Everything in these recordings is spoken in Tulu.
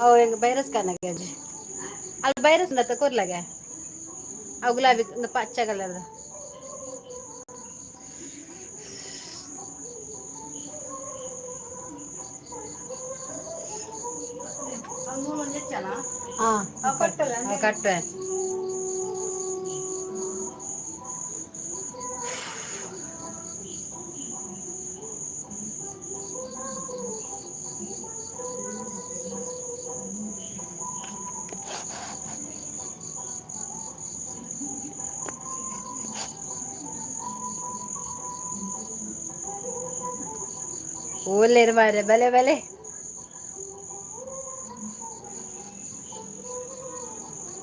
ಅವು ಹೆಂಗೆ ಬೈರಸ್ ಕಾನಾಗ ಅಜ್ಜಿ. ಅಲ್ಲಿ ಬೈರಸ್ ಉಂಡತ್ತ ಕೊರ್ಲಾಗ. ಅವು ಗುಲಾಬಿ ಒಂದು ಪಚ್ಚ ಕಲರ್ದ. ಹಾಂ, ಕಟ್ಟುವೆ. ಓಲೇರು ಮಾರೆ, ಬಲೆ ಬಲೆ.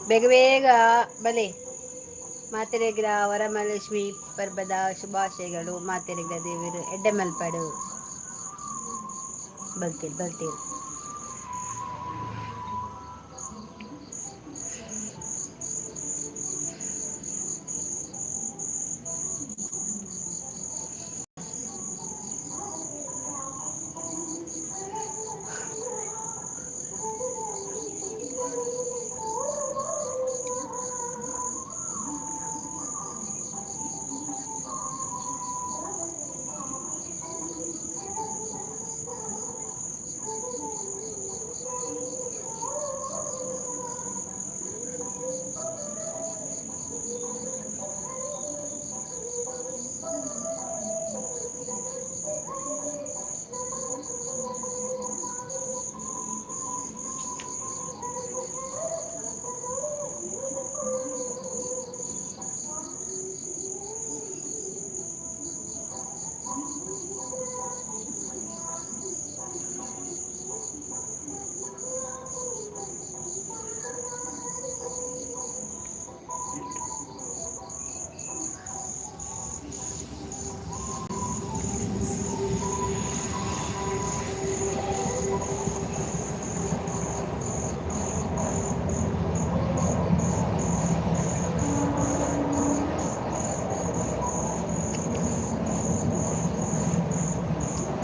ಬೇಗ ಬೇಗ ಬಲೆ. ಮಾತೆರೆಗ್ರ ವರಮಹಾಲಕ್ಷ್ಮಿ ಪರ್ಬದ ಶುಭಾಶಯಗಳು. ಮಾತೆರೆಗ್ರ ದೇವರು ಎಡ್ಡೆ ಮಲ್ಪಡು. ಬಲ್ತೀರಿ ಬಲ್ತೀರಿ.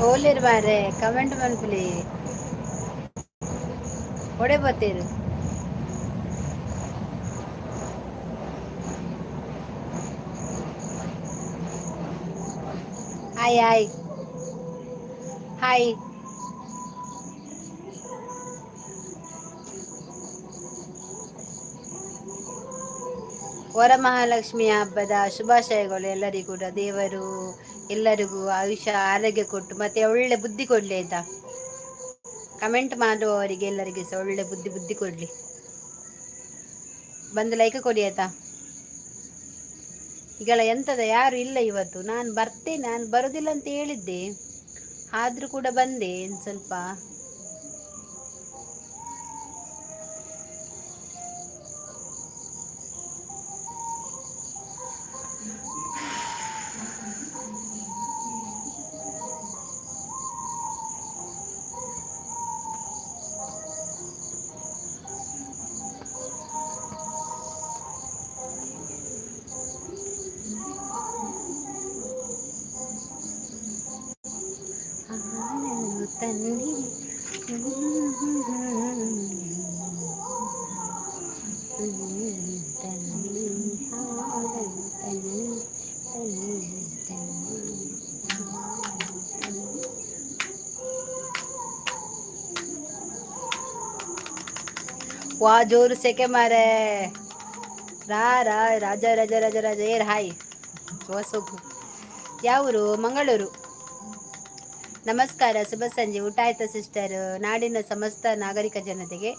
ಓಲೇರು ಮಾರೆ, ಕಮೆಂಟ್ ಮನ್ಪುಲಿ. ಒಡೆ ಬತ್ತೀರು? Hi hi hi. ವರಮಹಾಲಕ್ಷ್ಮಿಯ ಹಬ್ಬದ ಶುಭಾಶಯಗಳು ಎಲ್ಲರಿಗೂ ಕೂಡ. ದೇವರು ಎಲ್ಲರಿಗೂ ಆಯುಷ್ಯ ಆರೋಗ್ಯ ಕೊಟ್ಟು ಮತ್ತೆ ಒಳ್ಳೆ ಬುದ್ಧಿ ಕೊಡಲಿ, ಆಯ್ತಾ? ಕಮೆಂಟ್ ಮಾಡುವವರಿಗೆ ಎಲ್ಲರಿಗೆ ಸಹ ಒಳ್ಳೆ ಬುದ್ಧಿ ಬುದ್ಧಿ ಕೊಡಲಿ. ಬಂದು ಲೈಕ್ ಕೊಡಿ, ಆಯ್ತಾ? ಈಗೆಲ್ಲ ಎಂತದ, ಯಾರು ಇಲ್ಲ ಇವತ್ತು. ನಾನು ಬರ್ತೇನೆ, ನಾನು ಬರೋದಿಲ್ಲ ಅಂತ ಹೇಳಿದ್ದೆ, ಆದರೂ ಕೂಡ ಬಂದೆ ಒಂದು ಸ್ವಲ್ಪ. ಹಾಲನ್ನು ತನ್ನಿ. ತನ್ನಿ ಹಾಲನ್ನು ತನ್ನಿ, ತನ್ನಿ ತನ್ನಿ ಹಾಲನ್ನು ತನ್ನಿ. ವಾ, ಜೋರು ಸೆಕೆ ಮಾರೆ. ರಾ ರಾ ರಾಜ ರಾಜ ರಾಜ ರಾಜ ಏರ್. ಹಾಯ್ ಹೊಸಗು. ಯಾವೂರು? ಮಂಗಳೂರು. ನಮಸ್ಕಾರ, ಶುಭ ಸಂಜೆ. ಊಟ ಆಯ್ತಾ ಸಿಸ್ಟರ್? ನಾಡಿನ ಸಮಸ್ತ ನಾಗರಿಕ ಜನತೆಗೆ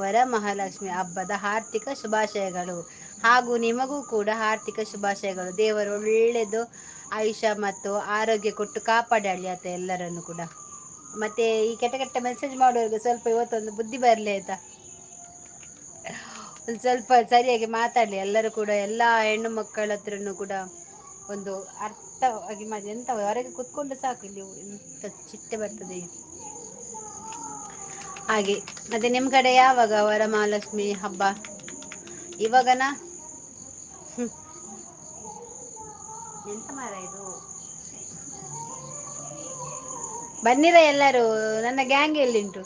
ವರಮಹಾಲಕ್ಷ್ಮಿ ಹಬ್ಬದ ಹಾರ್ದಿಕ ಶುಭಾಶಯಗಳು ಹಾಗೂ ನಿಮಗೂ ಕೂಡ ಹಾರ್ದಿಕ ಶುಭಾಶಯಗಳು. ದೇವರು ಒಳ್ಳೆಯದು ಆಯುಷ್ಯ ಮತ್ತು ಆರೋಗ್ಯ ಕೊಟ್ಟು ಕಾಪಾಡಲಿ ಆತ ಎಲ್ಲರನ್ನು ಕೂಡ. ಮತ್ತೆ ಈ ಕೆಟ್ಟ ಕೆಟ್ಟ ಮೆಸೇಜ್ ಮಾಡೋರಿಗೆ ಸ್ವಲ್ಪ ಇವತ್ತೊಂದು ಬುದ್ಧಿ ಬರಲಿ, ಆಯ್ತಾ? ಒಂದು ಸ್ವಲ್ಪ ಸರಿಯಾಗಿ ಮಾತಾಡಲಿ ಎಲ್ಲರೂ ಕೂಡ. ಎಲ್ಲ ಹೆಣ್ಣು ಮಕ್ಕಳ ಹತ್ರನೂ ಕೂಡ ಒಂದು ಅರ್ಥವಾಗಿ ಮಾಡಿ. ಎಂತ, ಹೊರಗೆ ಕುತ್ಕೊಂಡು ಸಾಕು, ಇಲ್ಲಿ ಎಂತ ಚಿಟ್ಟೆ ಬರ್ತದೆ ಹಾಗೆ. ಮತ್ತೆ ನಿಮ್ಮ ಕಡೆ ಯಾವಾಗ ವರಮಹಾಲಕ್ಷ್ಮಿ ಹಬ್ಬ? ಇವಾಗನಾ? ಎಂತ ಮಾರ ಇದು? ಬನ್ನಿರ ಎಲ್ಲರೂ. ನನ್ನ ಗ್ಯಾಂಗ್ ಎಲ್ಲಿಂಟು?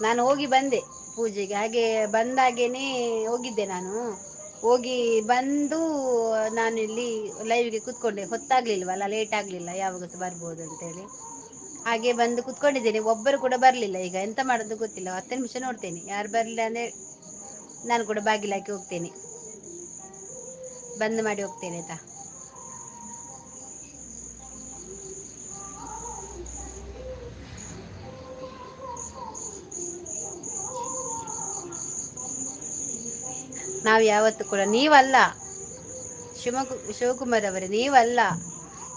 ನಾನು ಹೋಗಿ ಬಂದೆ ಪೂಜೆಗೆ. ಹಾಗೆ ಬಂದಾಗೇನೆ ಹೋಗಿದ್ದೆ ನಾನು. ಹೋಗಿ ಬಂದು ನಾನು ಇಲ್ಲಿ ಲೈವ್ಗೆ ಕೂತ್ಕೊಂಡೆ. ಹೊತ್ತಾಗ್ಲಿಲ್ವಲ್ಲ, ಲೇಟ್ ಆಗಲಿಲ್ಲ, ಯಾವಾಗ ಸಹ ಬರ್ಬೋದು ಅಂತೇಳಿ ಹಾಗೆ ಬಂದು ಕೂತ್ಕೊಂಡಿದ್ದೇನೆ. ಒಬ್ಬರು ಕೂಡ ಬರಲಿಲ್ಲ. ಈಗ ಎಂತ ಮಾಡೋದು ಗೊತ್ತಿಲ್ಲ. 10 ನಿಮಿಷ ನೋಡ್ತೇನೆ, ಯಾರು ಬರಲಿಲ್ಲ ಅಂದರೆ ನಾನು ಕೂಡ ಬಾಗಿಲಾಕಿ ಹೋಗ್ತೇನೆ, ಬಂದ್ ಮಾಡಿ ಹೋಗ್ತೇನೆ, ಆಯ್ತಾ? ನಾವು ಯಾವತ್ತೂ ಕೂಡ, ನೀವಲ್ಲ ಶಿವಕು ಶಿವಕುಮಾರ್ ಅವರೇ, ನೀವಲ್ಲ.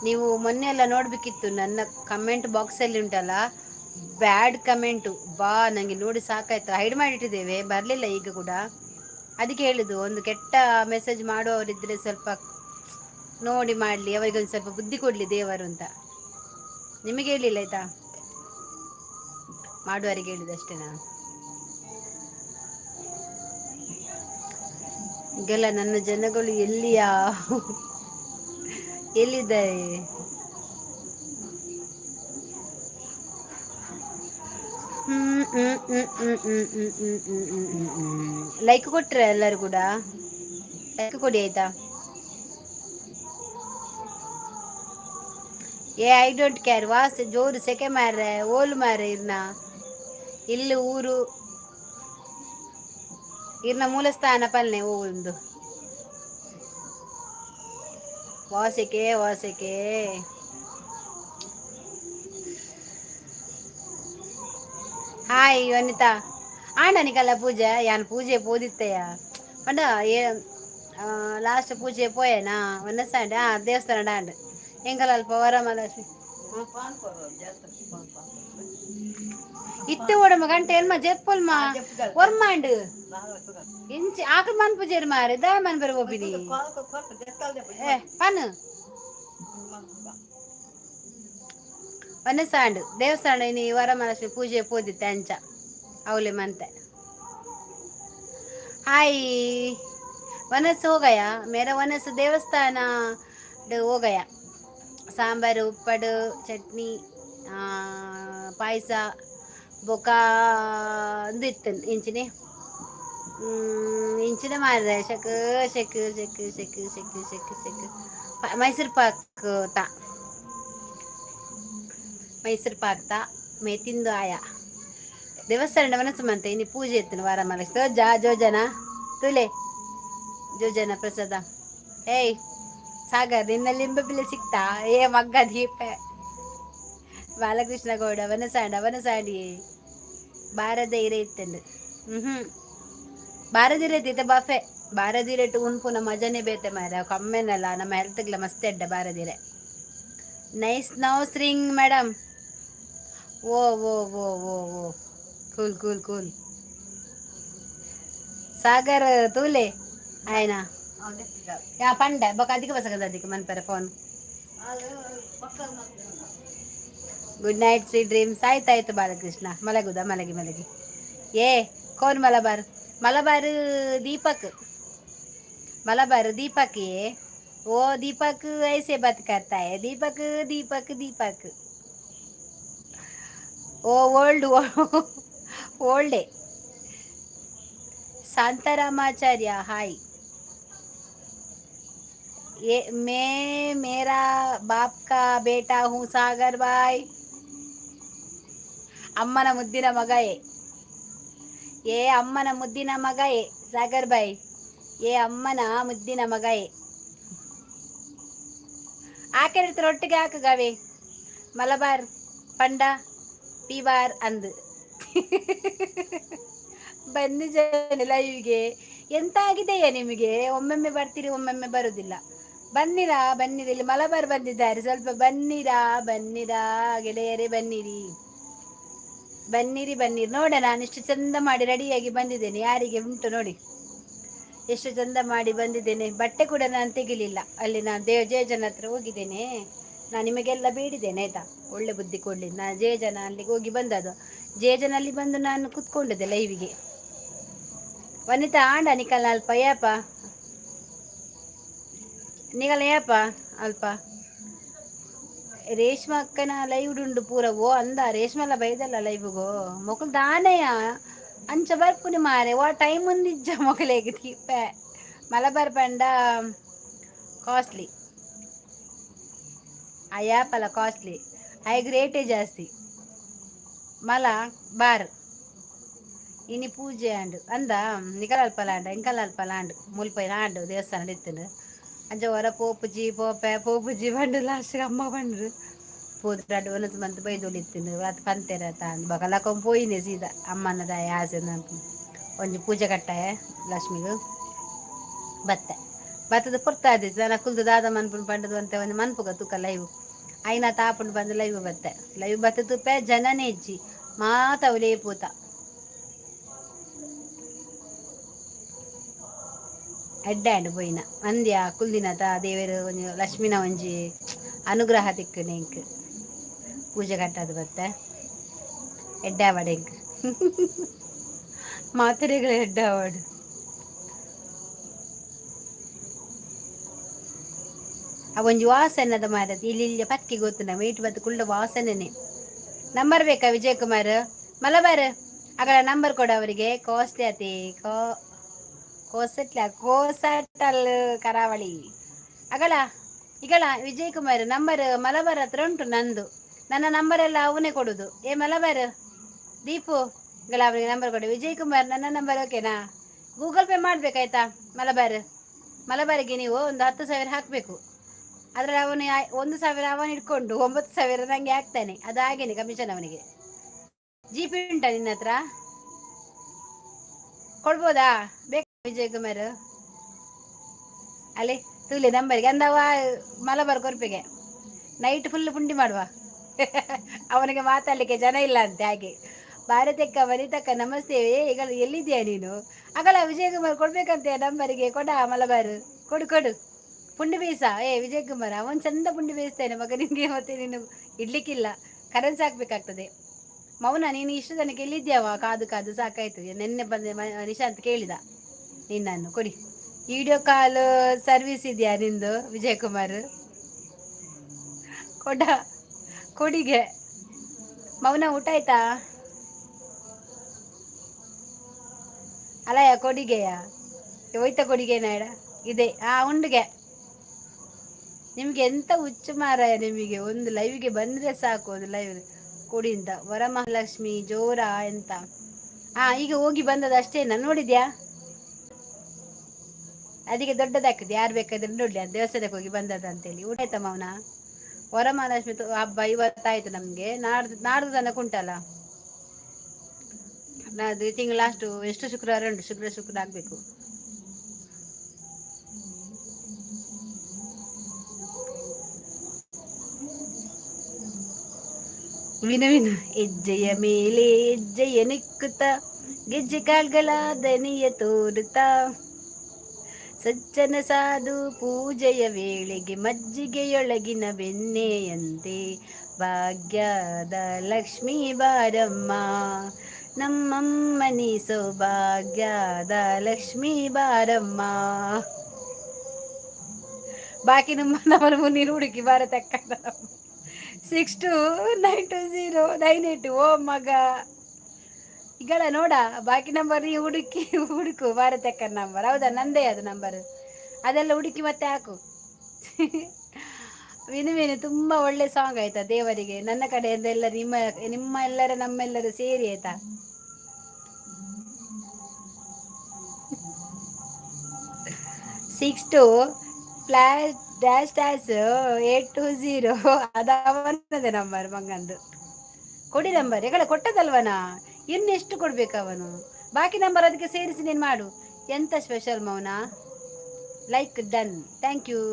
ನೀವು ಮೊನ್ನೆ ಎಲ್ಲ ನೋಡಬೇಕಿತ್ತು, ನನ್ನ ಕಮೆಂಟ್ ಬಾಕ್ಸಲ್ಲಿ ಉಂಟಲ್ಲ ಬ್ಯಾಡ್ ಕಮೆಂಟು ಬಾ, ನನಗೆ ನೋಡಿ ಸಾಕಾಯ್ತು. ಹೈಡ್ ಮಾಡಿಟ್ಟಿದ್ದೇವೆ, ಬರಲಿಲ್ಲ ಈಗ ಕೂಡ. ಅದಕ್ಕೆ ಹೇಳಿದ್ದು, ಒಂದು ಕೆಟ್ಟ ಮೆಸೇಜ್ ಮಾಡುವವರಿದ್ದರೆ ಸ್ವಲ್ಪ ನೋಡಿ ಮಾಡಲಿ, ಅವರಿಗೆ ಒಂದು ಸ್ವಲ್ಪ ಬುದ್ಧಿ ಕೊಡಲಿ ದೇವರು ಅಂತ. ನಿಮಗೆ ಹೇಳಿಲ್ಲ ಆಯ್ತಾ, ಮಾಡುವವರಿಗೆ ಹೇಳಿದಷ್ಟೇ ನಾನು. ಈಗೆಲ್ಲ ನನ್ನ ಜನಗಳು ಎಲ್ಲಿಯಾ, ಎಲ್ಲಿದ್ದಾರೆ? ಹ್ಮ್ ಹ್ಮ್ ಹ್ಮ್ ಹ್ಮ್ ಹ್ಮ್ ಹ್ಮ್ ಹ್ಮ್ ಹ್ಮ್ ಹ್ಮ್ ಹ್ಮ್ ಹ್ಮ್ ಲೈಕ್ ಕೊಟ್ರೆ ಎಲ್ಲರೂ ಕೂಡ ಲೈಕ್ ಕೊಡಿ ಆಯ್ತಾ? ಏ, I don't care. Was ಜೋರು ಸೆಕೆ ಮಾರ್ರೆ, ಓಲು ಮಾರ್ರೆ. ಇರ್ನ ಇಲ್ಲಿ ಊರು, ಇರ್ನ ಮೂಲಸ್ಥಾನ ಪಲ್ನೆ ಒಂದು ವಾಸೆಕೆ ವಾಸೆಕೆ. ಹಾಯ್ ವನಿತಾ. ಆಂಡ ನಿಕಲ್ಲ ಪೂಜೆ ಯಾನ್ ಪೂಜೆ ಪೋದಿತ್ತೆಯ ಪಂಡ ಏ ಲಾಸ್ಟ್ ಪೂಜೆ ಪೋಯನಾ ಒನ್ನಸಾಂಡ ದೇವಸ್ಥಾನ ಆಂಡ್ ಎಂಕಲ ಅಲ್ಪ ವರಮಹಾಲಕ್ಷ್ಮಿ ಇತ್ತೆ ಓಡಮ್ಮ ಗಂಟೆ ಎಲ್ಮ ಜೆಪ್ಪುಲ್ಮ ಒರ್ಮಾಂಡ್ ಇಂಚಿ ಆಕಳ ಮನ್ ಪೂಜೆರ್ ಮಾರೆ ದಾಯ ಮನ್ ಬರ ಒಬ್ಬಿನಿ. ಏ ಪನ್ ಒನ್ನಸಾಂಡ್ ದೇವಸ್ಥಾನ ಇನಿ ವರಮಹಾಲಕ್ಷ್ಮಿ ಪೂಜೆ ಪೋದಿತ್ತೆ ಅಂಚ ಅವಲೆ ಮಂತೆ. हाय, वनस हो गया मेरा. वनस देवस्थान हो गया. ಸಾಂಬಾರು, ಉಪ್ಪಡು, ಚಟ್ನಿ, ಪಾಯಸ, ಬೊಕ ಒಂದು ಇತ್ತು. ಇಂಚಿನೆ ಇಂಚಿನ ಮಾರ್ರೆ ಶಕ್ ಶಕ್ ಶಕ್ ಶಕ್ ಶಕ್ ಶಕ್ ಶಕ್ ಮೈಸೂರು ಪಾಕ್ ತಾ, ಮೈಸೂರು ಪಾಕ್ ತಾ ಮೇ ತಿಂದು ಆಯಾ. ದೇವಸ್ಥಾನ ಮನಸ್ಸು ಮಂತೆ ಇನ್ನು ಪೂಜೆ ಇತ್ತು ವಾರ ಮಲಕ್ಷ್ಮಿ. ಜಾ ಜೋಜನ ತುಲೆ ಜೋಜನ ಪ್ರಸಾದ. ಏಯ್ ಸಾಗರ್, ನಿನ್ನ ಲಿಂಬೆ ಬಿಲ್ಲೆ ಸಿಕ್ತಾ? ಏ ಮಗ್ಗ ದೀಪ ಬಾಲಕೃಷ್ಣ ಗೌಡ ವನಸಾಂಡ ವನಸಾಂಡಿ ಬಾರದ ಇರೆ ಇತ್ತಂದು. ಹ್ಮ್ ಬಾರದಿರ ಇತ್ತ ಬಫೆ. ಬಾರದಿರೆಟ್ ಉನ್ಪುನ ಮಜನೆ ಬೇತೆ ಮಾರ, ಕಮ್ಮೆನಲ್ಲ, ನಮ್ಮ ಹೆಲ್ತ್ಗ್ಲ ಮಸ್ತ್ ಎಡ್ಡೆ ಬಾರದಿರೆ. Nice nose ring madam. ಓ ಓ ಓ ಓ ಓ, ಕೂಲ್ ಕೂಲ್ ಕೂಲ್. ಸಾಗರ್ ತೂಲೆ ಆಯ್ನಾ ಯಾ ಪಂಡೆ ಬೊಕ ಅದಿಕ ಬಸಗದ ಅದಿಕ ಮನ್ಪರೆ phone. Good night, sweet dreams. ಆಯ್ತಾಯ್ತು ಬಾಲಕೃಷ್ಣ, ಮಲಗುದ? ಮಲಗಿ ಮಲಗಿ. ಏ ಕೋನ್ ಮಲಬಾರ್ ಮಲಬಾರ್ ದೀಪಕ್ मलाबार दीपक ये वो दीपक ऐसे बात करता है. दीपक दीपक दीपक ओ ओल्ड ओल्ड. शांतारामाचार्य हाय. ये मैं मेरा बाप का बेटा हूँ सागर भाई. ಅಮ್ಮನ ಮುದ್ದಿನ ಮಗ ಏ. ಏ ಅಮ್ಮನ ಮುದ್ದಿನ ಮಗ ಏ ಸಾಗರ್ ಭಾಯ್. ಏ ಅಮ್ಮನ ಮುದ್ದಿನ ಮಗ ಏ. ಆಕೆರೆ ಒಟ್ಟಿಗೆ ಹಾಕುಗವೆ ಮಲಬಾರ್ ಪಂಡ ಪಿ ಬಾರ್ ಅಂದು. ಬನ್ನಿ ಜನ ಲೈವ್ಗೆ. ಎಂತ ಆಗಿದೆಯಾ ನಿಮಗೆ? ಒಮ್ಮೊಮ್ಮೆ ಬರ್ತೀರಿ, ಒಮ್ಮೊಮ್ಮೆ ಬರುದಿಲ್ಲ. ಬನ್ನಿರಾ ಬನ್ನಿರಿ. ಇಲ್ಲಿ ಮಲಬಾರ್ ಬಂದಿದ್ದಾರೆ. ಸ್ವಲ್ಪ ಬನ್ನಿರಾ ಬನ್ನಿರಾ ಗೆಳೆಯರೇ, ಬನ್ನಿರಿ ಬನ್ನಿರಿ ಬನ್ನಿರಿ. ನೋಡ, ನಾನು ಇಷ್ಟು ಚಂದ ಮಾಡಿ ರೆಡಿಯಾಗಿ ಬಂದಿದ್ದೇನೆ. ಯಾರಿಗೆ ಉಂಟು ನೋಡಿ, ಎಷ್ಟು ಚಂದ ಮಾಡಿ ಬಂದಿದ್ದೇನೆ. ಬಟ್ಟೆ ಕೂಡ ನಾನು ತೆಗಿಲಿಲ್ಲ. ಅಲ್ಲಿ ನಾನು ದೇವ ಜಯಜನ ಹತ್ರ ಹೋಗಿದ್ದೇನೆ. ನಾನು ನಿಮಗೆಲ್ಲ ಬೇಡಿದ್ದೇನೆ ಆಯ್ತಾ, ಒಳ್ಳೆ ಬುದ್ಧಿ ಕೊಡಲಿ. ನಾನು ಜಯಜನ ಅಲ್ಲಿಗೆ ಹೋಗಿ ಬಂದದ್ದು. ಜಯಜನಲ್ಲಿ ಬಂದು ನಾನು ಕೂತ್ಕೊಂಡಿದ್ದೆ ಲೈವಿಗೆ. ವನಿತಾ ಆಂಡ ನಿಕಲ್ ಅಲ್ಪ ಏಪ ನಿಗಲ ಏಪ ಅಲ್ಪ. ರೇಷ್ಮಾ ಅಕ್ಕನ ಲೈವ್ ಉಂಡು ಪೂರ. ಓ ಅಂದ ರೇಷ್ಮೆಲ್ಲ ಬೈದಲ್ಲ ಲೈವ್ಗು. ಮೊಕುಲು ದಾನೆಯ ಅಂಚ ಬರ್ಪುನಿ ಮಾರೆ, ವಾ ಟೈಮ್ ಒಂದಿಜ್ಜ ಮೊಕಲೆಗ್ ದೀಪೆ. ಮಲಬಾರ್ ಪಂಡ ಕಾಸ್ಟ್ಲಿ, ಆ ಆ್ಯಪಲ್ಲ ಕಾಸ್ಟ್ಲಿ, ಐಗ್ ರೇಟೇ ಜಾಸ್ತಿ. ಮಲ ಬಾರ್ ಇನಿ ಪೂಜೆ ಆಂಡ್ ಅಂದ ನಿಕಲ ಅಲ್ಪಲ ಆಂಡ, ಎಂಕಲ ಅಲ್ಪಲ ಆಂಡ್. ಮುಲ್ಪ ಆಂಡ್ ದೇವಸ್ಥಾನ ಇತ್ತುಂಡು. ಅಂಚ ಹೊರ ಪೋಪುಜಿ, ಪೋಪೆ ಪೋಪುಜಿ ಪಂಡು. ಲಾಸ್ಟ್ ಅಮ್ಮ ಪಂಡ್ರು, ಪೋದು ರಡ್ಡ್ ಒನಸ್ ಮಂತ್ ಬೈದೊಲಿ ಇತ್ತುಂಡು ಅತ್ ಪಂತೆರ ತಾಂದ್. ಬೊಕ ಲಕೊಂಡ್ ಪೋಯಿನೆ ಸೀದಾ. ಅಮ್ಮನ ದಾಯ ಆಸೆ ಒಂಜಿ ಪೂಜೆ ಕಟ್ಟಾಯ ಲಕ್ಷ್ಮಿಗ್, ಬತ್ತೆ. ಬತ್ತದ ಪೊರ್ತಾದಿ ಜನ ಕುಲ್ದು ದಾದ ಮನ್ಪುನು ಪಂಡದು ಅಂತ ಒಂಜಿ ಮನ್ಪುಗ ತೂಕ ಲೈವ್ ಐನ ತಾಪುಂಡು ಬಂದು ಲೈವ್ ಬತ್ತೆ. ಲೈವ್ ಬತ್ತೆ ತೂಪೆ, ಜನನೇ ಇಜ್ಜಿ, ಮಾತ ಅವಲೇ ಪೂತ. ಎಡ್ಡೆ ಆಂಡ್ ಪೋಯಿನ. ಅಂದ್ಯ ಕುಲ್ದಿನತ ದೇವೆರ್ ಒಂಜಿ ಲಕ್ಷ್ಮಿನ ಒಂಜಿ ಅನುಗ್ರಹ ತಿಕ್ಕುನೆ ಎಂಕ್. ಪೂಜೆ ಕಟ್ಟದು ಬತ್ತೆ. ಎಡ್ಡೆ ಆವಡ್ ಎಂಕ್, ಮಾತೆರೆಗ್ಲ ಎಡ್ಡೆ ಆವಡ್. ಆ ಒಂಜಿ ವಾಸನೆದ ಮಾರತಿ ಇಲ್ಲಿ ಇಲ್ಲಿ ಪಕ್ಕಿ ಗೊತ್ತುಂಡ ಮೈಟ್ ಬತ್ತು ಕುಳ್ಳ ವಾಸನೆನೆ. ನಂಬರ್ ಬೇಕಾ ವಿಜಯ್ ಕುಮಾರ್ ಮಲಬಾರ್? ಅಗಳ ನಂಬರ್ ಕೊಡು ಅವರಿಗೆ. ಕಾಸ್ಟ್ಲಿ ಅತಿ ಕೋ ಕೋಸಟ್ಲ ಕೋಸಟಲ್ ಕರಾವಳಿ ಅಗಳ ಈಗಳ. ವಿಜಯ್ ಕುಮಾರ್ ನಂಬರ್ ಮಲಬಾರ್ ಹತ್ರ ಉಂಟು ನಂದು. ನನ್ನ ನಂಬರ್ ಎಲ್ಲ ಅವನೇ ಕೊಡುದು. ಏ ಮಲಬಾರ್ ದೀಪು ಗಳ ಅವರಿಗೆ ನಂಬರ್ ಕೊಡು. ವಿಜಯ್ ಕುಮಾರ್, ನನ್ನ ನಂಬರ್ ಓಕೆನಾ? ಗೂಗಲ್ ಪೇ ಮಾಡಬೇಕಾಯ್ತಾ ಮಲಬಾರ್? ಮಲಬಾರಿಗೆ ನೀವು ಒಂದು 10,000 ಹಾಕಬೇಕು. ಅದರಲ್ಲಿ ಅವನು 1,000 ಅವನು ಇಟ್ಕೊಂಡು 9,000 ನನಗೆ ಹಾಕ್ತಾನೆ. ಅದು ಹಾಗೇನೆ ಕಮಿಷನ್ ಅವನಿಗೆ. ಜಿ ಪೇ ಉಂಟಾ ನಿನ್ನ ಹತ್ರ? ಕೊಡ್ಬೋದಾ? ಬೇಕಾ ವಿಜಯ್ ಕುಮಾರ್? ಅಲ್ಲಿ ತೂಲೆ ನಂಬರಿಗೆ ಅಂದವ ಮಲಬಾರ್ ಕೊರ್ಪಿಗೆ. ನೈಟ್ ಫುಲ್ ಪುಂಡಿ ಮಾಡುವ. ಅವನಿಗೆ ಮಾತಾಡಲಿಕ್ಕೆ ಜನ ಇಲ್ಲ ಅಂತೆ ಹಾಗೆ. ಭಾರತಕ್ಕ ವನಿತಕ್ಕ ನಮಸ್ತೆ. ಈಗ ಎಲ್ಲಿದ್ಯಾ ನೀನು? ಆಗಲ್ಲ ವಿಜಯ್ ಕುಮಾರ್ ಕೊಡ್ಬೇಕಂತೆ ನಂಬರಿಗೆ. ಕೊಡ ಮಲಬಾರ್, ಕೊಡು ಕೊಡು. ಪುಂಡಿ ಬೇಯಿಸ. ಏ ವಿಜಯ್ ಕುಮಾರ್, ಅವನು ಚಂದ ಪುಂಡಿ ಬೇಯಿಸ್ತಾನೆ ಮಗ. ನಿನಗೆ ಮತ್ತೆ ನೀನು ಇಡ್ಲಿಕ್ಕಿಲ್ಲ, ಕರೆನ್ಸಿ ಹಾಕ್ಬೇಕಾಗ್ತದೆ. ಮೌನ, ನೀನು ಇಷ್ಟು ತನಕ ಎಲ್ಲಿದ್ಯಾವ? ಕಾದು ಕಾದು ಸಾಕಾಯ್ತು. ನಿನ್ನೆ ಬಂದೆ, ನಿಶಾಂತ್ ಕೇಳಿದ ನಿನ್ನನ್ನು. ಕೊಡಿ. ವಿಡಿಯೋ ಕಾಲ್ ಸರ್ವಿಸ್ ಇದೆಯಾ ನಿಂದು ವಿಜಯ್ ಕುಮಾರ್? ಕೊಡ ಕೊಡಿಗೆ. ಮೌನ, ಊಟ ಆಯ್ತಾ? ಅಲ್ಲಯ್ಯ, ಕೊಡಿಗೆಯ ಹೋಯ್ತ ಕೊಡಿಗೆ ನಾಡ ಇದೆ. ಆ ಉಂಡುಗೆ ನಿಮಗೆ ಎಂತ ಹುಚ್ಚು ಮಾರಾಯ ನಿಮಗೆ. ಒಂದು ಲೈವ್ಗೆ ಬಂದರೆ ಸಾಕು, ಒಂದು ಲೈವ್ ಕೊಡಿ ಅಂತ. ವರಮಹಾಲಕ್ಷ್ಮಿ ಜೋರ ಎಂತ? ಹಾ, ಈಗ ಹೋಗಿ ಬಂದದ್ದು ಅಷ್ಟೇನಾ? ನೋಡಿದ್ಯಾ? ಅದಕ್ಕೆ ದೊಡ್ಡದಾಗ್ತದೆ, ಯಾರು ಬೇಕಾದ್ರೆ ನೋಡ್ಲಿ, ಆ ದೇವಸ್ಥಾನಕ್ಕೆ ಹೋಗಿ ಬಂದದ್ದು ಅಂತೇಳಿ. ಊಟ ಆಯ್ತಾ ಮೌನ? ವರಮಹಾಲಕ್ಷ್ಮಿ ಹಬ್ಬ ಇವತ್ತಾಯ್ತು ನಮಗೆ. ನಾಡ್ದು ನಾಡ್ದು ತನಕ ಉಂಟಲ್ಲ. ನಾಡ್ದು ತಿಂಗಳು ಲಾಸ್ಟು ಎಷ್ಟು ಶುಕ್ರವಾರ ಉಂಟು? ಶುಕ್ರ ಶುಕ್ರ ಆಗಬೇಕು. ವಿನು ವಿನು ಹೆಜ್ಜೆಯ ಮೇಲೆ ಹೆಜ್ಜೆಯ ನಿಕ್ಕುತ್ತ, ಗೆಜ್ಜೆ ಕಾಲ್ಗಳ ದನಿಯ ತೋರುತ್ತಾ, ಸಜ್ಜನ ಸಾಧು ಪೂಜೆಯ ವೇಳೆಗೆ ಮಜ್ಜಿಗೆಯೊಳಗಿನ ಬೆಣ್ಣೆಯಂತೆ ಭಾಗ್ಯದ ಲಕ್ಷ್ಮೀ ಬಾರಮ್ಮ, ನಮ್ಮಮ್ಮನಿ ಸೌಭಾಗ್ಯದ ಲಕ್ಷ್ಮೀ ಬಾರಮ್ಮ. ಬಾಕಿ ನಮ್ಮ ನಮ್ಮನ್ನು ನೀರು ಹುಡುಕಿ ಭಾರತಕ್ಕ. 6292098. ಓ ಮಗ ಈಗಳ ನೋಡ, ಬಾಕಿ ನಂಬರ್ ನೀವು ಹುಡುಕಿ ಹುಡುಕು. ಭಾರತಕ್ಕ ನಂಬರ್ ಹೌದಾ? ನಂದೇ ಅದು ನಂಬರ್. ಅದೆಲ್ಲ ಹುಡುಕಿ ಮತ್ತೆ ಹಾಕು. ವಿನು ವಿನು, ತುಂಬ ಒಳ್ಳೆ ಸಾಂಗ್ ಆಯ್ತಾ. ದೇವರಿಗೆ ನನ್ನ ಕಡೆಯಿಂದ ಎಲ್ಲ ನಿಮ್ಮ ನಿಮ್ಮ ಎಲ್ಲರ ನಮ್ಮೆಲ್ಲರೂ ಸೇರಿ ಆಯ್ತಾ. 62 ಪ್ಲಾಸ್ dash dash 820, ಅದು ಅವನದೇ ನಂಬರ್ ಮಂಗಂದು. ಕೊಡಿ ನಂಬರ್. ಎಗಳ ಕೊಟ್ಟದಲ್ವನಾ? ಇನ್ನೆಷ್ಟು ಕೊಡ್ಬೇಕು ಅವನು? ಬಾಕಿ ನಂಬರ್ ಅದಕ್ಕೆ ಸೇರಿಸಿ ನೀನು ಮಾಡು. ಎಂತ ಸ್ಪೆಷಲ್ ಮೌನ? Like done, thank you.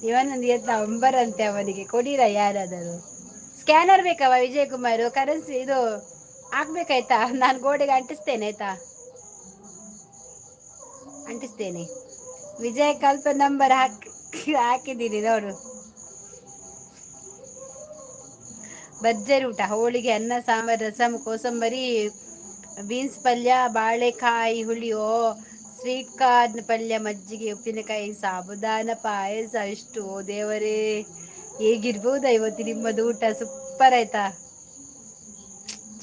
ಇವನೊಂದು ಎಂತ ನಂಬರ್ ಅಂತೆ ಅವನಿಗೆ. ಕೊಡಿರ ಯಾರಾದರೂ. ಸ್ಕ್ಯಾನರ್ ಬೇಕವ ವಿಜಯ್ ಕುಮಾರ್? ಕರೆನ್ಸಿ ಇದು ಹಾಕ್ಬೇಕಾಯ್ತಾ? ನಾನು ಗೋಡೆಗೆ ಅಂಟಿಸ್ತೇನೆ ಆಯ್ತಾ, ಅಂಟಿಸ್ತೇನೆ. ವಿಜಯ್ ಕಲ್ಪ ನಂಬರ್ ಹಾಕಿದ್ದೀನಿ ನೋಡು. ಭರ್ಜರಿ ಊಟ. ಹೋಳಿಗೆ, ಅನ್ನ, ಸಾಂಬಾರು, ರಸಂ, ಕೋಸಂಬರಿ, ಬೀನ್ಸ್ ಪಲ್ಯ, ಬಾಳೆಕಾಯಿ ಹುಳಿಯೋ. ಸ್ವೀಟ್ ಕಾರ್ನ್ ಪಲ್ಯ, ಮಜ್ಜಿಗೆ, ಉಪ್ಪಿನಕಾಯಿ, ಸಾಬುದಾನ ಪಾಯಸ. ಇಷ್ಟು. ಓ ದೇವರೇ, ಹೇಗಿರ್ಬೋದಾ ಇವತ್ತು ನಿಮ್ಮದು ಊಟ? ಸೂಪರ್ ಆಯ್ತಾ?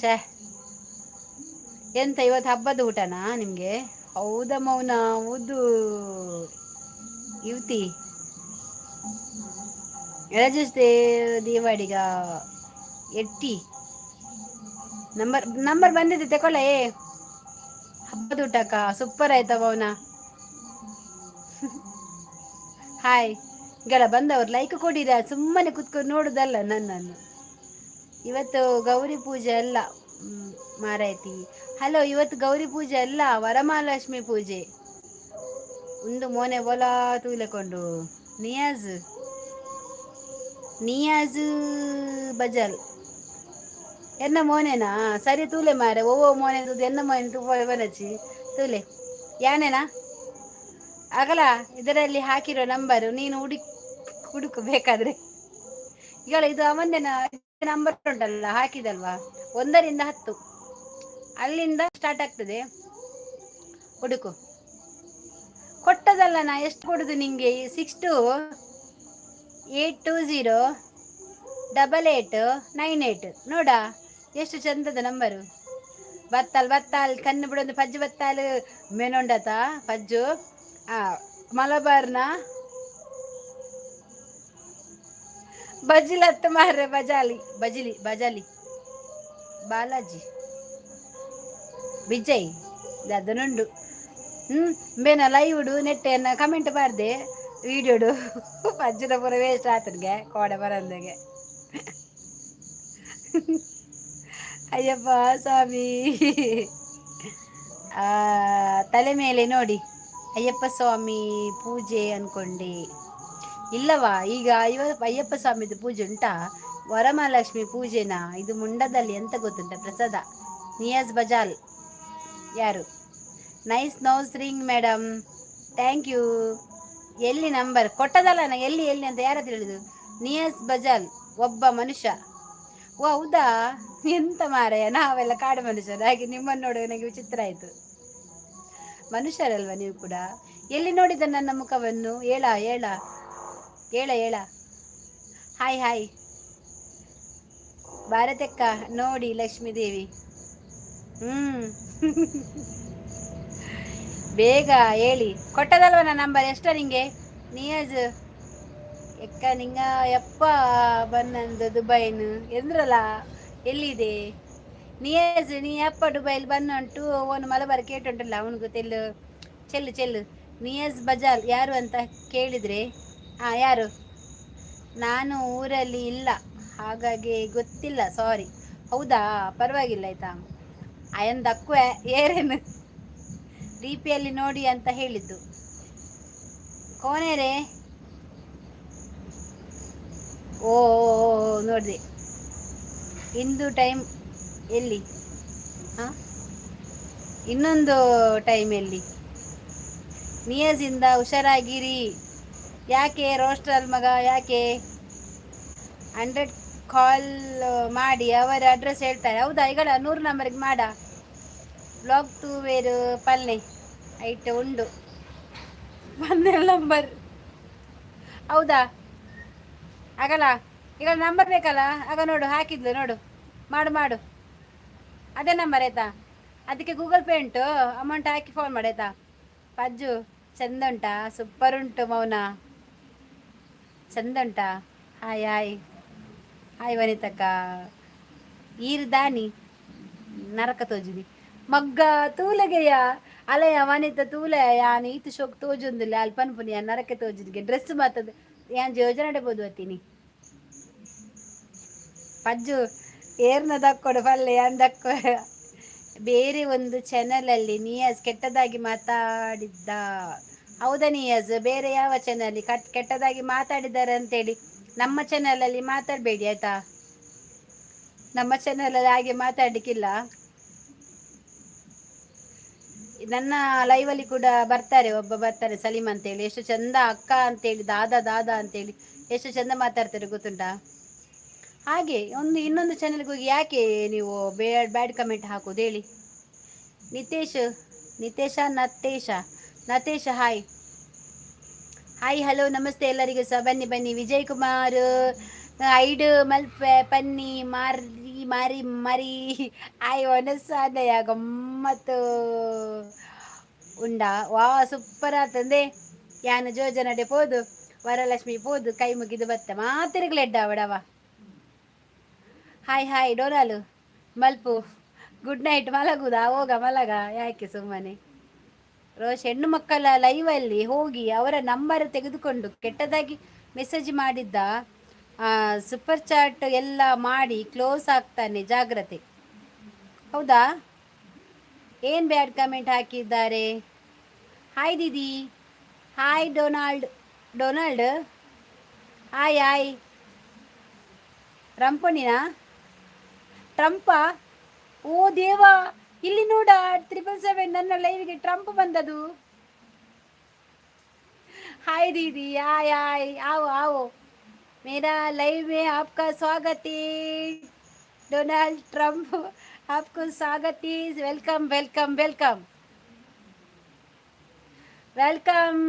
ಛೇ, ಎಂತ ಇವತ್ತು ಹಬ್ಬದ ಊಟನಾ ನಿಮಗೆ? ಹೌದಾ ಮೌನ? ಹೌದು. ಯುವತಿ ರಾಜೇಶ್ ದೇವಾಡಿಗ ಎಟ್ಟಿ ನಂಬರ್, ನಂಬರ್ ಬಂದಿದೆ, ತಗೊಳ್ಳ. ಏ, ಹಬ್ಬದ ಊಟಕ್ಕ ಸೂಪರ್ ಆಯ್ತಾ ಮೌನ? ಹಾಯ್ ಗಳ ಬಂದವರು ಲೈಕ್ ಕೊಡಿರ, ಸುಮ್ಮನೆ ಕುತ್ಕೊಂಡು ನೋಡುದಲ್ಲ ನನ್ನನ್ನು. ಇವತ್ತು ಗೌರಿ ಪೂಜೆ ಅಲ್ಲ ಮಾರಾಯ್ತಿ. ಹಲೋ, ಇವತ್ತು ಗೌರಿ ಪೂಜೆ ಅಲ್ಲ, ವರಮಹಾಲಕ್ಷ್ಮಿ ಪೂಜೆ. ಒಂದು ಮೋನೆ ಬೋಲ ತೂಲೆಕೊಂಡು. ನಿಯಾಜ್, ನಿಯಾಜ್ ಬಜಲ್ ಎನ್ನ ಮೋನೆನಾ? ಸರಿ, ತೂಲೆ ಮಾರೆ. ಓ ಮೋನೆ ತೂದು ಎನ್ನ ಮೋನೆ ತೂ ಬನಚಿ ತೂಲೆ. ಯಾನೇನಾ ಆಗಲ್ಲ. ಇದರಲ್ಲಿ ಹಾಕಿರೋ ನಂಬರು ನೀನು ಹುಡುಕ್ ಹುಡುಕು ಬೇಕಾದ್ರೆ. ಈಗ ಇದು ಅವನ್ನೇ ನಂಬರ್ ಉಂಟಲ್ಲ, ಹಾಕಿದಲ್ವಾ? 1ರಿಂದ 10 ಅಲ್ಲಿಂದ ಸ್ಟಾರ್ಟ್ ಆಗ್ತದೆ. ಹುಡುಕು. ಕೊಟ್ಟದಲ್ಲ ನಾ, ಎಷ್ಟು ಕೊಡುದು ನಿಂಗೆ? 628208898. ನೋಡ, ಎಷ್ಟು ಚಂದದ ನಂಬರು. ಬತ್ತಾಲ್ ಬತ್ತಾಲ್ ಕಣ್ಣು ಬಿಡೊಂದು ಪಜ್ಜು ಬತ್ತಾಲ್ ಮೆನೊಂಡತ ಪಜ್ಜು. ಆ ಮಲಬಾರ್ನ ಬಜಿಲತ್ತು ಮಾರ್ರೆ. ಬಜಾಲಿ ಬಜಿಲಿ ಬಜಾಲಿ ಬಾಲಾಜಿ ವಿಜಯ್ ಅದನುಂಡು. ಬೇನ ಲೈವ್ಡು ನೆಟ್ಟೆನ ಕಮೆಂಟ್ ಬಾರ್ದೆ ವೀಡಿಯೋಡು. ಪಜ್ಜದ ಪೂರ ವೇಸ್ಟ್ ಆತನಿಗೆ ಕೋಡೆ ಬರಂದಗೆ. ಅಯ್ಯಪ್ಪ ಸ್ವಾಮಿ. ತಲೆ ಮೇಲೆ ನೋಡಿ, ಅಯ್ಯಪ್ಪ ಸ್ವಾಮಿ ಪೂಜೆ ಅನ್ಕೊಂಡೆ. ಇಲ್ಲವಾ? ಈಗ ಅಯ್ಯಪ್ಪ ಸ್ವಾಮಿದು ಪೂಜೆ ಉಂಟಾ? ವರಮಹಾಲಕ್ಷ್ಮಿ ಪೂಜೆನಾ ಇದು? ಮುಂಡದಲ್ಲಿ ಎಂತ ಗೊತ್ತುಂಟ? ಪ್ರಸಾದ. ನಿಯಾಜ್ ಬಜಾಲ್ ಯಾರು? Nice nose ring madam, thank you. ಎಲ್ಲಿ ನಂಬರ್ ಕೊಟ್ಟದಲ್ಲ ನಾ? ಎಲ್ಲಿ ಎಲ್ಲಿ ಅಂತ ಯಾರ ತಿಳಿದು? ನಿಯಾಜ್ ಬಜಾಲ್ ಒಬ್ಬ ಮನುಷ್ಯ. ಓ ಹೌದಾ? ಎಂತ ಮಾರಾಯ, ನಾವೆಲ್ಲ ಕಾಡು ಮನುಷ್ಯರು. ಹಾಗೆ ನಿಮ್ಮನ್ನು ನೋಡುವ ನನಗೆ ವಿಚಿತ್ರ ಆಯಿತು. ಮನುಷ್ಯರಲ್ವಾ ನೀವು ಕೂಡ? ಎಲ್ಲಿ ನೋಡಿದ ನನ್ನ ಮುಖವನ್ನು? ಹೇಳ ಹೇಳ ಹೇಳ ಹೇಳ. ಹಾಯ್ ಹಾಯ್ ಭಾರತಕ್ಕ. ನೋಡಿ ಲಕ್ಷ್ಮೀದೇವಿ. ಬೇಗ ಹೇಳಿ. ಕೊಟ್ಟದಲ್ವ ನನ್ನ ನಂಬರ್? ಎಷ್ಟ ನಿಂಗೆ ನಿಯಾಜ್? ಎಕ್ಕ ನಿಂಗ ಯಪ್ಪ ಬನ್ನಂದು ದುಬೈನು ಎಂದ್ರಲ್ಲ, ಎಲ್ಲಿದೆ ನಿಯಾಜ್? ನೀ ಅಪ್ಪ ದುಬೈಲಿ ಬನ್ನುಂಟು. ಅವನು ಮಲಬಾರ್ ಕೇಟುಂಟಲ್ಲ, ಅವನಿಗೆ ತೆಲ್ಲು ಚೆಲ್ಲು ಚೆಲ್ಲು. ನಿಯಾಜ್ ಬಜಾಲ್ ಯಾರು ಅಂತ ಕೇಳಿದರೆ ಹಾಂ, ಯಾರು? ನಾನು ಊರಲ್ಲಿ ಇಲ್ಲ, ಹಾಗಾಗಿ ಗೊತ್ತಿಲ್ಲ, ಸಾರಿ. ಹೌದಾ? ಪರವಾಗಿಲ್ಲ ಆಯ್ತಾ. ಅಯನ್ ದಕ್ವೆ ಏರೇನು ಡಿಪಿಯಲ್ಲಿ ನೋಡಿ ಅಂತ ಹೇಳಿದ್ದು. ಕೋನೇರೆ? ಓ, ನೋಡಿದೆ. ಇಂದು ಟೈಮ್ ಎಲ್ಲಿ? ಹಾಂ, ಇನ್ನೊಂದು ಟೈಮ್ ಎಲ್ಲಿ? ನಿಯಾಜಿಂದ ಹುಷಾರಾಗಿರಿ. ಯಾಕೆ ರೋಸ್ಟರ್ ಮಗ, ಯಾಕೆ? 100 ಕಾಲ್ ಮಾಡಿ, ಅವರ ಅಡ್ರೆಸ್ ಹೇಳ್ತಾರೆ. ಹೌದಾ? ಈಗ 100 ನಂಬರ್ಗೆ ಮಾಡ. ಬ್ಲಾಗ್ ತೂವೇರು ಪಲ್ಲೆ ಐಟ್ ಉಂಡು ಪನ್ನೆ ನಂಬರ್. ಹೌದಾ? ಆಗಲ್ಲ. ಈಗ ನಂಬರ್ ಬೇಕಲ್ಲ? ಆಗ ನೋಡು, ಹಾಕಿದ್ಲು ನೋಡು. ಮಾಡು ಮಾಡು, ಅದೇ ನಂಬರ್ ಆಯ್ತಾ? ಅದಕ್ಕೆ ಗೂಗಲ್ ಪೇ ಉಂಟು, ಅಮೌಂಟ್ ಹಾಕಿ ಫೋನ್ ಮಾಡಿ ಆಯ್ತಾ? ಪಜ್ಜು ಚಂದ ಉಂಟಾ? ಸೂಪರ್ ಉಂಟು ಮೌನ. ಚಂದ ಉಂಟಾ? ಹಾಯ್ ಹಾಯ್ ಹಾಯ್ ವನಿತಕ್ಕ. ಈರು ದಾನಿ ನರಕ ತೋಜಿದಿ ಮಗ್ಗ ತೂಲಗೆಯ ಅಲಯ ವನಿತ ತೂಲೆ. ಯಾನ್ ಈತು ಶೋಕ್ ತೋಜೊಂದಿಲ್ಲ ಅಲ್ಪ ಪನ್ಪುನಿ. ಯಾನ್ ನರಕ ತೋಜಿದಿಗೆ ಡ್ರೆಸ್ ಮಾತದ ಯಾನ್ ಯೋಜನೆ ಬೋದು ಅತ್ತೀನಿ. ಪಜ್ಜು ಏರ್ನ ದಕ್ಕೊಡು ಪಲ್ಲೆ ಯಾನ್ ದಕ್ಕೊ. ಬೇರೆ ಒಂದು ಚಾನಲಲ್ಲಿ ನಿಯಾಜ್ ಕೆಟ್ಟದಾಗಿ ಮಾತಾಡಿದ್ದ. ಹೌದಾ ನಿಯಾಜ್? ಬೇರೆ ಯಾವ ಚಾನಲ್ ಕೆಟ್ಟದಾಗಿ ಮಾತಾಡಿದ್ದಾರೆ ಅಂತೇಳಿ ನಮ್ಮ ಚಾನಲಲ್ಲಿ ಮಾತಾಡಬೇಡಿ ಆಯ್ತಾ? ನಮ್ಮ ಚಾನಲಲ್ಲಿ ಹಾಗೆ ಮಾತಾಡಲಿಕ್ಕಿಲ್ಲ. ನನ್ನ ಲೈವಲ್ಲಿ ಕೂಡ ಬರ್ತಾರೆ, ಒಬ್ಬ ಬರ್ತಾರೆ ಸಲೀಮ್ ಅಂತೇಳಿ. ಎಷ್ಟು ಚಂದ ಅಕ್ಕ ಅಂತೇಳಿ, ದಾದಾ ದಾದಾ ಅಂತೇಳಿ ಎಷ್ಟು ಚಂದ ಮಾತಾಡ್ತಾರೆ ಗೊತ್ತುಂಟಾ? ಹಾಗೆ ಒಂದು ಇನ್ನೊಂದು ಚಾನಲ್ಗೆ ಹೋಗಿ ಯಾಕೆ ನೀವು ಬ್ಯಾಡ್ ಬ್ಯಾಡ್ ಕಮೆಂಟ್ ಹಾಕೋದು ಹೇಳಿ? ನಿತೇಶ್, ನಿತೇಶ, ನತ್ತೇಶ. ನತೇಶ, ಹಾಯ್ ಹಾಯ್, ಹಲೋ, ನಮಸ್ತೆ ಎಲ್ಲರಿಗೂ ಸಹ. ಬನ್ನಿ ಬನ್ನಿ. ವಿಜಯ್ ಕುಮಾರ್, ಐಡ್ ಮಲ್ಪೆ ಪನ್ನಿ ಮಾರಿ ಮಾರಿ ಮಾರಿ. ಆಯ್ ಒನಸಾದಯ ಗಮ್ಮತ್ತು ಉಂಡಾ? ವಾ, ಸೂಪರ್ ಆತಂದೆ. ಯಾನ ಜೋಜನಡೆ ಪೋದು, ವರಲಕ್ಷ್ಮಿ ಪೋದು, ಕೈ ಮುಗಿದು ಬತ್ತ. ಮಾತಿರ್ಗಲೆಡ್ಡ ಅವಡವ. ಹಾಯ್ ಹಾಯ್ ಡೊನಾಲು ಮಲ್ಪು. Good night. ಮಲಗುದಾ? ಹೋಗ ಮಲಗ. ಯಾಕೆ ಸುಮ್ಮನೆ ರೋಷ್? ಹೆಣ್ಣು ಮಕ್ಕಳ ಲೈವಲ್ಲಿ ಹೋಗಿ ಅವರ ನಂಬರ್ ತೆಗೆದುಕೊಂಡು ಕೆಟ್ಟದಾಗಿ ಮೆಸೇಜ್ ಮಾಡಿದ್ದ, ಸೂಪರ್ ಚಾಟ್ ಎಲ್ಲ ಮಾಡಿ ಕ್ಲೋಸ್ ಆಗ್ತಾನೆ, ಜಾಗ್ರತೆ. ಹೌದಾ? ಏನು ಬ್ಯಾಡ್ ಕಮೆಂಟ್ ಹಾಕಿದ್ದಾರೆ? Hi Didi. Hi Donald, Donald, hi hi. ರಂಪಣಿನಾ? ಟ್ರಂಪ? ಓ ದೇವಾ, ಇಲ್ಲಿ ನೋಡ 777, ನನ್ನ ಲೈವ್ಗೆ ಟ್ರಂಪ್ ಬಂದದು. हाय दीदी, हाय हाय, आओ आओ, मेरा लाइव में आपका स्वागत है. डोनाल्ड ट्रंप, आपको स्वागत है. Welcome welcome welcome welcome.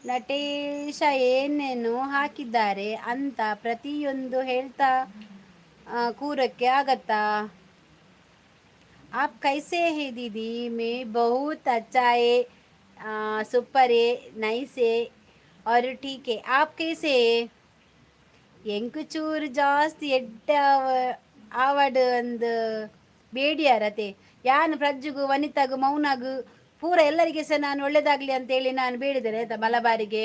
Natesha ಏನೇನು ಹಾಕಿದ್ದಾರೆ ಅಂತ ಪ್ರತಿಯೊಂದು ಹೇಳ್ತಾ ಕೂರಕ್ಕೆ ಆಗತ್ತಾ? आप कैसे है दीदी? मैं बहुत अच्छा है, सुपर है, नाइस है और ठीक है. आप कैसे है? ಎಂಕು ಚೂರು ಜಾಸ್ತಿ ಎಡ್ಡ ಆವಡ್ ಒಂದು ಬೇಡಿಯಾರತೆ. ಯಾನು ಪ್ರಜ್ಜುಗು, ವನಿತಾಗು, ಮೌನಾಗು, ಪೂರ ಎಲ್ಲರಿಗೆ ಸಹ ನಾನು ಒಳ್ಳೇದಾಗ್ಲಿ ಅಂತೇಳಿ ನಾನು ಬೇಡಿದ್ದೇನೆ, ಆಯ್ತಾ? ಮಲಬಾರಿಗೆ,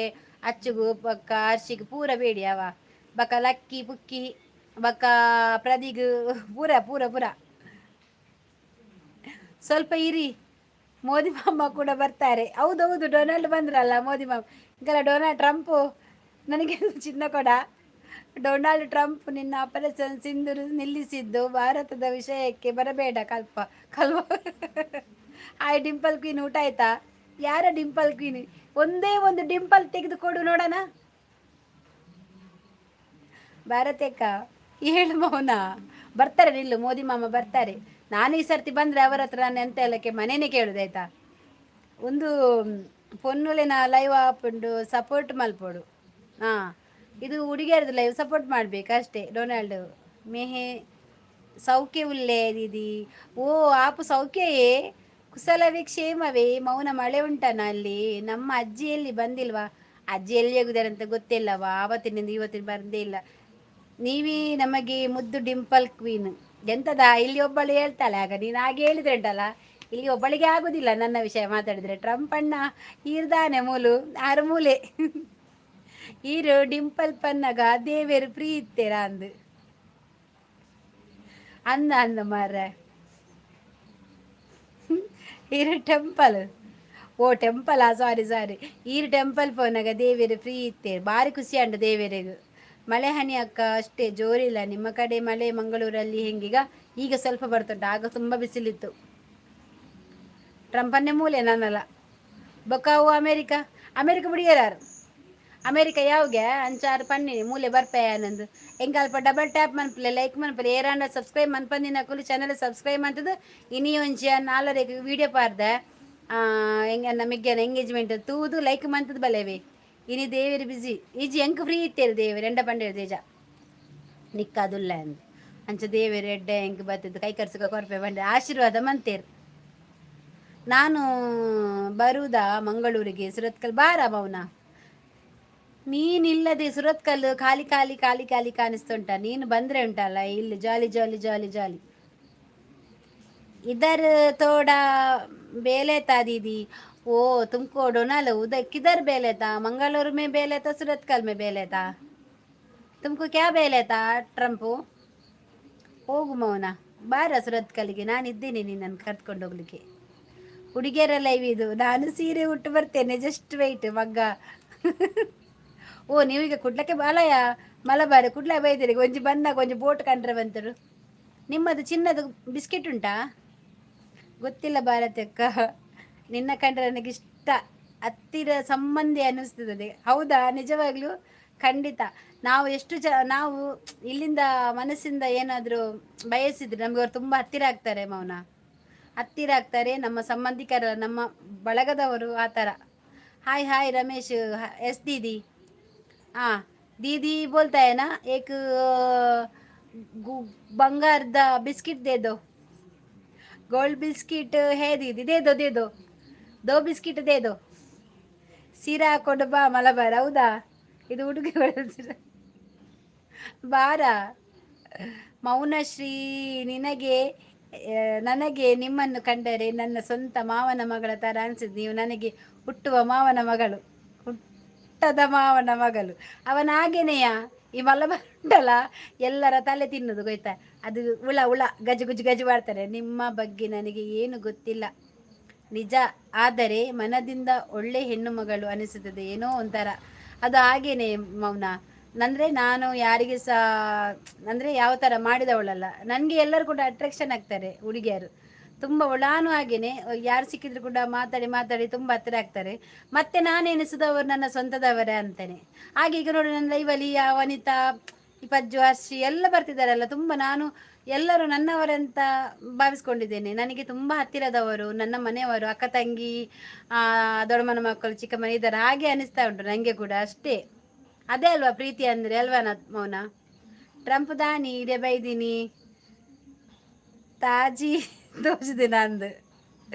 ಅಚ್ಚುಗು, ಬಕ್ಕ ಅರ್ಶಿಗೆ ಪೂರ ಬೇಡಿ ಅವ. ಬಕ್ಕ ಲಕ್ಕಿ ಪುಕ್ಕಿ, ಬಕ್ಕ ಪ್ರದಿಗು, ಪೂರ ಪೂರ ಪೂರ. ಸ್ವಲ್ಪ ಇರಿ, ಮೋದಿ ಮಾಮ ಕೂಡ ಬರ್ತಾರೆ. ಹೌದೌದು, ಡೊನಾಲ್ಡ್ ಬಂದ್ರಲ್ಲ ಮೋದಿ ಮಾಮ. ಈಗಲ್ಲ ಡೊನಾಲ್ಡ್ ಟ್ರಂಪು ನನಗೆ ಚಿನ್ನ ಕೊಡ. ಡೊನಾಲ್ಡ್ ಟ್ರಂಪ್, ನಿನ್ನ ಆಪರೇಷನ್ ಸಿಂಧೂರು ನಿಲ್ಲಿಸಿದ್ದು ಭಾರತದ ವಿಷಯಕ್ಕೆ ಬರಬೇಡ. ಕಲ್ಪ ಕಲ್ವ. ಹಾಯ್ ಡಿಂಪಲ್ ಕ್ವೀನ್, ಊಟ ಆಯ್ತಾ? ಯಾರ ಡಿಂಪಲ್ ಕ್ವೀನ್? ಒಂದೇ ಒಂದು ಡಿಂಪಲ್ ತೆಗೆದುಕೊಡು ನೋಡೋಣ. ಭಾರತಕ್ಕ ಹೇಳು ಮೌನ. ಬರ್ತಾರೆ ನಿಲ್ಲು, ಮೋದಿ ಮಾಮ ಬರ್ತಾರೆ. ನಾನು ಈ ಸರ್ತಿ ಬಂದರೆ ಅವರ ಹತ್ರ ನಾನು ಎಂತ ಎಲ್ಲಕ್ಕೆ ಮನೇನೆ ಕೇಳುದು, ಆಯ್ತಾ? ಒಂದು ಪೊನ್ನುಲೆನ ಲೈವ್ ಆಪುಂಡು, ಸಪೋರ್ಟ್ ಮಲ್ಪೊಡು. ಹಾಂ, ಇದು ಹುಡುಗಿಯರದು ಲೈವ್, ಸಪೋರ್ಟ್ ಮಾಡಬೇಕು ಅಷ್ಟೇ. ಡೊನಾಲ್ಡ್, ಮೇಹೆ ಸೌಖ್ಯ ಉಲ್ಲೆ ದೀದಿ. ಓ, ಆಪು ಸೌಖ್ಯಯೇ? ಕುಶಲವೇ, ಕ್ಷೇಮವೇ? ಮೌನ, ಮಳೆ ಉಂಟನ ಅಲ್ಲಿ? ನಮ್ಮ ಅಜ್ಜಿ ಎಲ್ಲಿ, ಬಂದಿಲ್ವಾ? ಅಜ್ಜಿ ಎಲ್ಲಿ ಹೋಗಿದ್ದಾರೆ ಅಂತ ಗೊತ್ತಿಲ್ಲವಾ? ಆವತ್ತಿನಿಂದ ಇವತ್ತಿನ ಬಂದೇ ಇಲ್ಲ. ನೀವೇ ನಮಗೆ ಮುದ್ದು ಡಿಂಪಲ್ ಕ್ವೀನ್. ಎಂತದ? ಇಲ್ಲಿ ಒಬ್ಬಳು ಹೇಳ್ತಾಳೆ, ಆಗ ನೀನು ಹಾಗೆ ಹೇಳಿದ್ರೆ ಉಂಟಲ್ಲ, ಇಲ್ಲಿ ಒಬ್ಬಳಿಗೆ ಆಗುದಿಲ್ಲ ನನ್ನ ವಿಷಯ ಮಾತಾಡಿದ್ರೆ. ಟ್ರಂಪ್ ಅಣ್ಣ ಈರ್ದಾನೆ ಮೂಲು ಆರು ಮೂಲೆ ಈರು ಡಿಂಪಲ್ ಪನ್ನಗ ದೇವೇರು ಫ್ರೀ ಇತ್ತೇರ ಅಂದು ಅಂದ ಅಂದ ಮಾರ್ರೆ. ಈರು ಟೆಂಪಲ್, ಓ ಟೆಂಪಲ್, ಸಾರಿ ಸಾರಿ. ಈರು ಟೆಂಪಲ್ ಪೋನಾಗ ದೇವೇರು ಫ್ರೀ ಇತ್ತೇರು. ಭಾರಿ ಖುಷಿ ಅಂಡು ದೇವೇರಿಗೂ. ಮಳೆ ಹನಿ ಅಕ್ಕ, ಅಷ್ಟೇ ಜೋರಿಲ್ಲ. ನಿಮ್ಮ ಕಡೆ ಮಳೆ? ಮಂಗಳೂರಲ್ಲಿ ಹೆಂಗೀಗ? ಈಗ ಸ್ವಲ್ಪ ಬರ್ತುಂಟು, ಆಗ ತುಂಬ ಬಿಸಿಲಿತ್ತು. ಟ್ರಂಪನ್ನೇ ಮೂಲೆ, ನಾನಲ್ಲ. ಬೊಕ್ಕಾವು ಅಮೇರಿಕ, ಅಮೇರಿಕ ಬಿಡಿಯರಾರು. ಅಮೇರಿಕ ಯಾವ್ಗೆ ಅಂಚಾರು ಪನ್ನಿ ಮೂಲೆ ಬರ್ಪೆ ನಂದು. ಎಂಕ ಅಲ್ಪ ಡಬಲ್ ಟ್ಯಾಪ್ ಮನ್ಪಲೆ, ಲೈಕ್ ಮನ್ಪಲೆ. ಏರಾಂಡ ಸಬ್ಸ್ಕ್ರೈಬ್ ಮನ್ಪಂದಿನ ಕುಲು ಚಾನಲ್ ಸಬ್ಸ್ಕ್ರೈಬ್ ಅಂತದ್ದು. ಇನಿ ಒಂಜಿ ನಾಲರೆಗ್ ವೀಡಿಯೋ ಪಾರ್ದೆ ಎಂಗ ನಮಗೆ ಎಂಗೇಜ್ಮೆಂಟ್ ತೂದು ಲೈಕ್ ಮಂತದ ಬಲೇವೆ. ಇನಿ ದೇವೇರು ಬಿಸಿ ಈಜಿ, ಎಂಕ್ ಫ್ರೀ ಇತ್ತೇರು ದೇವೇರು ಎಂಡ ಪಂಡೇರು ತೇಜ ನಿಕ್ಕಾದುಲ್ಲ ಅಂದ್. ಅಂಚ ದೇವೇರು ಎಡ್ಡೆ ಎಂಕ್ ಬತ್ತದ್ದು ಕೈ ಕರ್ಸಕ ಕೊರ್ಪೆ ಬಂಡೆ ಆಶೀರ್ವಾದ ಮಂತೇರು. ನಾನು ಬರುದಾ ಮಂಗಳೂರಿಗೆ? ಸುರತ್ಕಲ್ ಬಾರ ಮೌನ. ನೀನಿಲ್ಲದೆ ಸುರತ್ಕಲ್ ಖಾಲಿ ಖಾಲಿ ಖಾಲಿ ಖಾಲಿ ಕಾಣಿಸ್ತುಂಟ. ನೀನು ಬಂದ್ರೆ ಉಂಟಲ್ಲ ಇಲ್ಲಿ ಜಾಲಿ ಜಾಲಿ ಜಾಲಿ ಜಾಲಿ. इधर थोड़ा बेले था दीदी. ओ, तुमको डोनाल्ड उधर किधर बेले था? मंगलूर में बेले था, सुरतकल में बेले था? तुमको क्या बेले था ಟ್ರಂಪು? ಹೋಗು ಮೌನ, ಬಾರ ಸುರತ್ಕಲ್ಗೆ, ನಾನಿದ್ದೇನೆ ನಿನ್ನನ್ನು ಕರ್ಕೊಂಡು ಹೋಗ್ಲಿಕ್ಕೆ. ಹುಡುಗಿಯರ ಲೈವ್ ಇದು, ನಾನು ಸೀರೆ ಉಟ್ಟು ಬರ್ತೇನೆ, ಜಸ್ಟ್ ವೆಯ್ಟ್ ಮಗ್ಗ. ಓ, ನೀವೀಗ ಕುಡ್ಲಕ್ಕೆ ಬಾಲಯ ಮಲಬಾರ ಕುಡ್ಲ ಬೈದಿರಿ. ಒಂಜಿ ಬಂದಾಗ ಒಂಜಿ ಬೋಟ್ ಕಂಡ್ರೆ ಬಂತರು. ನಿಮ್ಮದು ಚಿನ್ನದ ಬಿಸ್ಕೆಟ್ ಉಂಟಾ? ಗೊತ್ತಿಲ್ಲ ಭಾರತಕ್ಕ. ನಿನ್ನ ಕಂಡ್ರೆ ನನಗೆ ಇಷ್ಟ, ಹತ್ತಿರ ಸಂಬಂಧಿ ಅನ್ನಿಸ್ತದೆ. ಹೌದಾ? ನಿಜವಾಗ್ಲೂ ಖಂಡಿತ. ನಾವು ಎಷ್ಟು ನಾವು ಇಲ್ಲಿಂದ ಮನಸ್ಸಿಂದ ಏನಾದರೂ ಬಯಸಿದ್ರೆ ನಮಗೆ ಅವ್ರು ತುಂಬ ಹತ್ತಿರ ಆಗ್ತಾರೆ ಮೌನ. ಹತ್ತಿರ ಆಗ್ತಾರೆ ನಮ್ಮ ಸಂಬಂಧಿಕರ, ನಮ್ಮ ಬಳಗದವರು, ಆ ಥರ. Hi hi Ramesh S. दीदी, हाँ दीदी बोलता है ना, एक ಬಂಗಾರದ बिस्किट दे दो. गोल्ड बिस्किट है दीदी, दे दो, दे दो, दो बिस्किट दे दो. ಸೀರೆ ಹಾಕೊಂಡು ಬಾ ಮಲಬಾರ್. ಹೌದಾ? ಇದು ಉಡುಗೆ ಸೀರೆ ಬಾರ. ಮೌನಶ್ರೀ, ನಿನಗೆ ನನಗೆ ನಿಮ್ಮನ್ನು ಕಂಡರೆ ನನ್ನ ಸ್ವಂತ ಮಾವನ ಮಗಳ ಥರ ಅನಿಸಿದ್. ನೀವು ನನಗೆ ಹುಟ್ಟುವ ಮಾವನ ಮಗಳು, ಹುಟ್ಟದ ಮಾವನ ಮಗಳು. ಅವನ ಹಾಗೇನೆಯಾ. ಈ ಮಲಬಾರ್ ಉಂಟಲ್ಲ, ಎಲ್ಲರ ತಲೆ ತಿನ್ನುದು, ಗೊತ್ತಾ? ಅದು ಹುಳ ಹುಳ ಗಜು ಗುಜು ಗಜು ಮಾಡ್ತಾರೆ. ನಿಮ್ಮ ಬಗ್ಗೆ ನನಗೆ ಏನು ಗೊತ್ತಿಲ್ಲ ನಿಜ, ಆದರೆ ಮನದಿಂದ ಒಳ್ಳೆ ಹೆಣ್ಣು ಮಗಳು ಅನಿಸುತ್ತದೆ. ಏನೋ ಒಂಥರ ಅದು ಹಾಗೇನೆ ಮೌನ. ಅಂದರೆ ನಾನು ಯಾರಿಗೆ ಸಹ ಅಂದರೆ ಯಾವ ಥರ ಮಾಡಿದವಳಲ್ಲ. ನನಗೆ ಎಲ್ಲರೂ ಕೂಡ ಅಟ್ರಾಕ್ಷನ್ ಆಗ್ತಾರೆ ಹುಡುಗಿಯರು ತುಂಬ. ನಾನು ಹಾಗೇನೆ, ಯಾರು ಸಿಕ್ಕಿದ್ರು ಕೂಡ ಮಾತಾಡಿ ಮಾತಾಡಿ ತುಂಬ ಹತ್ತಿರ ಆಗ್ತಾರೆ. ಮತ್ತೆ ನಾನು ಎನಿಸಿದವರು ನನ್ನ ಸ್ವಂತದವರೇ ಅಂತಾನೆ. ಹಾಗೆ ಈಗ ನೋಡಿ, ನನ್ನ ಲೈವಲ್ಲಿ ಆ ವನಿತಾ, ಈ ಪಜ್ಜು, ಹರ್ಷಿ ಎಲ್ಲ ಬರ್ತಿದ್ದಾರಲ್ಲ, ತುಂಬ ನಾನು ಎಲ್ಲರೂ ನನ್ನವರಂತ ಭಾವಿಸ್ಕೊಂಡಿದ್ದೇನೆ. ನನಗೆ ತುಂಬ ಹತ್ತಿರದವರು, ನನ್ನ ಮನೆಯವರು, ಅಕ್ಕ ತಂಗಿ, ದೊಡ್ಡಮ್ಮನ ಮಕ್ಕಳು, ಚಿಕ್ಕಮ್ಮನ ಇದ್ದಾರೆ, ಹಾಗೆ ಅನಿಸ್ತಾ ಉಂಟು ನನಗೆ ಕೂಡ ಅಷ್ಟೇ. ಅದೇ ಅಲ್ವಾ ಪ್ರೀತಿ ಅಂದರೆ, ಅಲ್ವಾ ಮೌನ? ಟ್ರಂಪ್ ದಾನಿ ಇಡೆ ಬೈದಿನಿ ತಾಜಿ ತೋಜಿದೆ ನಂದು.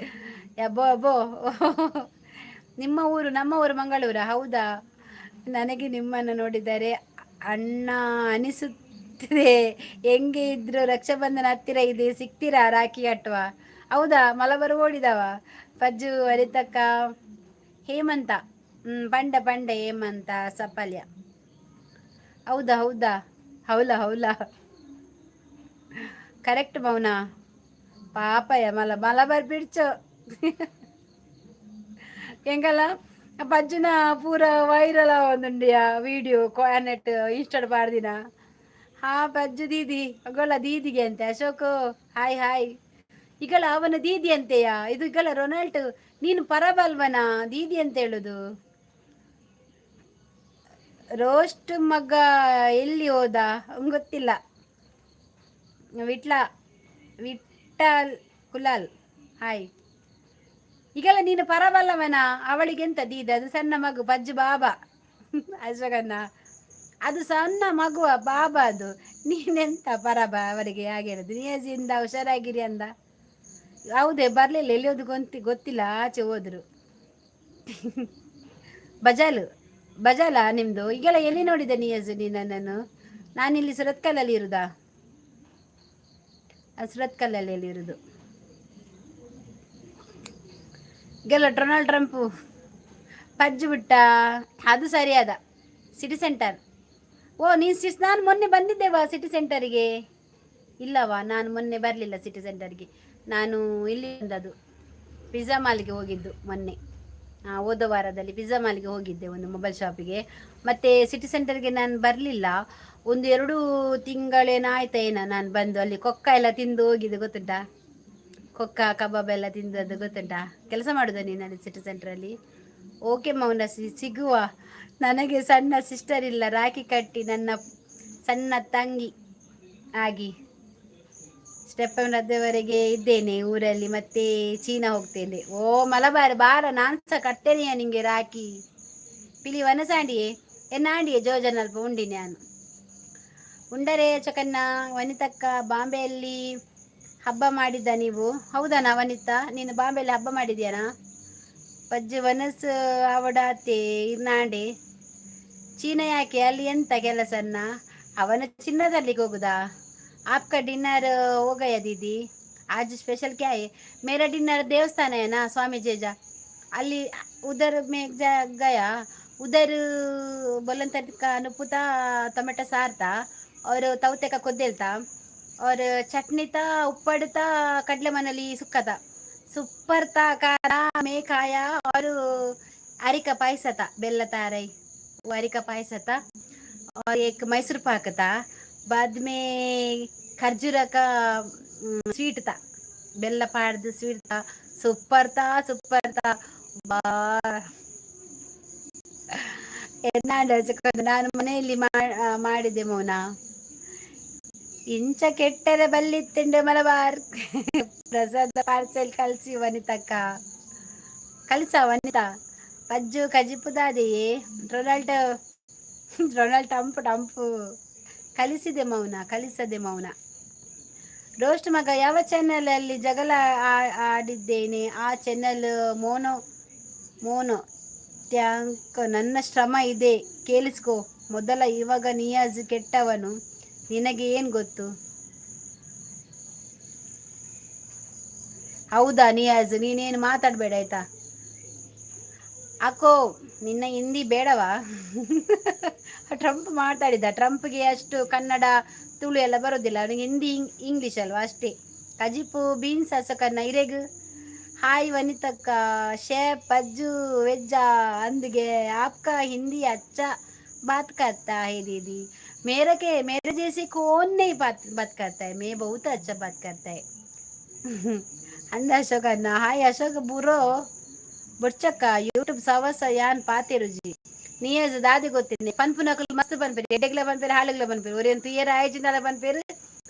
ಅಬ್ಬೋ ಅಬ್ಬೋ. ನಿಮ್ಮ ಊರು? ನಮ್ಮ ಊರು ಮಂಗಳೂರ. ಹೌದಾ? ನನಗೆ ನಿಮ್ಮನ್ನು ನೋಡಿದರೆ ಅಣ್ಣ ಅನಿಸುತ್ತಿದೆ. ಹೆಂಗೆ ಇದ್ರು ರಕ್ಷಾಬಂಧನ ಹತ್ತಿರ ಇದೆ, ಸಿಗ್ತೀರಾ? ರಾಖಿ ಕಟ್ಟುವ. ಹೌದಾ? ಮಲಬರು ಓಡಿದವ. ಪಜ್ಜು, ಹರಿತಕ್ಕ, ಹೇಮಂತ, ಪಂಡ ಪಂಡ ಹೇಮಂತ ಸಪಲ್ಯ. ಹೌದಾ? ಹೌದಾ? ಹೌಲಾ ಹೌಲಾ, ಕರೆಕ್ಟ್ ಮೌನ. ಪಾಪಯ್ಯ ಮಲ ಮಲಬಾರ್ ಬಿಡ್ಚು ಎಂಕಲ್ಲ ಪಜ್ಜುನ ಪೂರ ವೈರಲ್ ಆವೊಂದುಂಡಿಯ ವೀಡಿಯೋ ನೆಟ್ ಇನ್ಸ್ಟಾಡ್ ಪಾಡ್ದಿನ. ಹಾ ಪಜ್ಜು ದೀದಿ ಅಗೋಲ ದೀದಿಗೆ ಅಂತೆ. Ashok, hi hi. ಈಗಲ ಅವನ ದೀದಿ ಅಂತೆಯಾ ಇದು? ಈಗಲ ರೊನಾಲ್ಡ್, ನೀನು ಪರಬಲ್ವನ ದೀದಿ ಅಂತ ಹೇಳುದು? ರೋಸ್ಟ್ ಮಗ ಎಲ್ಲಿ ಹೋದ ಗೊತ್ತಿಲ್ಲ. ವಿಟ್ಲ, ವಿಠಲ್ ಕುಲಾಲ್, ಹಾಯ್. ಈಗೆಲ್ಲ ನೀನು ಪರಬಲ್ಲವನ? ಅವಳಿಗೆಂತ ದೀದ? ಅದು ಸಣ್ಣ ಮಗು ಪಜ್ಜು ಬಾಬಾ. ಅಶೋಕಣ್ಣ, ಅದು ಸಣ್ಣ ಮಗುವ ಬಾಬಾ ಅದು. ನೀನೆಂತ ಪರಬ ಅವರಿಗೆ ಹಾಗೆ ಹೇಳುದು? ನಿಯಜಿಂದ ಹುಷಾರಾಗಿರಿ ಅಂದ. ಹೌದೇ? ಬರಲಿಲ್ಲ. ಎಲ್ಲಿ ಹೋದು ಗೊತ್ತಿಲ್ಲ, ಆಚೆ ಹೋದ್ರು. ಬಜಾಲು ಬಜಾಲ ನಿಮ್ಮದು? ಈಗೆಲ್ಲ ಎಲ್ಲಿ ನೋಡಿದೆ ನಿಯಜು ನೀನು ನನ್ನನ್ನು? ನಾನಿಲ್ಲಿ ಸುರತ್ಕಲ್ಲಲ್ಲಿ ಇರುದಾ? ಸುರತ್ಕಲ್ಲಲ್ಲಿ ಎಲ್ಲಿ ಇರುದು? ಗೆಲ್ಲ ಡೊನಾಲ್ಡ್ ಟ್ರಂಪು ಪಜ್ಜು ಬಿಟ್ಟ. ಅದು ಸರಿಯಾದ ಸಿಟಿ ಸೆಂಟರ್. ಓ, ನೀನು ಸಿಸ್ ನಾನು ಮೊನ್ನೆ ಬಂದಿದ್ದೆವಾ ಸಿಟಿ ಸೆಂಟರಿಗೆ? ಇಲ್ಲವಾ, ನಾನು ಮೊನ್ನೆ ಬರಲಿಲ್ಲ ಸಿಟಿ ಸೆಂಟರ್ಗೆ. ನಾನು ಇಲ್ಲಿ ಬಂದದ್ದು, ಪಿಜ್ಜಾ ಮಾಲ್ಗೆ ಹೋಗಿದ್ದು ಮೊನ್ನೆ. ಹೋದ ವಾರದಲ್ಲಿ ಪಿಜ್ಜಾ ಮಾಲ್ಗೆ ಹೋಗಿದ್ದೆ ಒಂದು ಮೊಬೈಲ್ ಶಾಪಿಗೆ. ಮತ್ತು ಸಿಟಿ ಸೆಂಟರ್ಗೆ ನಾನು ಬರಲಿಲ್ಲ. ಒಂದು 2 ತಿಂಗಳೇನಾಯ್ತೇನ ನಾನು ಬಂದು. ಅಲ್ಲಿ ಕೊಕ್ಕ ಎಲ್ಲ ತಿಂದು ಹೋಗಿದ್ದು ಗೊತ್ತುಂಟಾ? ಕೊಕ್ಕ ಕಬಾಬ್ ಎಲ್ಲ ತಿಂದದ್ದು ಗೊತ್ತುಂಟಾ? ಕೆಲಸ ಮಾಡೋದ ನೀನು ಅಲ್ಲಿ ಸಿಟಿ ಸೆಂಟ್ರಲ್ಲಿ? ಓಕೆ ಮೌನ, ಸಿಗುವ. ನನಗೆ ಸಣ್ಣ ಸಿಸ್ಟರ್ ಇಲ್ಲ, ರಾಖಿ ಕಟ್ಟಿ ನನ್ನ ಸಣ್ಣ ತಂಗಿ ಆಗಿ. ಸೆಪ್ಟೆಂಬರ್ ಇದ್ದೇನೆ ಊರಲ್ಲಿ, ಮತ್ತೆ ಚೀನಾ ಹೋಗ್ತೇನೆ. ಓ ಮಲಬಾರ್ ಬಾರ, ನಾನು ಸಹ ಕಟ್ತೇನೆಯ ನಿಂಗೆ ರಾಖಿ. ಪಿಲಿ ವನಸಾಂಡಿಯೇ ಎನ್ನಾಂಡಿಯೇ ಜೋಜನಲ್ಪ ಉಂಡಿ ನಾನು ಉಂಡರೆ ಚಕನ್ನ. ವನಿತಕ್ಕ, ಬಾಂಬೆಯಲ್ಲಿ ಹಬ್ಬ ಮಾಡಿದ್ದ ನೀವು? ಹೌದಾ ವನಿತಾ, ನೀನು ಬಾಂಬೆಯಲ್ಲಿ ಹಬ್ಬ ಮಾಡಿದ್ಯಾನಾ? ಪಜ್ಜು ವನಸು ಅವಡಾತೆ ಇರ್ನಾಂಡೆ. ಚೀನಾ ಯಾಕೆ? ಅಲ್ಲಿ ಎಂತ ಕೆಲಸನ್ನ? ಅವನ ಚಿನ್ನದಲ್ಲಿಗೆ ಹೋಗುದಾ? आपका डिनर हो गया दीदी? आज स्पेशल क्या है? मेरा डिनर देवस्थान है ना, स्वामी जेजा, ಅಲ್ಲಿ उधर मैं जा गया. उधर बोलन का नुपुता टमाटर सार था और तवते का कोद्देल था और चटनी था, उप्पड़ था, कಡಲೆ ಮನಲಿ सुक्का था. सुपर था खाना. मैं खाया और अरिका पायसा था, बेल्ल तारई, वो अरिका पायसा था और एक मैसूर पाक था. बाद में खर्जूर का स्वीट था, ಬೆಲ್ಲ ಪಾಡ್ದು ಸ್ವೀಟ್ था. सुपर था, सुपर था. ಬಾ ಎನ್ನಾಂಡ, ನಾನು ಮನೆಯಲ್ಲಿ ಮಾಡಿದೆ ಮೌನ. ಇಂಚ ಕೆಟ್ಟರೆ ಬಲ್ಲಿತ್ತುಂಡು ಮಲಬಾರ್ ಪ್ರಸಾದ ಪಾರ್ಸೆಲ್ ಕಳಿಸಿ ವನಿತಕ್ಕ. ಕಳಿಸ ವನಿತಾ. ಪಜ್ಜು ಕಜಿಪುದಾದೆಯೇ. Ronaldo, Ronald ಟಂಪು ಟಂಪು. ಕಲಿಸಿದೆ ಮೌನ, ಕಲಿಸದೆ ಮೌನ. ರೋಸ್ಟ್ ಮಗ, ಯಾವ ಚಾನೆಲ್ ಅಲ್ಲಿ ಜಗಳ ಆಡಿದ್ದೇನೆ? ಆ ಚಾನೆಲ್ ಮೋನೋ ಮೋನೋ. Thank. ನನ್ನ ಶ್ರಮ ಇದೆ, ಕೇಳಿಸ್ಕೋ ಮೊದಲ. ಇವಾಗ ನಿಯಾಜ್ ಕೆಟ್ಟವನು, ನಿನಗೆ ಏನು ಗೊತ್ತು? ಹೌದಾ ನಿಯಾಜ್, ನೀನೇನು ಮಾತಾಡಬೇಡ, ಆಯ್ತಾ? ಅಕ್ಕೋ, ನಿನ್ನ ಹಿಂದಿ ಬೇಡವಾ? ಟ್ರಂಪ್ ಮಾತಾಡಿದ. ಟ್ರಂಪ್ಗೆ ಅಷ್ಟು ಕನ್ನಡ, ತುಳು ಎಲ್ಲ ಬರೋದಿಲ್ಲ. ಅವನಿಗೆ ಹಿಂದಿ, ಇಂಗ್ಲೀಷ್ ಅಲ್ವಾ, ಅಷ್ಟೇ. ಕಜಿಪು ಬೀನ್ಸ್ ಅಸಕನ್ನ ಇರೆಗ್. ಹಾಯ್ ವನಿತಕ್ಕ. ಶೇ ಪಜ್ಜು ವೆಜ್ಜ ಅಂದ್ಗೆ. आपका हिंदी अच्छा बात करता है दीदी. मेरे के मेरे जैसे कौन नहीं बात बात करता है. मैं बहुत अच्छा बात करता है ಅಂದ ಅಶೋಕ್ ಅಣ್ಣ. ಹಾಯ್ ಅಶೋಕ್ ಬುರೋ. ಬೊಡ್ಚಕ್ಕ ಯೂಟ್ಯೂಬ್ ಸವಸ ಯಾನ್ ಪಾತೆರುಜಿ. ನಿಯಜ್ ದಾದಿ ಗೊತ್ತಿನಿ. ಪನ್ಪುನಕುಲು ಮಸ್ತ್ ಪನ್ಪೇರು, ಎಡ್ಡೆಗ್ಲ ಪನ್ಪೇರು, ಹಾಳುಗ್ಲ ಪನ್ಪೇರು. ಒರಿಯನ್ ತುಯರ ಆಯ್ಜಿನಲ ಪನ್ಪೇರು,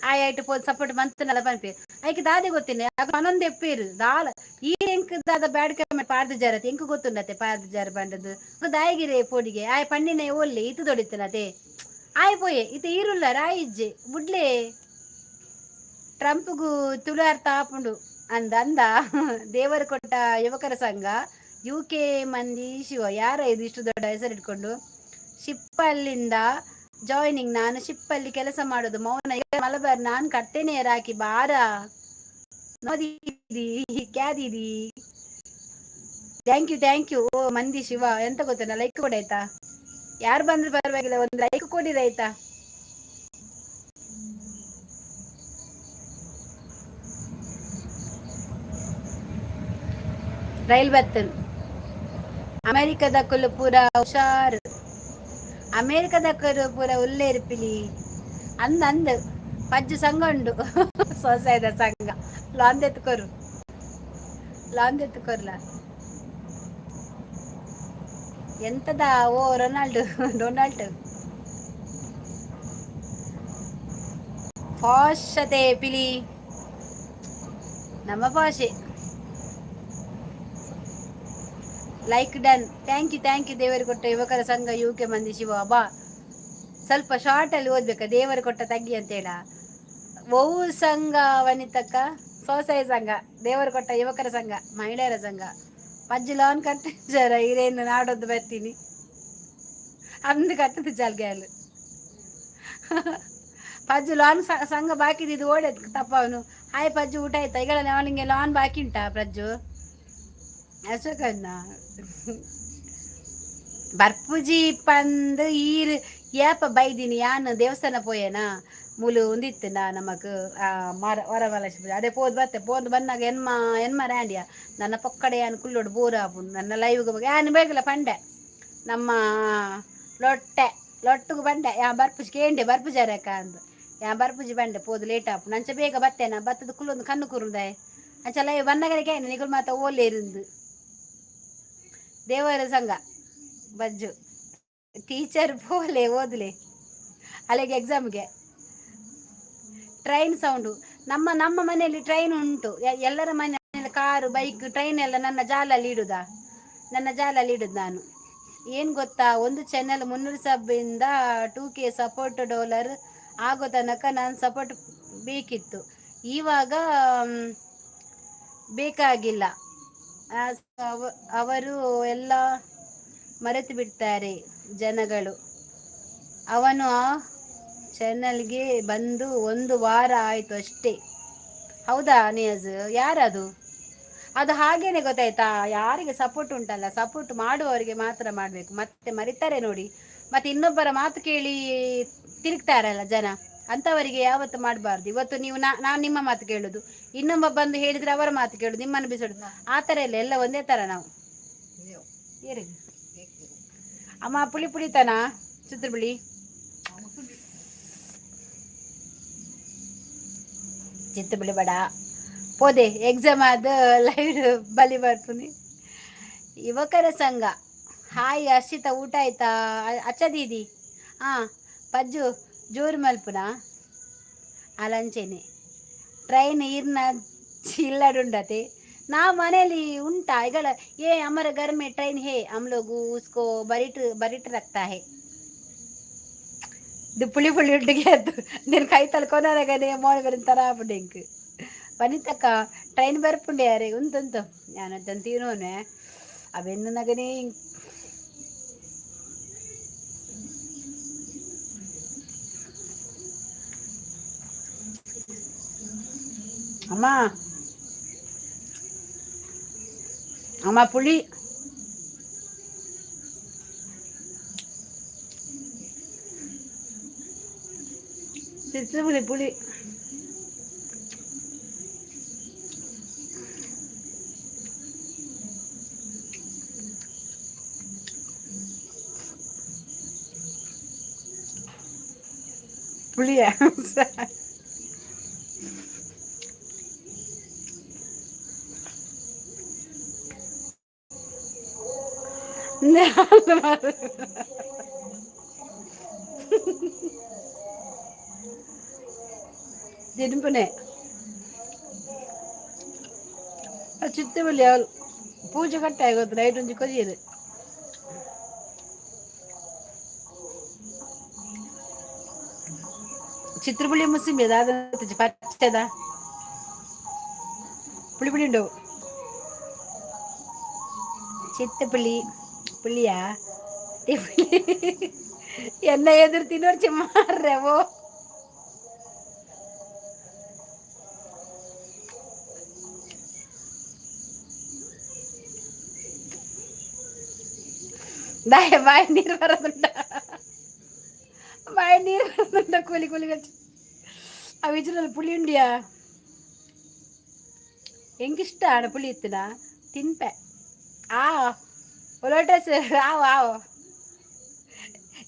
ಆಯ್ ಐಟ್ ಪೋದು ಸಪೋರ್ಟ್ ಮಂತನಲ ಪನ್ಪೇರು. ಐಕ್ ದಾದಿ ಗೊತ್ತಿನಿ. ಆಗ ಪನೊಂದು ಎಪ್ಪೇರು ದಾಲ ಈ ಎಂಕ್ ದಾದ ಬ್ಯಾಡ್ ಕಮೆಂಟ್ ಪಾರ್ದು ಜಾರತ್. ಎಂಕ್ ಗೊತ್ತುಂಡತೆ ಪಾರ್ದು ಜಾರ ಬಂಡದು ದಾಯಿಗಿರೆ ಪೋಡಿಗೆ. ಆಯ್ ಪಣ್ಣಿನ ಓಲ್ಲೆ ಇತ್ತು ದೊಡಿತನತೆ. ಆಯ್ ಪೋಯೆ ಇತ್ತ ಈರುಲ್ಲ ರಾಯಿಜ್ಜೆ ಬುಡ್ಲೆ. ಟ್ರಂಪ್ಗೂ ತುಳು ಅರ್ಥ ಆಪುಂಡು ಅಂದ ಅಂದ. ದೇವರು ಕೊಟ್ಟ ಯುವಕರ ಸಂಘ ಯು ಕೆ ಮಂದಿ ಶಿವ. ಯಾರ ಇದು ಇಷ್ಟು ದೊಡ್ಡ ಹೆಸರು ಇಟ್ಕೊಂಡು? ಶಿಪ್ಪಲ್ಲಿಂದ ಜಾಯ್ನಿಂಗ್. ನಾನು ಶಿಪ್ಪಲ್ಲಿ ಕೆಲಸ ಮಾಡೋದು. ಮೌನ ಮಲಬಾರ್ ನಾನು ಕಟ್ತೇನೆ ರಾಕಿ ಬಾರ. ದೀದಿ, ಕ್ಯಾ Didi? Thank you, thank you. ಓ ಮಂದಿ ಶಿವ, ಎಂತ ಗೊತ್ತೇನ? ಲೈಕ್ ಕೊಡ ಆಯ್ತಾ? ಯಾರು ಬಂದ್ರು ಪರವಾಗಿಲ್ಲ, ಒಂದು ಲೈಕ್ ಕೊಡಿರ ಆಯ್ತಾ? ರೈಲ್ ಬತ್ತನ್. ಅಮೆರಿಕದಕುಲು ಪೂರ ಹುಷಾರು. ಅಮೆರಿಕದಕುಲು ಪೂರ ಉಲ್ಲೇರ್ಪಿಲಿ ಅಂದ ಅಂದ್. ಪಜ್ಜು ಸಂಘ ಉಂಡು, ಸೊಸೈದ ಸಂಘ. ಲಾಂದ್ ಎತ್ಕೊರು, ಲಾಂದ್ ಎತ್ಕೊರ್ಲ. ಎಂತದ? ಓ ರೊನಾಲ್ಡ್, ಡೊನಾಲ್ಡ್ ಫಾಶತೆ ಪಿಲಿ. ನಮ್ಮ ಭಾಷೆ. Like done. Thank you, thank you. ದೇವರು ಕೊಟ್ಟ ಯುವಕರ ಸಂಘ ಯು ಕೆ ಮಂದಿ ಶಿವ ಬಾ. ಸ್ವಲ್ಪ ಶಾರ್ಟ್ ಅಲ್ಲಿ ಓದ್ಬೇಕಾ? ದೇವರು ಕೊಟ್ಟ ತಗ್ಗಿ ಅಂತ ಹೇಳ. ಓ ಸಂಘ ವನಿತಕ್ಕ, ಸೋಸೈ ಸಂಘ, ದೇವರು ಕೊಟ್ಟ ಯುವಕರ ಸಂಘ, ಮಹಿಳೆಯರ ಸಂಘ. ಪಜ್ಜಿ ಲಾನ್ ಕಟ್ಟಿದ್ದಾರೆ. ಇರೇನು ನಾಡೊದ್ದು ಬರ್ತೀನಿ ಅಂದು ಕಟ್ಟದ ಜಾಲ್ಗೆ. ಪಜ್ಜು ಲಾನ್ ಸಂಘ ಬಾಕಿದ್ದು ಓಡೆ ತಪ್ಪವನು. ಹಾಯ್ ಪಜ್ಜು, ಊಟ ಆಯ್ತಾ? ಈಗ ಅವನಿಗೆ ಲಾನ್ ಬಾಕಿ ಉಂಟಾ ಪ್ರಜ್ಜು? ಅಶೋಕಣ್ಣ ಬರ್ಪುಜಿ ಪಂದ್ ಈರ್ ಏಪ ಬೈದಿನಿ? ಯಾನ್ ದೇವಸ್ಥಾನ ಪೋಯೇನಾ, ಮೂಲು ಉಂದಿತ್ತುಂಡ ನಮಕ್ ಮರ ವರಮಹಾಲಕ್ಷ್ಮಿ. ಅದೇ ಪೋದು ಬತ್ತೆ. ಪೋದು ಬಂದಾಗ ಎನ್ಮ ಎನ್ಮ ರ್ಯಾಂಡಿಯ ನನ್ನ ಪೊಕ್ಕಡೆ ಯಾನ್ ಕುಲ್ಲೋಡು ಬೋರ್ ಆಪುಂಡು. ನನ್ನ ಲೈವ್ಗೆ ಯಾನ್ ಬೇಗಲ ಪಂಡೆ. ನಮ್ಮ ಲೊಟ್ಟೆ ಲೊಟ್ಟುಗು ಬಂಡೆ. ಯಾ ಬರ್ಪುಜಿ ಕೇಂಡೆ, ಬರ್ಪುಜಾರಕ್ಕ ಅಂದು. ಯಾ ಬರ್ಪುಜಿ ಬಂಡೆ, ಪೋದು ಲೇಟ್ ಆಪುಂಡು. ಅಂಚ ಬೇಗ ಬತ್ತೇನ, ಬತ್ತದ ಕುಲ್ಲೊಂದು ಕಣ್ಣು ಕುರುಂದಾಯ್. ಅಂಚ ಲೈವ್ ಬಂದಾಗ ಕೇಂಡೆ ನಿಗುಲ್ ಮಾತ ಓಲೇರಿಂದು. ದೇವರ ಸಂಘ ಬಜ್ಜು ಟೀಚರ್ ಪೋಲೆ, ಓದ್ಲೆ ಅಲ್ಲಿಗೆ ಎಕ್ಸಾಮ್ಗೆ. Train sound. ನಮ್ಮ ನಮ್ಮ ಮನೆಯಲ್ಲಿ ಟ್ರೈನ್ ಉಂಟು. ಎಲ್ಲರ ಮನೆಯಲ್ಲಿ ಕಾರು, ಬೈಕ್, ಟ್ರೈನ್ ಎಲ್ಲ ನನ್ನ ಜಾಲಲ್ಲಿ ಇಡುದಾ? ನನ್ನ ಜಾಲಲ್ಲಿ ಇಡುದು ನಾನು. ಏನು ಗೊತ್ತಾ? ಒಂದು ಚಾನೆಲ್ 300 ಸಬ್ಬಿಂದ 2K support dollar ಆಗೋ ತನಕ ನಾನು ಸಪೋರ್ಟ್ ಬೇಕಿತ್ತು. ಇವಾಗ ಬೇಕಾಗಿಲ್ಲ. ಅವರು ಎಲ್ಲ ಮರೆತು ಬಿಡ್ತಾರೆ ಜನಗಳು. ಅವನು ಆ ಚಾನಲ್ಗೆ ಬಂದು ಒಂದು ವಾರ ಆಯಿತು ಅಷ್ಟೇ. ಹೌದಾ ನಿಯಾಜ್? ಯಾರದು? ಅದು ಹಾಗೇನೆ ಗೊತ್ತಾಯ್ತಾ? ಯಾರಿಗೆ ಸಪೋರ್ಟ್ ಉಂಟಲ್ಲ, ಸಪೋರ್ಟ್ ಮಾಡುವವರಿಗೆ ಮಾತ್ರ ಮಾಡಬೇಕು. ಮತ್ತೆ ಮರಿತಾರೆ ನೋಡಿ. ಮತ್ತೆ ಇನ್ನೊಬ್ಬರ ಮಾತು ಕೇಳಿ ತಿರುಗ್ತಾರಲ್ಲ ಜನ, ಅಂಥವರಿಗೆ ಯಾವತ್ತು ಮಾಡಬಾರ್ದು. ಇವತ್ತು ನೀವು ನಾನು ನಿಮ್ಮ ಮಾತು ಕೇಳುದು, ಇನ್ನೊಬ್ಬ ಬಂದು ಹೇಳಿದ್ರೆ ಅವರ ಮಾತು ಕೇಳುದು, ನಿಮ್ಮನ್ನು ಬಿಸಿಡುದು, ಆ ಥರ ಇಲ್ಲ. ಎಲ್ಲ ಒಂದೇ ಥರ ನಾವು. ಏರಿ ಅಮ್ಮ, ಪುಳಿ ಪುಳಿತಾನ ಚಿತ್ರಬಿಳಿ ಚಿತ್ತಬಿಳಿ ಬಡ ಪೋದೆ. ಎಕ್ಸಾಮ್ ಆದ ಲೈವ್ ಬಲಿ ಬರ್ಪುನಿ. ಯುವಕರ ಸಂಘ. ಹಾಯ್ ಹರ್ಷಿತಾ, ಊಟ ಆಯ್ತಾ? ಅಚ್ಚ ದೀದಿ. ಹಾಂ ಪಜ್ಜು ಜೋರು ಮಲ್ಪುನಾ? ಅಲಂಚೆನೆ ಟ್ರೈನ್ ಇರ್ನ ಚಿಲ್ಲಡುಂಡತೆ ನಾ ಮನೇಲಿ ಉಂಟಾ ಈಗ. ये हमारे घर में ट्रेन है, हम लोग उसको बरिट बरिट रखता है. ಇದು ಪುಳಿ ಪುಳಿ ಉಂಟಿಗೆ ಅದು నేను ಕೈ ಕೊನರಗನೆ ಮೋನೆ ಬrin ತರ ಆಪುಂಡು ಎಂಕ್. ವನಿತಕ್ಕ ಟ್ರೈನ್ ಬರ್ಪುಂಡೆ ಯಾರೇ ಉಂತುಂತು ನಾನು ತೀರೋನೆ ಅವೆನ್ನು ನಗನೇ. ಅಮ್ಮ ಅಮ್ಮ ಪುಳಿ ಚಿತ್ರ ಪುಳಿ ಪುಳಿ ಪುಳಿಯ. ತಿನ್ಪುನೆ ಚಿತ್ತಬಲ್ಲಿ ಅವಳು ಪೂಜೆ ಕಟ್ಟ ಗೊತ್ತು ನೈಟ್ ಒಂಜಿ ಕೊರಿಯರು. ಚಿತ್ರಪುಳಿ ಮುಸಿಂಬಿ ಅದಾದ ಪಚ್ಚದ ಪುಳಿ ಪುಳಿ ಉಂಡು. ಚಿತ್ತಪುಳಿ ಪುಳಿಯಾ ಪುಳಿ ಎನ್ನ ಎದುರು ತಿನ್ನೋರ್ಚಿ ಮಾರ್ರೆ. ಓ ಬಾಯ್ ಬಾಯ್ ನೀರು ಬರೋದುಂಟ, ಬಾಯ್ ನೀರು ಬರೋದುಂಟ. ಕೂಲಿ ಕೂಲಿ ಅವು ಇಜ್ರಲ್ಲಿ ಪುಳಿ ಉಂಡಿಯಾ? ಎಂಗಿಷ್ಟ ಆಡ ಪುಳಿ ಇತ್ತಿನ ತಿನ್ಪೆ. ಆ ಲೋಟಸ್ ಆವು ಆವು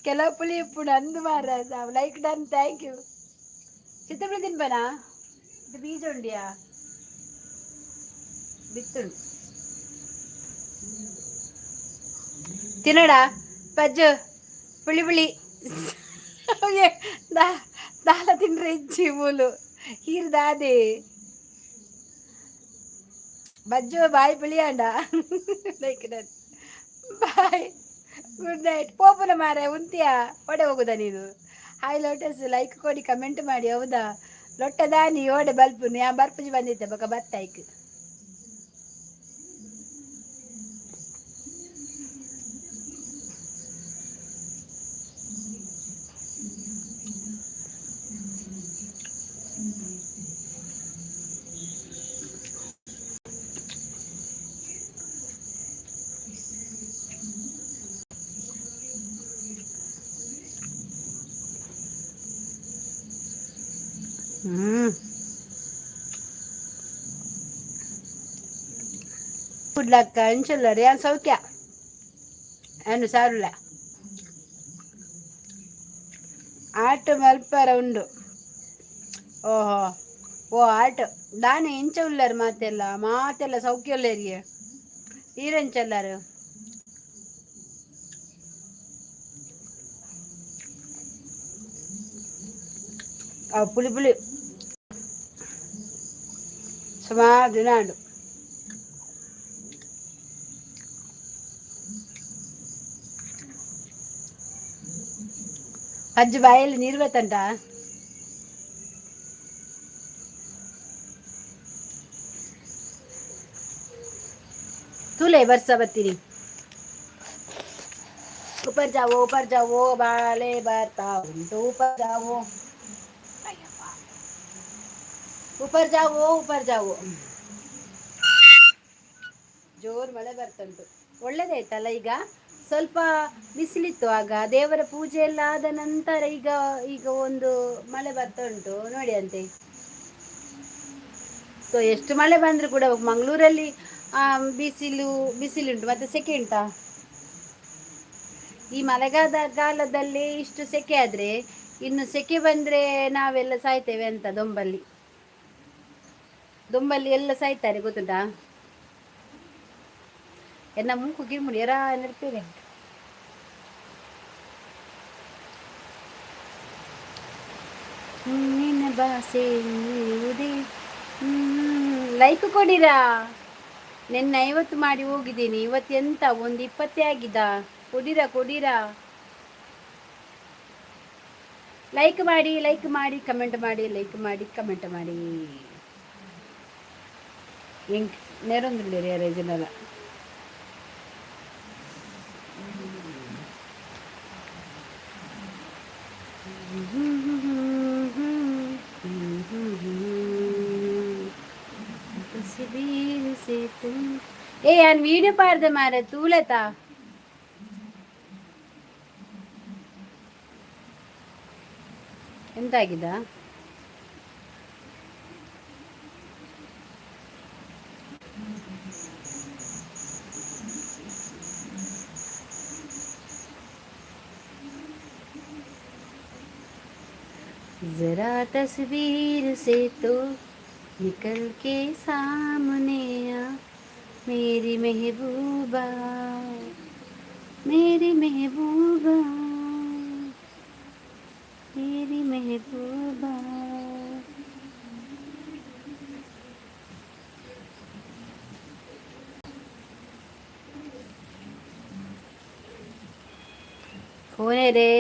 ಕೆಲವು ಪುಳಿ ಇಪ್ಪುಂಡು ಅಂದು ಮಾರ. Like done, thank you. ಚಿತ್ತಪುಳಿ ತಿನ್ಪನಾ? ಇದು ಬೀಜ ಉಂಡಿಯಾ? ಬಿತ್ತುಂಡು ತಿನ್ನಡ ಪಜ್ಜು ಪುಳಿ ಪುಳಿ ದಾಲ ತಿಂಡ್ರೆ ಇಜ್ಜಿ ಮೂಲು ಹೀರ್ ದಾದೆ ಬಜ್ಜು ಬಾಯ್ ಪುಳಿಯಾಂಡ. Like done, bye, good night. ಪೋಪುನ ಮಾರೆ ಉಂತಿಯಾ ಒಡೆ ಹೋಗುದಾ ನೀನು? ಹಾಯ್ ಲೋಟಸ್, ಲೈಕ್ ಕೊಡಿ, ಕಮೆಂಟ್ ಮಾಡಿ, ಹೌದಾ? ಲೊಟ್ಟದಾನಿ ಓಡೆ ಬಲ್ಪು ಯಾ ಬರ್ಪುಜಿ ಬಂದಿದ್ದೆ ಬೊಕ ಬತ್ತಾಯ್ಕು. ಹ್ಞೂ ಕುಡ್ಲಕ್ಕ ಅಂಚುಲ್ಲರ್ ಯಾನ್ ಸೌಖ್ಯ ಏನು ಸಾರುಲ್ಲ ಆಟ ಮಲ್ಪರ ಉಂಡು. ಓಹೋ ಓ ಆಟ ದಾನೆ ಇಂಚ ಉಲ್ಲರ್ ಮಾತೆಲ್ಲ ಮಾತೆಲ್ಲ ಸೌಖ್ಯ ಉಲ್ಲೇರಿಗೆ ಈರೆಂಚಲ್ಲಾರು. ಪುಳಿ ಪುಳಿ ಸುಮಾರು ದಿನ ಉಂಡು. ಅಜ್ಜಿ ಬಾಯಲ್ಲಿ ನೀರು ಬತ್ತಂಟ. ತೂಲೆ ಬರ್ಸ ಬತ್ತೀನಿ. ऊपर जाओ, ऊपर जाओ, ಬಾಳೆ ಬರ್ತಾ ಉಂಟು. ऊपर जाओ, ऊपर जाओ, ऊपर जाओ. ಜೋರು ಮಳೆ ಬರ್ತುಂಟು, ಒಳ್ಳೇದಾಯ್ತಲ್ಲ. ಈಗ ಸ್ವಲ್ಪ ಬಿಸಿಲಿತ್ತು ಆಗ ದೇವರ ಪೂಜೆ ಎಲ್ಲ ಆದ ನಂತರ ಈಗ ಈಗ ಒಂದು ಮಳೆ ಬರ್ತಾ ಉಂಟು ನೋಡಿ ಅಂತೆ. ಸೊ ಎಷ್ಟು ಮಳೆ ಬಂದರೂ ಕೂಡ ಮಂಗಳೂರಲ್ಲಿ ಬಿಸಿಲು ಬಿಸಿಲುಂಟು ಮತ್ತೆ ಸೆಕೆ ಉಂಟಾ? ಈ ಮಳೆಗಾಲ ಕಾಲದಲ್ಲಿ ಇಷ್ಟು ಸೆಕೆ ಆದರೆ ಇನ್ನು ಸೆಕೆ ಬಂದರೆ ನಾವೆಲ್ಲ ಸಾಯ್ತೇವೆ ಅಂತ. ದೊಂಬಲ್ಲಿ ದೊಂಬಲ್ಲಿ ಎಲ್ಲ ಸಾಯ್ತಾರೆ, ಗೊತ್ತುಂಟಾ? ಎನ್ನ ಮೂಕು ಗಿರ್ಮುಡಿ ಎರಾ ನೆನಪೇನೆ. ನಿನ್ನ ಭಾಷೆ. ಲೈಕ್ ಕೊಡಿರಾ. ನಿನ್ನೆ 50 ಮಾಡಿ ಹೋಗಿದ್ದೀನಿ, ಇವತ್ತು ಎಂತ ಒಂದು 20 ಆಗಿದ. ಕೊಡಿರಾ ಕೊಡಿರಾ, ಲೈಕ್ ಮಾಡಿ, ಲೈಕ್ ಮಾಡಿ, ಕಮೆಂಟ್ ಮಾಡಿ, ಲೈಕ್ ಮಾಡಿ, ಕಮೆಂಟ್ ಮಾಡಿ. ಎಂಕ್ ನೇರೊಂದುಲ್ಲೆರ್ ಯಾರೇಜನಲ. तस्वीर से तुम. ಏ ಯಾನ್ ವೀಡಿಯೋ ಪಾಡ್ದೆ ಮಾರೆ, ತೂಲೆತಾ. ಎಂತ ಆಗಿದ? जरा तस्वीर से तो निकल के सामने आ, मेरी महबूबा, मेरी महबूबा, मेरी महबूबा. ಫೋನೇ ರೇ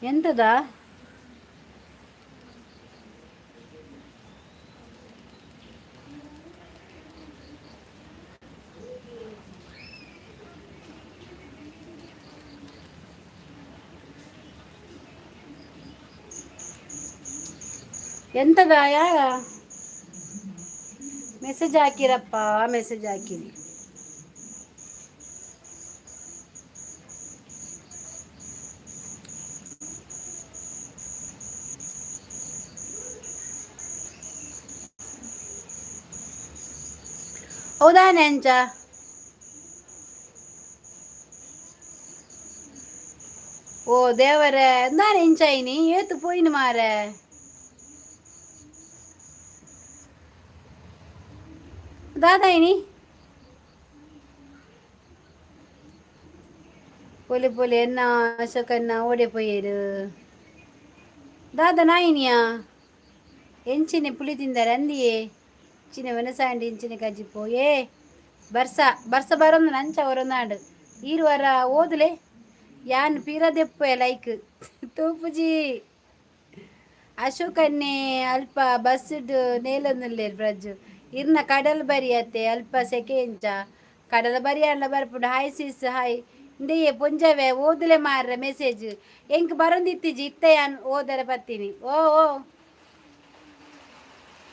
ಎಂತದ? ಎಂತದ? ಯಾರ ಮೆಸೇಜ್ ಹಾಕಿರಪ್ಪ? ಮೆಸೇಜ್ ಹಾಕಿರಿ. ಹೌದಾ ನೆಂಚ? ಓ ದೇವರೇ, ಎಂದಾನೆ ಇಂಚಾಯಿನಿ ಏತು ಪೋಯಿನ ಮಾರೆ. ದಾದಾಯಿನಿ ಪೊಲಿ ಪೊಲಿ ಎನ್ನ ಅಶೋಕನ್ನ ಓಡೆ ಪೋಯೇರು. ದಾದ ನಾಯಿನಿಯಾ ಎಂಚಿನೆ ಪುಳಿ ತಿಂದರೆ ಅಂದಿಯೇ ಇಂಚಿನ వెనసాండి ಇಂಚಿನ ಕಜ್ಜಿಪೋ. ಏ ಬರ್ಸ ಬರ್ಸ ಬರೊಂದು ನಂಚ ಒರೊಂದಾಂಡ್ ಈರುವರ ಓದುಲೆ. ಯಾನ್ ಪೀರ ದೆಪ್ಪೆ ಲೈಕ್ ತೂಪುಜಿ. ಅಶೋಕನ್ನೇ ಅಲ್ಪ ಬಸ್ಡ್ ನೇಲೊಂದುಲ್ಲೆರ್. ಬ್ರಜ್ಜು ಇರ್ನ ಕಡಲ್ ಬರಿಯತ್ತೆ ಅಲ್ಪ ಸೆಕೆ ಎಂಚ ಕಡಲ ಬರಿ ಅಲ್ಲ ಬರ್ಪುಂಡು. ಹಾಯ್ ಸಿಸ್, ಹಾಯ್. ಇಂದೆಯೇ ಪೊಂಜವೆ ಓದುಲೆ ಮಾರ್ರೆ. ಮೆಸೇಜ್ ಎಂಕ್ ಬರೊಂದಿತ್ತಿಜಿ, ಇತ್ತೆ ಯಾನ್ ಓದರ ಬತ್ತೀನಿ. ಓ ಓ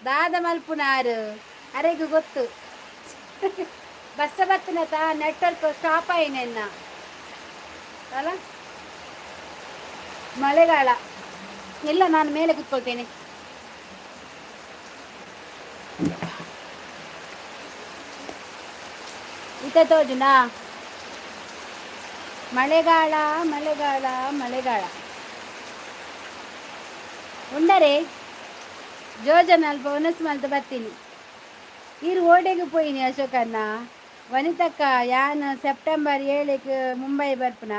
ದಾದ ಮಲ್ಪುನಾರು ಅರೆಗ್ ಗೊತ್ತು. ಬಸ್ಸ ಬತ್ತಿನತ ನೆಟ್ವರ್ಕ್ ಸ್ಟಾಪ್ ಆಯಿನೆನ್ನ ಅಲ್ಲ. ಮಳೆಗಾಲ ಇಲ್ಲ, ನಾನು ಮೇಲೆ ಕುತ್ಕೊಳ್ತೇನೆ. ಇತ್ತ ತೋಜುನಾ? ಮಳೆಗಾಲ ಮಳೆಗಾಲ ಮಳೆಗಾಲ. ಉಂಡರೆ ಜೋಜನ ಅಲ್ಪ ಒನಸ್ ಮಲ್ತ ಬರ್ತೀನಿ. ಈರು ಓಡೆಗೆ ಪೋಯಿನಿ ಅಶೋಕಣ್ಣ. ವನಿತಕ್ಕ, ಯಾನ್ ಸೆಪ್ಟೆಂಬರ್ 7ಕ್ಕೆ ಮುಂಬೈ ಬರ್ಪುನ.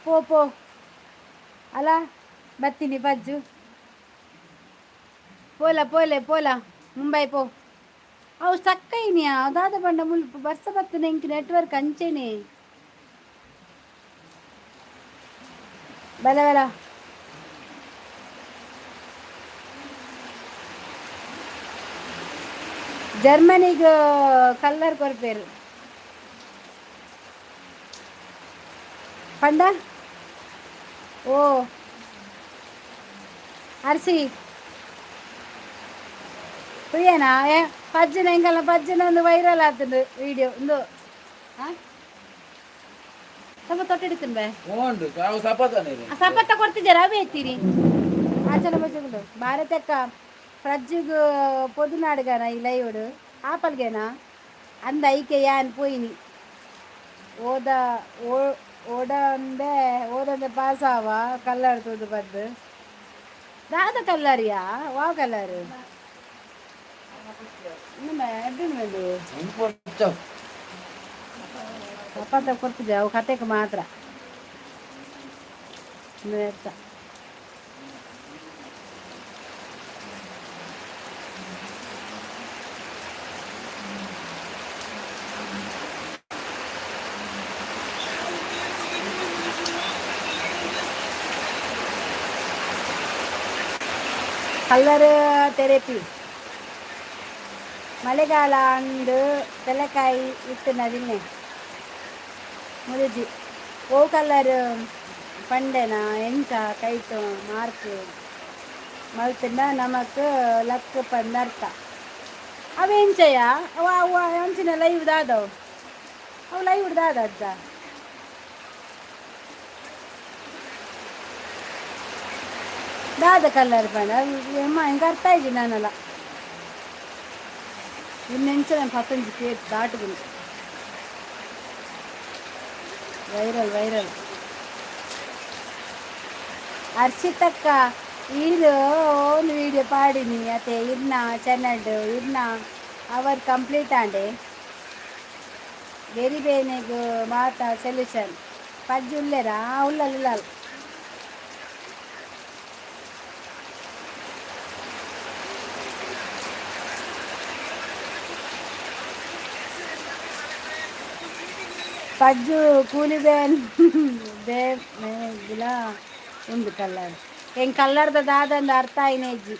ಪೋ ಪೋ. ಅಲ್ಲ ಬರ್ತೀನಿ ಬಜ್ಜು. ಪೋಲ ಪೋಲೆ ಪೋಲ, ಮುಂಬೈ ಪೋ. ಅವು ಸಕ್ಕೈನಿಯಾ ಅದಾದ ಬಂಡ ಮುಲ್ಪ ಬರ್ಸ ಬತ್ತನೆ ಇಂಕ್ ನೆಟ್ವರ್ಕ್ ಅಂಚೆನೆ. ಬಲ ಬಲ. ಜರ್ಮನಿಗೆ ಕಲ್ಲರ್ ಕೊರ್ಪೇರು ಪಂಡ. ಓ ಅರ್ಸಿ ಪ್ರಿಯನಾ? ಏ ಪಜ್ಜನ ಎಂಕಲ್ನ ಪಜ್ಜನ ಒಂದು ವೈರಲ್ ಆತುಂಡು ವಿಡಿಯೋ ಉಂದು. ಆ ಸ್ವಲ್ಪ ತೊಟ್ಟಿಡ್ತೀನಿ ಬೇ. ಉಂಡು ಅವು ಸಪತನೆ. ಸಪತ್ತ ಕೊಡ್ತಿದ್ದಾರ ಅವೇ ಎತ್ತೀರಿ ಆಚಲ ಬಚ್ಚಗಳು. ಭಾರತಕ್ಕ ಪ್ರಜ್ಜುಗ್ ಪೊದುನಾಡುಗಾನ ಈ ಲೈವ್ಡ್ ಆಪಲ್ಗೆನಾ ಅಂದ ಐಕೆ ಯಾನ್ ಪೋಯಿನಿ. ಓದ ಓಡಂದೆ ಓದಂದೆ ಪಾಸ್ ಆವ. ಕಲ್ಲರ್ ತೂದು ಬದ್ದು ದಾದ ಕಲ್ಲರಿಯಾ? ವಾ ಕಲ್ಲರ್ ಎಡ್ಡು ಬಂದು. ಸಪತ್ತ ಕೊಡ್ತಿದ್ದೆ ಅವು ಕತೆಗೆ ಮಾತ್ರ. Colour therapy. ಮಳೆಗಾಲ ಅಂದು ಪೆಲಕಾಯಿ ಇತ್ತು ನದಿನೆ ಮುರಿಜಿ. ಓ ಕಲ್ಲರ್ ಪಂಡೆನ ಎಂಚ ಕೈಟ್ ಮಾರ್ಕ್ ಮಲ್ತಿಂಡ ನಮಕ್ ಲಕ್ ಪಂದ್ ಅರ್ಥ. ಅವೆಂಚಯ ಅವ ಅವ ಅಂಚಿನ ಲೈವ್ ದಾದವು? ಅವು ಲೈವ್ ದಾದ ಅಜ್ಜ? ದಾದ ಕಲ್ಲರ್ ಪಂಡ ಅಮ್ಮ ಎಂಕ್ ಅರ್ಥ ಆಯ್ಜಿ ನಾನಲ್ಲ. ಇನ್ನೆಂಚ ಪತ್ತೊಂಜಿ ಕೇಟ್ ದಾಟುದು. Viral viral. ಅರ್ಷಿತಕ್ಕ, ಈರು ಓನ್ ವಿಡಿಯೋ ಪಾಡಿನಿ ಅತೆ? ಇರ್ನ ಚಾನಲ್ಡ್ ಇರ್ನ ಅವರ್ ಕಂಪ್ಲೀಟ್ ಆಂಡೆ. ಬೆರಿ ಬೇನೆಗ್ ಮಾತ ಸೊಲ್ಯೂಷನ್. ಪಜ್ಜಿ ಉಲ್ಲೇರಾ? ಉಲ್ಲಲ್ ಉಲ್ಲಲ್. ಪಜ್ಜು ಕೂಲಿ ಬೇನ್ ಬೇ ಮೇಗುಲ ಉಂಡು ಕಲ್ಲರ್. ಎಂಕ್ ಕಲ್ಲರ್ದ ದಾದಂದ ಅರ್ಥ ಆಯಿನೆಜ್ಜಿ.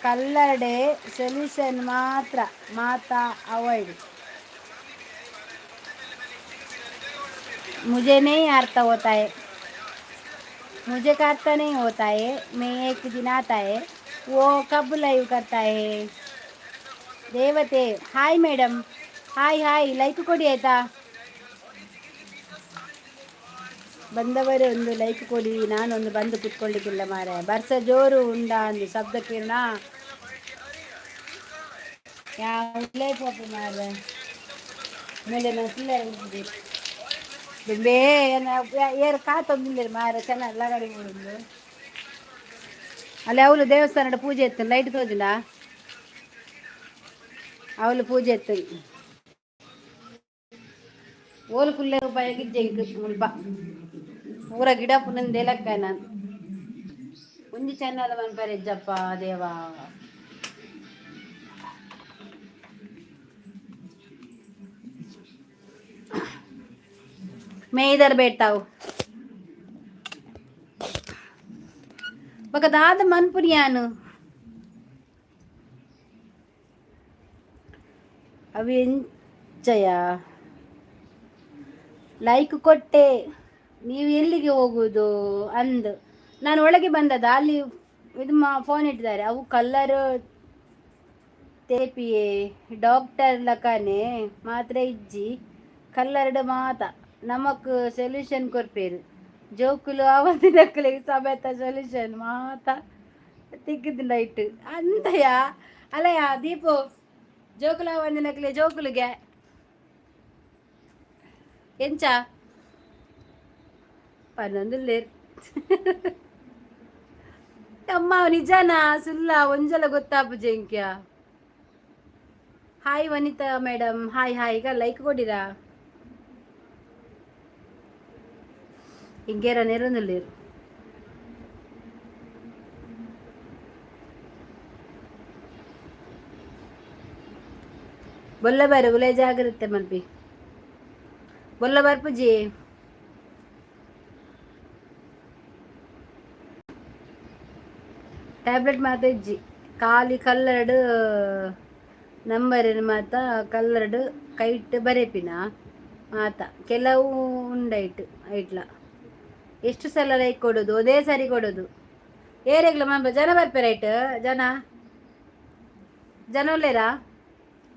ಕಲ್ಲರ್ಡೆ ಸೊಲ್ಯೂಷನ್ ಮಾತ್ರ, ಮಾತಾ ಅವಾಯ್ಡ್. मुझे नहीं अर्थ होता है. मुझे का अर्थ नहीं होता है. मैं एक दिन आता है, वो कब लाइव करता है? ದೇವತೆ, hi madam. Hi hi. Like ಕೊಡಿ ಆಯ್ತಾ? ಬಂದವರೇ ಒಂದು ಲೈಕ್ ಕೊಡಿ. ನಾನೊಂದು ಬಂದು ಕುತ್ಕೊಳ್ಳಿಕ್ಕಿಲ್ಲ ಮಾರೆ. ಬರ್ಸ ಜೋರು ಉಂಡ ಅಂದು ಶಬ್ದ ಕಿರಣ ಯಾವ ಪೋಪ ಮಾರ್ರೆ. ಮೇಲೆ ನಾನು ದುಂಬೇ ಏರು ಕಾತೊಂದಿಲ್ಲ ಮಾರ. ಚೆನ್ನಾಗಿ ಲಗಡಿ ಉಂಡು. ಅಲ್ಲಿ ಅವಳು ದೇವಸ್ಥಾನದ ಪೂಜೆ ಇತ್ತು. ಲೈಟ್ ತೋಜಿಲ್ಲ. ಅವಳು ಪೂಜೆ ಇತ್ತು. ಓಲು ಕುಲ್ಲೆ ರೂಪಾಯಿಗೆ ಇಂಕ್ ಮುಲ್ಪ ಪೂರ ಗಿಡ ಪುನಂದೇಲಕ್ಕ. ನಾನು ಒಂಜಿ ಚೆನ್ನದ ಮನ್ಪರೆ ಇಜ್ಜಪ್ಪ ದೇವಾ. मैं इधर बैठता हूँ. ಬೊಕ ದಾದ ಮನ್ಪುನಿಯಾನು? ಅವು ಎಂಚಯ? ಲೈಕ್ ಕೊಟ್ಟೆ. ನೀವು ಎಲ್ಲಿಗೆ ಹೋಗುವುದು ಅಂದು ನಾನು ಒಳಗೆ ಬಂದದ. ಅಲ್ಲಿ ಇದು ಮಾ ಫೋನ್ ಇಟ್ಟಿದ್ದಾರೆ. ಅವು ಕಲ್ಲರ್ ತೇಪಿಯೇ ಡಾಕ್ಟರ್ ಲಕನೆ ಮಾತ್ರ ಇಜ್ಜಿ. ಕಲ್ಲರ್ಡ್ ಮಾತ ನಮಕ್ ಸೊಲ್ಯೂಷನ್ ಕೊರ್ಪೇರು. ಜೋಕುಲು ಆವಂದಿನಕ್ಲೆಗ್ ಸಮೇತ ಸೊಲ್ಯೂಷನ್ ಮಾತ ತಿಕ್ಕುದು ಲೈಟ್ ಅಂತಯ ಅಲ್ಲಯ್ಯ ದೀಪು. ಜೋಕುಲು ಆವಂದಿನಕ್ಲೆ ಜೋಕುಲುಗೆ ಎಂಚ ಪನ್ನೊಂದುಲ್ಲೆರ್ ಅಮ್ಮ. ನಿಜನಾ ಸುಲ್ಲ ಒಂಜಲ ಗೊತ್ತಾಪುಜೆ ಎಂಕ್ಯ. ಹಾಯ್ ವನಿತಾ ಮೇಡಮ್, ಹಾಯ್ ಹಾಯ್. ಈಗ ಲೈಕ್ ಕೊಡಿರಾ? ಇಂಗೇರ ನೆರೊಂದುಲ್ಲೆರ್. ಬೊಲ್ಲ ಬಾರೆ ಉಲೆ ಜಾಗ್ರತೆ ಮಲ್ಪಿ. ಬೊಲ್ಲ ಬರ್ಪುಜಿ. ಟ್ಯಾಬ್ಲೆಟ್ ಮಾತ ಇಜ್ಜಿ. ಖಾಲಿ ಕಲ್ಲರ್ಡ್ ನಂಬರಿನ ಮಾತ ಕಲ್ಲರ್ಡ್ ಕೈಟ್ ಬರೆಪಿನ ಮಾತ ಕೆಲವು ಉಂಡೈಟ್ ಐಟ್ಲ. ಎಷ್ಟು ಸಲ ಲೈಕ್ ಕೊಡೋದು? ಒಂದೇ ಸರಿ ಕೊಡೋದು. ಏರೆಗ್ಲ ಮಂಬ ಜನ ಬರ್ಪೆ ರೈಟ್? ಜನ ಜನ ಉಲ್ಲೇರಾ?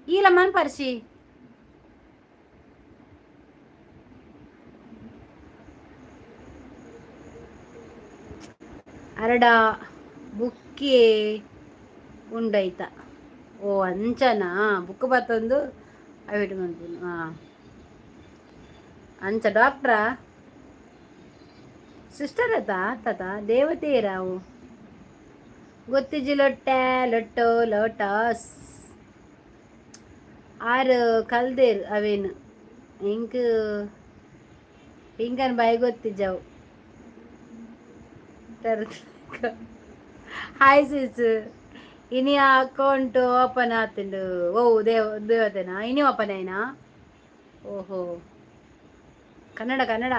ಈಲ ಮನ್ಪರ್ಶಿ. ಅರಡ ಬುಕ್ಕಿ ಉಂಡೈತ? ಓ ಅಂಚನಾ? ಬುಕ್ ಬತ್ತೊಂದು ಅವಿಟ್ ಮನ್ಪುನು. ಹಾಂ, ಅಂಚ ಡಾಕ್ಟ್ರಾ ಸಿಸ್ಟರ್ ಅತ್ತ ತಾತ ದೇವತೆಯರಾವು ಗೊತ್ತಿಜ್ಜಿ. ಲೊಟ್ಟೆ ಲೊಟ್ಟೋ ಲೋಟಸ್ ಆರು ಕಲ್ದೇರು ಅವೇನು. ಇಂಕ್ ಇಂಕನ್ ಬಾಯಿ ಗೊತ್ತಿಜ್ಜವು. ಹಾಯ್ ಸಿಸ್, ಇನಿ ಅಕೌಂಟ್ ಓಪನ್ ಆತುಂಡು. ಓ ದೇವ ದೇವತೆನಾ? ಇನಿ ಓಪನ್ ಆಯ್ನಾ? ಓಹೋ, ಕನ್ನಡ ಕನ್ನಡ.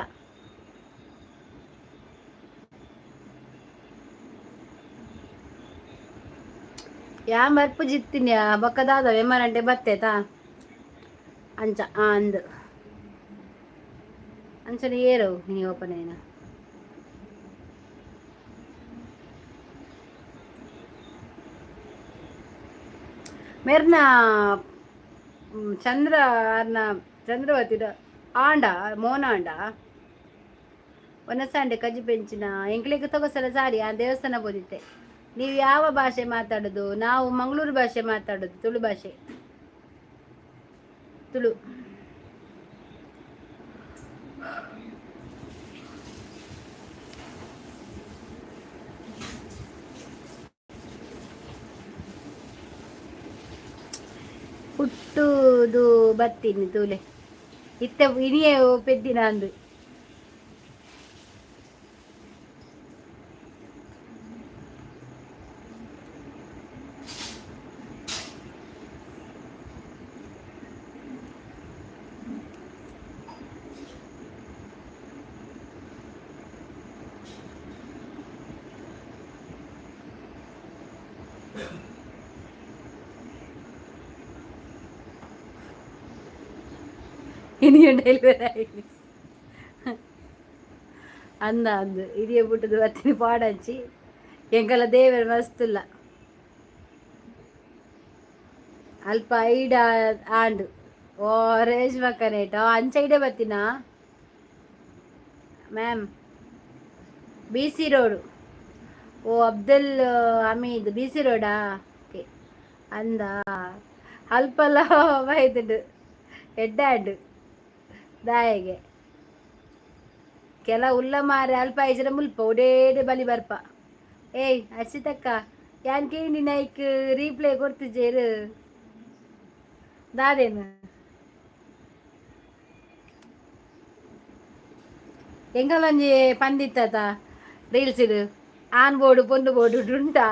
ಯಾ ಮರ್ಪು ಜಿತ್ತಿನ ಬೊಕ್ಕದಾದ ಎಮ್ಮರಂಟೆ ಬತ್ತೇತಾ ಅಂಚ ಅಂದ್ ಅಂಚನೆ ಏರು ನೀ ಓಪನ್ అయినా. ಮೆರ್ನ ಚಂದ್ರ ಅರ್ನ ಚಂದ್ರವತಿದ ಆಂಡ ಮೋನಾಂಡ ಒನಸಾಂಡೆ ಕಜ್ಜಿ ಪೆಂಚಿನ ಎಂಕ್ಲೆಗ್ ತೊಗಸಲ ಸಾರಿ ಆ ದೇವಸ್ಥಾನ ಬೋದಿತ್ತೆ. ನೀವು ಯಾವ ಭಾಷೆ ಮಾತಾಡೋದು? ನಾವು ಮಂಗಳೂರು ಭಾಷೆ ಮಾತಾಡೋದು, ತುಳು ಭಾಷೆ, ತುಳು. ಪುಟ್ಟುದು ಬತ್ತೀನಿ ತೂಲೆ ಇತ್ತೆ ಇನಿಯೇ ಪೆದ್ದಿನ ಅಂದು. ಇನಿಯೇ ಡೆಲಿವರಿ ಆಯ್ತು ಅಂದ ಅಂದು ಇಡಿಯ ಪುಟ್ಟದ ಬತ್ತಿನ ಪಾಡಂಚಿ ಎಂಕಲ ದೇವರ ಮಸ್ತುಲ್ಲ ಅಲ್ಪ ಐಡ ಆಂಡು. ಓ ರೇಷ್ಮಾ ಕನೇಟ ಅಂಚ ಐಡೆ ಬತ್ತಿನ ಮ್ಯಾಮ್. B C road. ಓ ಅಬ್ದುಲ್ ಹಮೀದ್, ಬಿ ಸಿ ರೋಡಾ? ಓಕೆ. ಅಂದ ಅಲ್ಪಲ ಬೈದುಂಡು ಎಡ್ಡೆ ದಾಯೆಗೆ ಕೆಲ ಉಲ್ಲ ಮಾರೆ ಅಲ್ಪ ಐಜರ ಮುಲ್ಪ ಒಡೇಡೆ ಬಲಿ ಬರ್ಪ. ಏಯ್ ಅರ್ಷಿತಕ್ಕ, ಯಾನ್ ಕೇಂಡಿ ನೈಕ್ ರೀಪ್ಲೇ ಕೊಡ್ತಿಜ್ಜೇರು ದಾದೇನು? ಎಂಕಲೊಂಜಿ ಪಂದಿತ್ತ ರೀಲ್ಸ್ ಇಡು ಆನ್ ಬೋರ್ಡು ಪೊಂಡು ಬೋರ್ಡು ಉಂಟಾ?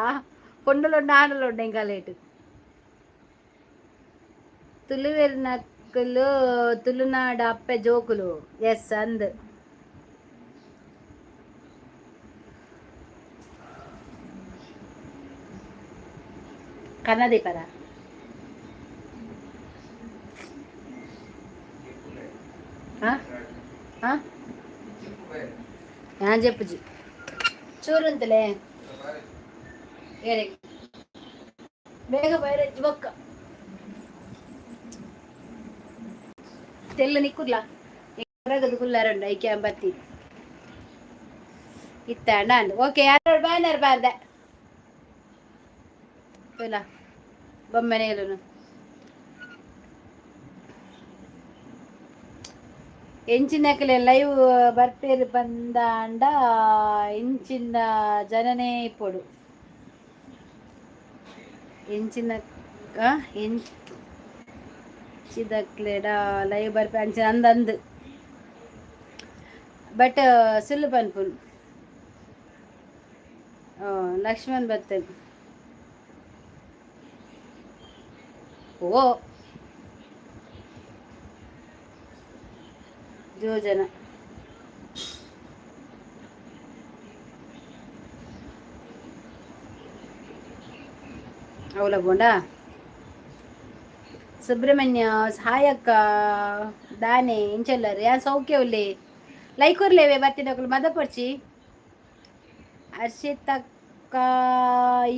ಪೊಂಡುಲುಂಡು ಆನುಲುಂಡು ಎಂಕಲೇಟ್. ತುಳುವೆರ್ನಕುಲು ತುಳುನಾಡ ಅಪ್ಪೆ ಜೋಕುಲು. ಎಸ್ ಅಂದ್. ಕನ್ನದೀಪರ ഞാൻ చెప్పుజಿ ಚೂರುಂತಲೇ ಬೇಗ ಬೈರೆ ಬೊಕ್ಕ ತೆಲ್ಲ ನಿಕ್ಕುರ್ಲ ಹೊರಗದು ಕುಲ್ಲಾರುಂಡು ಐಕೆ ಬತ್ತಿ ಇತ್ತಾಂಡ ಅಂದ್. ಓಕೆ, ಯಾರು ಬ್ಯಾನರ್ ಬಾರ್ದೆ ತುಲ ಬೊಮ್ಮನೇಲುನು ಎಂಚಿನಕಲೆ ಲೈವ್ ಬರ್ಪೇರು ಬಂದಾಂಡ ಇಂಚಿನ ಜನನೇ ಇಪ್ಪೊಡು ಎಂಚಿನ ಎಂಚಿದಕ್ಲೆಡ ಲೈವ್ ಬರ್ಪೆ ಅಂಚಿನ ಅಂದಂದು. ಬಟ್ ಸುಲ್ಲು ಪನ್ಪುನು ಲಕ್ಷ್ಮಣ್ ಬತ್ತೆ. ಓ ಜೋಜನ ಅವಲ ಬೋಂಡ ಸುಬ್ರಹ್ಮಣ್ಯ ಸಹಾಯಕ್ಕ ದಾನೆ ಇಂಚಲ್ಲರ್ ಯಾ ಸೌಖ್ಯ ಉಲ್ಲೆ. ಲೈಕ್ ಉರ್ಲೇವೆ ಬತ್ತಿನಕುಲು ಮದಪೊಡ್ಚಿ. ಅರ್ಷಿತಕ್ಕ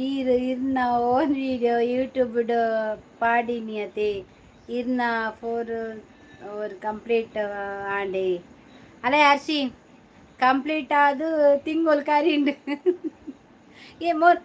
ಈರ್ ಇರ್ನ ಓನ್ ವಿಡಿಯೋ ಯೂಟ್ಯೂಬ್ ಪಾಡಿನಿ ಅತೆ? ಇರ್ನ 4 ಅವರ್ ಕಂಪ್ಲೀಟ್ ಆಂಡೆ ಅಲ್ಲ ಅರ್ಷಿ? ಕಂಪ್ಲೀಟ್ ಆದು ತಿಂಗೊಲ್ ಕರಿಂಡು. ಏ ಮೋರ್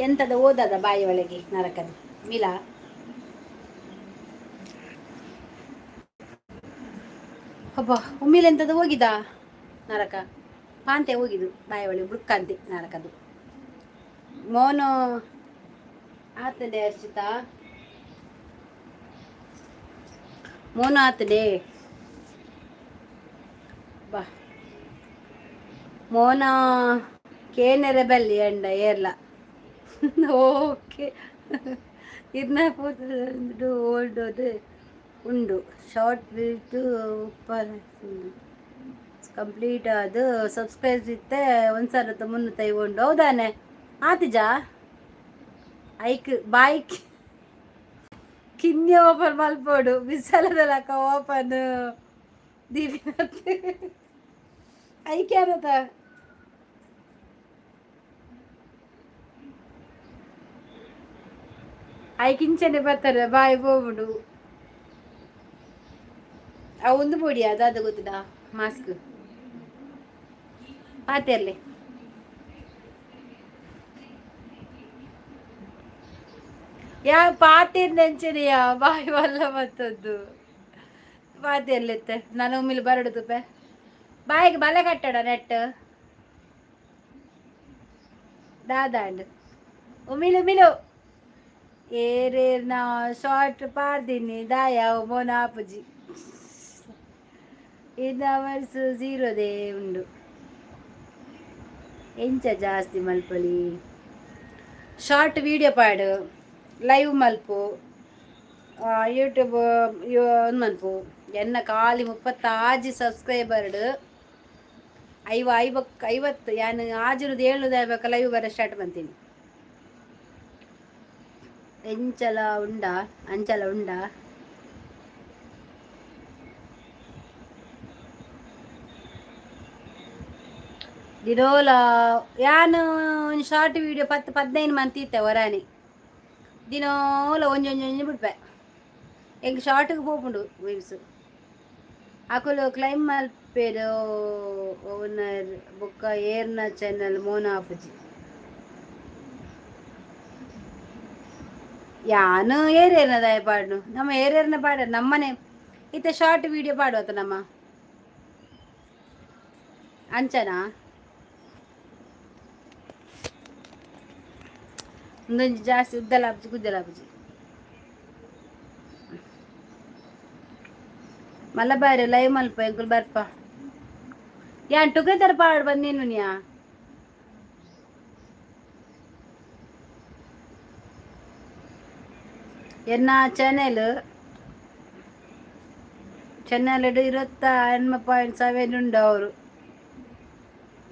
ಎಂತದ ಓದದ ಬಾಯಿ ಒಳಗೆ ನರಕದ ಮಿಲ. ಅಬ್ಬ, ಉಮ್ಮಿಲ್ ಎಂತದ ಹೋಗಿದ ನರಕ. ಪಾಂತೆ ಹೋಗಿದ್ದು ಬಾಯಿ ಒಳ್ಳೆ ಬುಡ್ಕಂತೆ ನಾರಕದು ಮೋನು ಆತಂಡೆ ಹರ್ಷಿತಾ. ಮೋನು ಆತಂಡೆ ಬಾ. ಮೋನ ಕೇನೆರೆ ಬಲ್ಲಿ ಅಂಡ ಏರ್ಲ. ಓಕೆ, ಇರ್ನ ಓಲ್ಡ್ ಉಂಡು ಶಾರ್ಟ್ ಬಿಟ್ಟು ಉಪ್ಪ ಕಂಪ್ಲೀಟ್. ಅದು ಸಬ್ಸ್ಕ್ರೈಬ್ ಇತ್ತೆ ಒಂದು 350 ಉಂಡು. ಹೌದಾನೆ ಆತಿಜಾ? ಐಕ್ ಬಾಯ್ಕ್ ಕಿನ್ನಿ ಓಪನ್ ಮಲ್ಪೋಡು. ಬಿಸಲದಲಕ ಓಪನ್ ದೀಪಿನ ಐಕೆ ಆನತ. ಐಕಿಂಚನೆ ಬರ್ತಾರೆ ಬಾಯಿ ಪೋಪುಂಡು. ಅವು ಒಂದು ಪೊಡಿ ಅದಾದ ಗೊತ್ತಿಲ್ಲ. ಮಾಸ್ಕ್ ಪಾತೆರ್ಲೆ. ಯಾ ಪಾತೆರ್ನೆಂಚನೆಯ ಬಾಯಿ ವಲ್ಲ ಮತ್ತೊಂದು ಪಾತೆರ್ಲೆತ್ತೆ. ನಾನು ಒಮ್ಮೆಲೆ ಬರಡು ತುಪ್ಪೆ ಬಾಯಿಗೆ ಬಲೆ ಕಟ್ಟಡ ನೆಟ್ ದಾದಾಂಡ್. ಉಮಿಲು ಉಮಿಲು ಏರೇರ್ನ ಶಾರ್ಟ್ ಪಾಡ್ದಿನಿ ದಾಯ ಮೋನ ಆಪುಜಿ. ಇನ್ನು ಅವರ್ಸ್ ಝೀರೋದೇ ಉಂಡು. ಎಂಚ ಜಾಸ್ತಿ ಮಲ್ಪಲಿ? ಶಾರ್ಟ್ ವೀಡಿಯೋ ಪಾಡು, ಲೈವ್ ಮಲ್ಪು, ಯೂಟ್ಯೂಬ್ ಮನ್ಪು. ಎನ್ನ ಖಾಲಿ 36 ಸಬ್ಸ್ಕ್ರೈಬರ್ಡ್. ಐವ ಐವಕ್ 50 ಯಾನ್ ಆಜಿರುದು ಏಳುದ ಲೈವ್ ಬರ ಸ್ಟಾರ್ಟ್ ಬಂತೀನಿ. ಎಂಚಲ ಉಂಡ ಅಂಚಲ ಉಂಡ. ದಿನೋಲ ಯಾನ್ ಒಂಜಿ ಶಾರ್ಟ್ ವೀಡಿಯೋ 10 15 ಮಂತ್ ಇತ್ತೆ ಒರಾನೆ. ದಿನೋಲ ಒಂಜಿ ಒಂಜಿ ಒಂಜಿ ಬಿಡ್ಪೆ. ಎಂಕ್ ಶಾರ್ಟ್ಗೆ ಪೋಪುಂಡು ವ್ಯೂಸ್. ಅಕುಲು ಕ್ಲೈಮ್ ಮಲ್ಪೆರ್ ಓನರ್ ಬೊಕ್ಕ ಏರ್ನ ಚಾನಲ್ ಮೋನ ಆಪುಜಿ. ಯಾನು ಏರೇರ್ನ ದಾಯ ಪಾಡ್ನು? ನಮ್ಮ ಏರೇರ್ನ ಪಾಡ ನಮ್ಮನೆ ಇತ್ತೆ ಶಾರ್ಟ್ ವೀಡಿಯೋ ಪಾಡುವತ್ತ ನಮ್ಮ ಅಂಚನಾ? ಒಂದೊಂಜಿ ಜಾಸ್ತಿ ಉದ್ದಲಾಪುಜಿ ಗುದ್ದಲಾಪುಜಿ. ಮಲ್ಲಬಾರಿ ಲೈವ್ ಮಲ್ಪ ಎಂಕುಲು ಬರ್ಪ. ಯಾನ್ ಟುಗೆದರ್ ಪಾಡ್ ಬಂದೇನು ನ್ಯಾ. ಎನ್ನ ಚಾನೆಲ್ ಚಾನೆಲ್ 29.7 ಉಂಡು ಅವರು.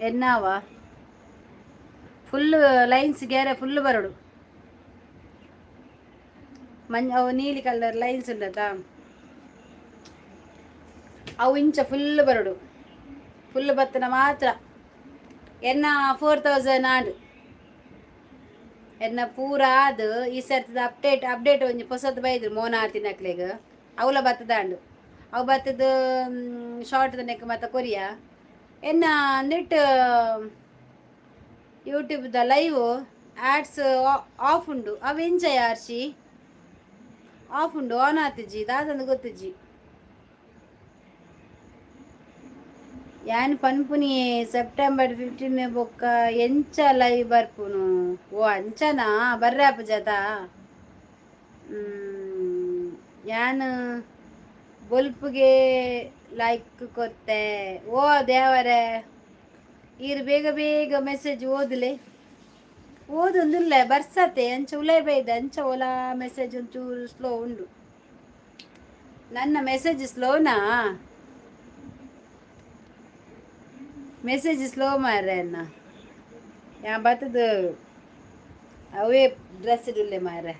ಎನ್ನಾವ ಫುಲ್ ಲೈನ್ಸ್ ಗೇರೆ ಫುಲ್ ಬರಡು. ಮಂಜ ಅವು ನೀಲಿ ಕಲರ್ ಲೈನ್ಸ್ ಉಂಡತಾ, ಅವು ಇಂಚ ಫುಲ್ ಬರಡು. ಫುಲ್ ಬತ್ತನ ಮಾತ್ರ ಎನ್ನ 4000 ಆಂಡ್. ಎನ್ನ ಪೂರ ಆದ್ ಈ ಸರ್ತಿದ ಅಪ್ಡೇಟ್ ಅಪ್ಡೇಟ್ ಒಂಜಿ ಪೊಸತ್ ಬೈದ್ರು ಮೋನ ಆತಿನಕ್ಲೆಗ್. ಅವಲ ಬತ್ತದಾಂಡು. ಅವು ಬತ್ತದ ಶಾರ್ಟ್ ನೆಕ್ ಮತ್ತ ಕೊರಿಯಾ. ಎನ್ನ ನೆಟ್ ಯೂಟ್ಯೂಬ್ದ ಲೈವ್ ಆ್ಯಡ್ಸ್ ಆಫ್ ಉಂಡು. ಅವು ಎಂಜಾಯ್ ಆರ್ಷಿ ಆಫ್ ಉಂಡು, ಆನ್ ಆತಿಜಿ. ದಾದಂದು ಗೊತ್ತಿಜ್ಜಿ. ಯಾನ್ ಪನ್ಪುನಿಯೇ ಸೆಪ್ಟೆಂಬರ್ 15 ಬೊಕ್ಕ ಎಂಚ ಲೈವ್ ಬರ್ಪುನು? ಓ ಅಂಚನಾ? ಬರ್ರೆ ಆಪುಜತ. ಯಾನ್ ಬೊಲ್ಪುಗೆ ಲೈಕ್ ಕೊರ್ತೆ. ಓ ದೇವರೇ, ಈರ್ ಬೇಗ ಬೇಗ ಮೆಸೇಜ್ ಓದ್ಲೆ. ಓದೊಂದುಲ್ಲೆ ಬರ್ಸತೆ ಅಂಚ ಉಲೈ ಬೈದ. ಅಂಚ ಓಲಾ ಮೆಸೇಜ್ ಒಂಚೂರು ಸ್ಲೋ ಉಂಡು. ನನ್ನ ಮೆಸೇಜ್ ಸ್ಲೋನಾ? ಮೆಸೇಜ್ ಸ್ಲೋ ಮಾರ್ರೆ ಅನ್ನ. ಯಾ ಬತ್ತದ ಅವೇ ಡ್ರೆಸ್ ಇಡುಲ್ಲೆ ಮಾರ್ರೆ.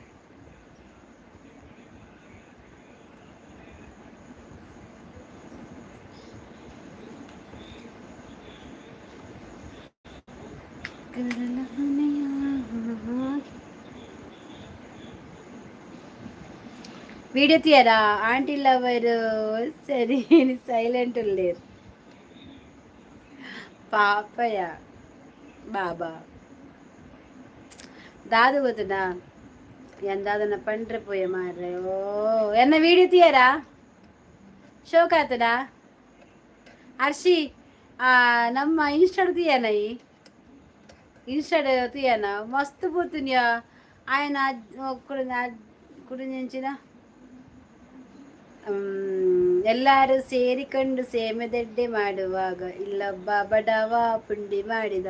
ವಿಡಿಯೋ తీಯರಾ? ಆಂಟಿ ಲವರ್ ಸರಿ ಸೈಲೆಂಟ್ ಉಲ್ಲೇರ್ ಪಾಪಯ ಬಾಬಾ. ದಾದು ಗೊತ್ತುಂಡಾ? ಎಂದಾದನ ಪಂಡ್ರೆ ಪೋಯ ಮಾರ್ರೆ. ಓ ಎನ್ನ ವಿಡಿಯೋ తీಯರಾ? ಶೋಕ್ ಆತದಾ? ಹರ್ಷಿ ಆ ನಮ್ಮ ಇನ್ಸ್ಟಾಡ್ ತೂಯನ, ಈ ಇನ್ಸ್ಟಾಡ್ ತೂಯನ, ಮಸ್ತ್ ಪೋತುನ್ಯ ಆಯನ ಕುಡಿಂಚಿನ. ಎಲ್ಲರೂ ಸೇರಿಕೊಂಡು ಸೇಮೆದೆಡ್ಡೆ ಮಾಡುವಾಗ ಇಲ್ಲೊಬ್ಬ ಬಡವ ಪುಂಡಿ ಮಾಡಿದ.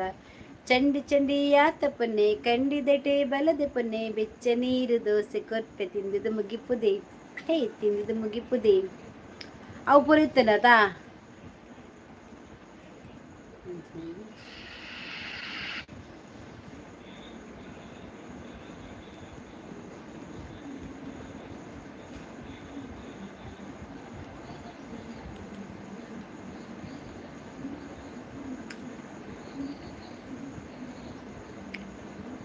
ಚಂಡಿ ಚಂಡಿ ಯಾತ ಪೊನ್ನೆ ಕಂಡಿದೆಟೆ ಬಲದೆ ಪೊನ್ನೆ ಬೆಚ್ಚ ನೀರು ದೋಸೆ ಕೊರ್ಪೆ ತಿಂದಿದ್ದು ಮುಗಿಪುದೆ, ಹೇ ತಿಂದಿದ್ದು ಮುಗಿಪುದೆ. ಅವು ಪುರಿತನತಾ.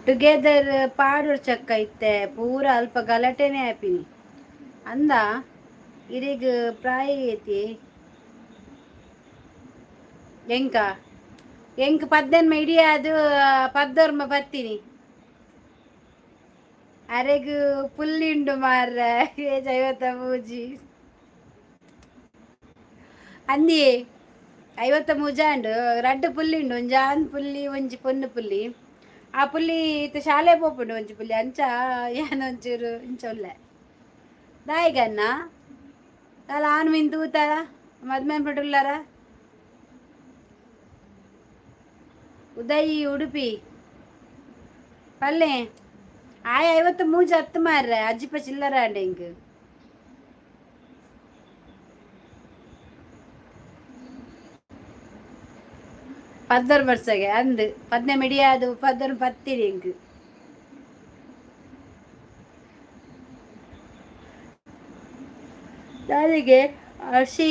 ಟುಗೆದರ್ ಪಾಡೊಡು ಚಕ್ಕ ಇತ್ತೆ ಪೂರ ಅಲ್ಪ ಗಲಾಟೆನೇ ಆಪಿನಿ ಅಂದ. ಇರೆಗ್ ಪ್ರಾಯ ಏತಿ? ಎಂಕ ಎಂಕ್ 18 ಇಡಿಯಾದ್ ಪದ್ದೊರ್ಮ ಪತ್ತಿನಿ. ಅರೆಗ್ ಪುಲ್ಲಿಂಡು ಮಾರ್ರೆ, ಏಜ್ 53. ಅಂದಿಯೇ 53 ಆಂಡ್, ರಡ್ಡ್ ಪುಲ್ಲಿಂಡು, ಒಂಜಿ ಆನ್ ಪುಲ್ಲಿ, ಒಂಜಿ ಪೊನ್ನು ಪುಲ್ಲಿ. ಆ ಪುಲ್ಲಿ ಇತ್ತೆ ಶಾಲೆ ಪೋಪುಂಡು ಒಂಜಿ ಪುಲ್ಲಿ. ಅಂಚ ಯಾನ್ ಒಂಚೂರು ಇಂಚ ಉಲ್ಲೆ. ದಾಯಿಗನ್ನ ದಾಲ ಆನ್ ಮೀನ್ ತೂತಾರ ಮದ್ಮೆ ಉಲ್ಲಾರ. ಉದಯ್ ಉಡುಪಿ ಪಲ್ಲೆ ಆಯ್ 53 ಅತ್ತು ಮಾರ್ರೆ, ಅಜ್ಜಿಪ ಚಿಲ್ಲರ ಅಂಡ ಇಂಕ್. ಪದ್ದರ್ ವರ್ಷಗೆ ಅಂದು ಪದ್ನೆ ಮಿಡಿಯಾದು ಪದ್ದರ್ ಪತ್ತಿರಿ ಇಂಕ್. ದಾದಿಗೆ ಅರ್ಶಿ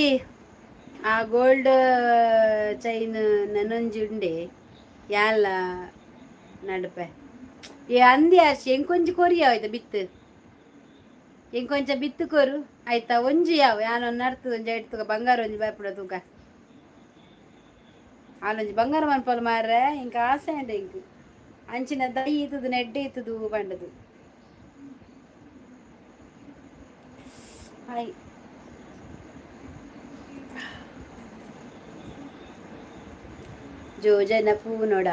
ಆ ಗೋಲ್ಡ್ ಚೈನ್ ನನೊಂಜಿ ಉಂಡೆ ಯಾಲ ನಡುಪೆ. ಏ ಅಂದಿ ಅರ್ಶಿ, ಎಂಕೊಂಜಿ ಕೊರಿ ಆಯ್ತಾ ಬಿತ್ತು, ಎಂಕೊಂಚ ಬಿತ್ತು ಕೊರು ಆಯ್ತಾ. ಒಂಜಿ ಯಾವ ಯಾನೊಂದು ನಡ್ತು ಒಂಜಿ ಐಟ್ ಬಂಗಾರ ಒಂಜಿ ಬಾಯ್ಪುಡ ತೂಕ. ಆಲೊಂಜಿ ಬಂಗಾರ ಮನ್ಪಲ್ ಮಾರ್ರೆ, ಇಂಕ ಆಸೆ ಅಂಡ ಇಂಕ್. ಅಂಚಿನ ದೈ ಇತ್ತದು ನೆಡ್ಡೆ ಇತ್ತದು ಪಂಡದು. ಹಾಯ್ ಜೋಜನ ಪೂ ನೋಡ.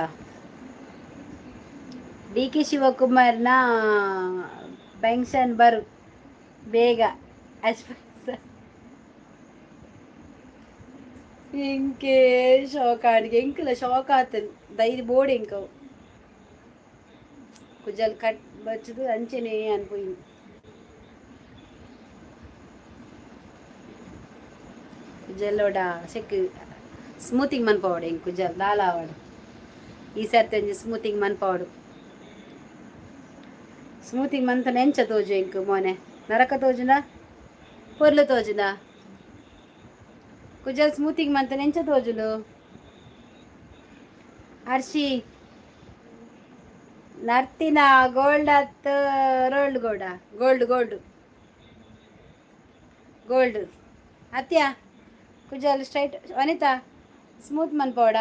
ಡಿ ಕೆ ಶಿವಕುಮಾರ್ನ ಪೆನ್ಷನ್ ಬರು ಬೇಗ. ಇಂಕೆ ಶಾಕ್ ಆಡಿಗೆ ಎಂಕಲ ಶಾಕ್ ಆತನ್ ದೈದು ಬೋರ್ಡ್ ಎಂಕವು ಕುಜಲ್ ಕಟ್ ಬಚ್ಚದು ಅಂಚೆನೆ ಅನ್ಪೋಯಿನಿ. ಕುಜಲೋಡ ಸೆಕ್ ಸ್ಮೂತಿಂಗ್ ಮನ್ಪವಾಡು ಎಂಕ್ ಕುಜಲ್ ದಾಲ ಆವಡು. ಈ ಸರ್ತಿ ಒಂಜಿ ಸ್ಮೂತಿಂಗ್ ಮನ್ಪವಾಡು. ಸ್ಮೂತಿಂಗ್ ಮಂತನ ಎಂಚ ತೋಜು ಎಂಕ್ ಮೋನೆ? ನರಕ ತೋಜುಂಡ, ಪೊರ್ಲು ತೋಜುಂಡ? ಕುಜಲ್ ಸ್ಮೂತಿಂಗ್ ಮಂತನ ಎಂಚ ತೋಜುಂಡು ಅರ್ಶಿ? ನರ್ತಿನ ಗೋಲ್ಡ್ ಅತ್ ರೋಲ್ಡ್ ಗೋಲ್ಡ? ಗೋಲ್ಡ್ ಗೋಲ್ಡ್ ಗೋಲ್ಡ್ ಅತ್ಯ ಕುಜಲ್ ಸ್ಟ್ರೈಟ್. ವನಿತಾ ಸ್ಮೂತ್ ಮನ್ಪೋಡ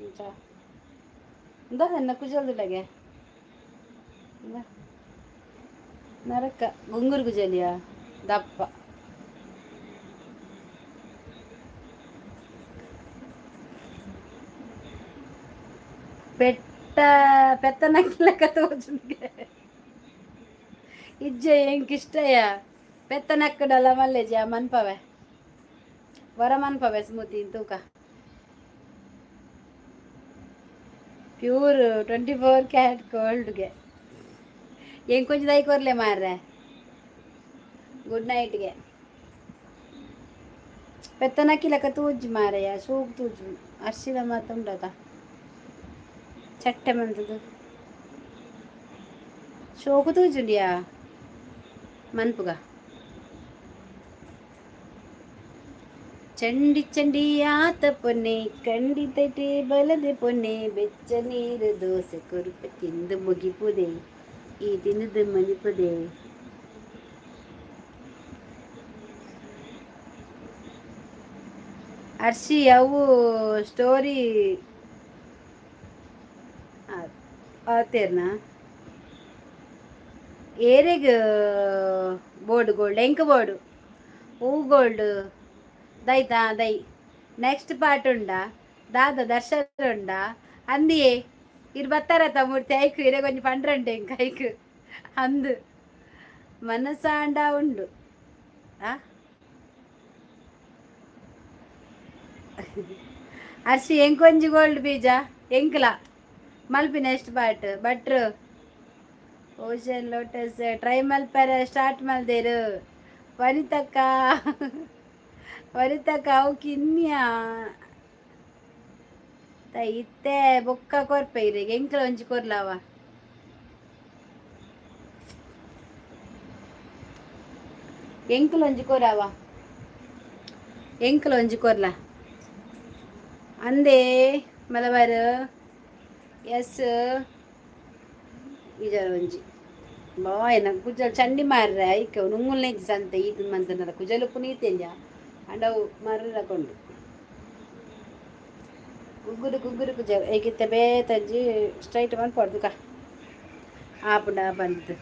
ಇಂಚ ಇಂದ ಕುಜಲ್ದುಲಗೆ ನರಕ ಗುಂಗುರು ಕುಜಲಿಯ ದಪ್ಪ. ಪೆಟ್ಟ ಪೆತ್ತನಕ್ಕಿಲಕ ತೋಜುಂಗೆ ಇಜ್ಜೆ ಎಂಕ್ ಇಷ್ಟಯ. ಪೆತ್ತನಕ್ಕಡಲ ಮಲ್ಲೆಜ ಮನ್ಪವೆ ವರ ಮನ್ಪವೆ ಸ್ಮೂತಿ ತೂಕ. ಪ್ಯೂರ್ 24 ಕ್ಯಾರೆಟ್ ಗೋಲ್ಡ್ಗೆ ಎಂಕೊಂಚ ದೈ ಕೊರ್ಲೆ ಮಾರ್ರೆ. ಗುಡ್ ನೈಟ್ಗೆ. ಪೆತ್ತನಕ್ಕಿಲಕ ತೂಜು ಮಾರಯ್ಯ, ಸೂಗ್ ತೂಜು. ಅರ್ಶಿನ ಮಾತುಂಡದ ಚಟ್ಟೆ ಮಂತದು ಶೋಕು ತೂಜುಂಡಿಯಾ ಮನ್ಪುಗ. ಚಂಡಿ ಚಂಡಿಯಾತ ಪೊನ್ನೆ ಕಂಡಿತಟೆ ಬಲದೆ ಪೊನ್ನೆ ಬೆಚ್ಚ ನೀರು ದೋಸೆ ಕುರುಪೆ ತಿಂದು ಮುಗಿಪುದೆ, ಈ ತಿಂದು ಮನಿಪುದೆ. ಅರ್ಶಿ ಅವು ಸ್ಟೋರಿ ಆತೇರ್ನ ಏರೆಗ್ ಬೋರ್ಡ್ ಗೋಲ್ಡ್? ಎಂಕ್ ಬೋರ್ಡು ಹೂ ಗೋಲ್ಡ್ ದೈತಾ ದೈ. ನೆಕ್ಸ್ಟ್ ಪಾರ್ಟ್ ಉಂಡಾ? ದಾದ ದರ್ಶನ ಉಂಡಾ? ಅಂದಿಯೇ ಇರ್ ಬತ್ತಾರತ ಮೂರ್ತಿ ಐಕ್ ಇರೆ ಕೊಂಚ ಪಂಡ್ರಂಟೆ ಇಂಕ ಐಕ್ ಅಂದು ಮನಸಾಂಡ ಉಂಡು. ಆ ಅರ್ಶಿ ಎಂಕೊಂಜಿ ಗೋಲ್ಡ್ ಬೀಜ ಎಂಕ್ಲ ಮಲ್ಪಿ. ನೆಕ್ಸ್ಟ್ ಪಾರ್ಟ್ ಭಟ್ರು ಓಷನ್ ಲೋಟಸ್ ಟ್ರೈ ಮಲ್ಪರೆ ಸ್ಟಾರ್ಟ್ ಮಲ್ದೇರು. ವನಿತಕ್ಕ, ವನಿತಕ್ಕ, ಅವು ಕಿನ್ಯ ಇತ್ತೆ ಬೊಕ್ಕ ಕೊರ್ಪೆ ಇರೆಗ್. ಎಂಕ್ಲ ಒಂಜಿ ಕೊರ್ಲಾವ? ಎಂಕ್ಲ ಒಂಜಿ ಕೊರಾವ? ಎಂಕ್ಲ ಒಂಜಿ ಕೊರ್ಲ ಅಂದೇ ಮಲಬಾರ್. ಎಸ್, ಇಜಾರ ಒಂಜಿ ಬಾಯ್ ಕುಜಲ್ ಚಂಡಿ ಮಾರ್ರೆ. ಐಕ ನುಂಗುಲ್ನೆ ಸಂತೆ ಈತ ಮಂತನದ ಕುಜಲ್ ಪುನೀತೆಂಜ ಅಂಡ ಅವು ಮರ್ರ ಕೊಂಡು ಗುಗ್ಗುರು ಗುಗ್ಗುರು ಕುಜಲ್. ಏಕಿತ್ತೆ ಬೇತಂಜಿ ಸ್ಟ್ರೈಟ್ ಮನ್ಪೊಡ್ದು ಕಾ ಆಪುಂಡ ಬಂದಿದ್ದು.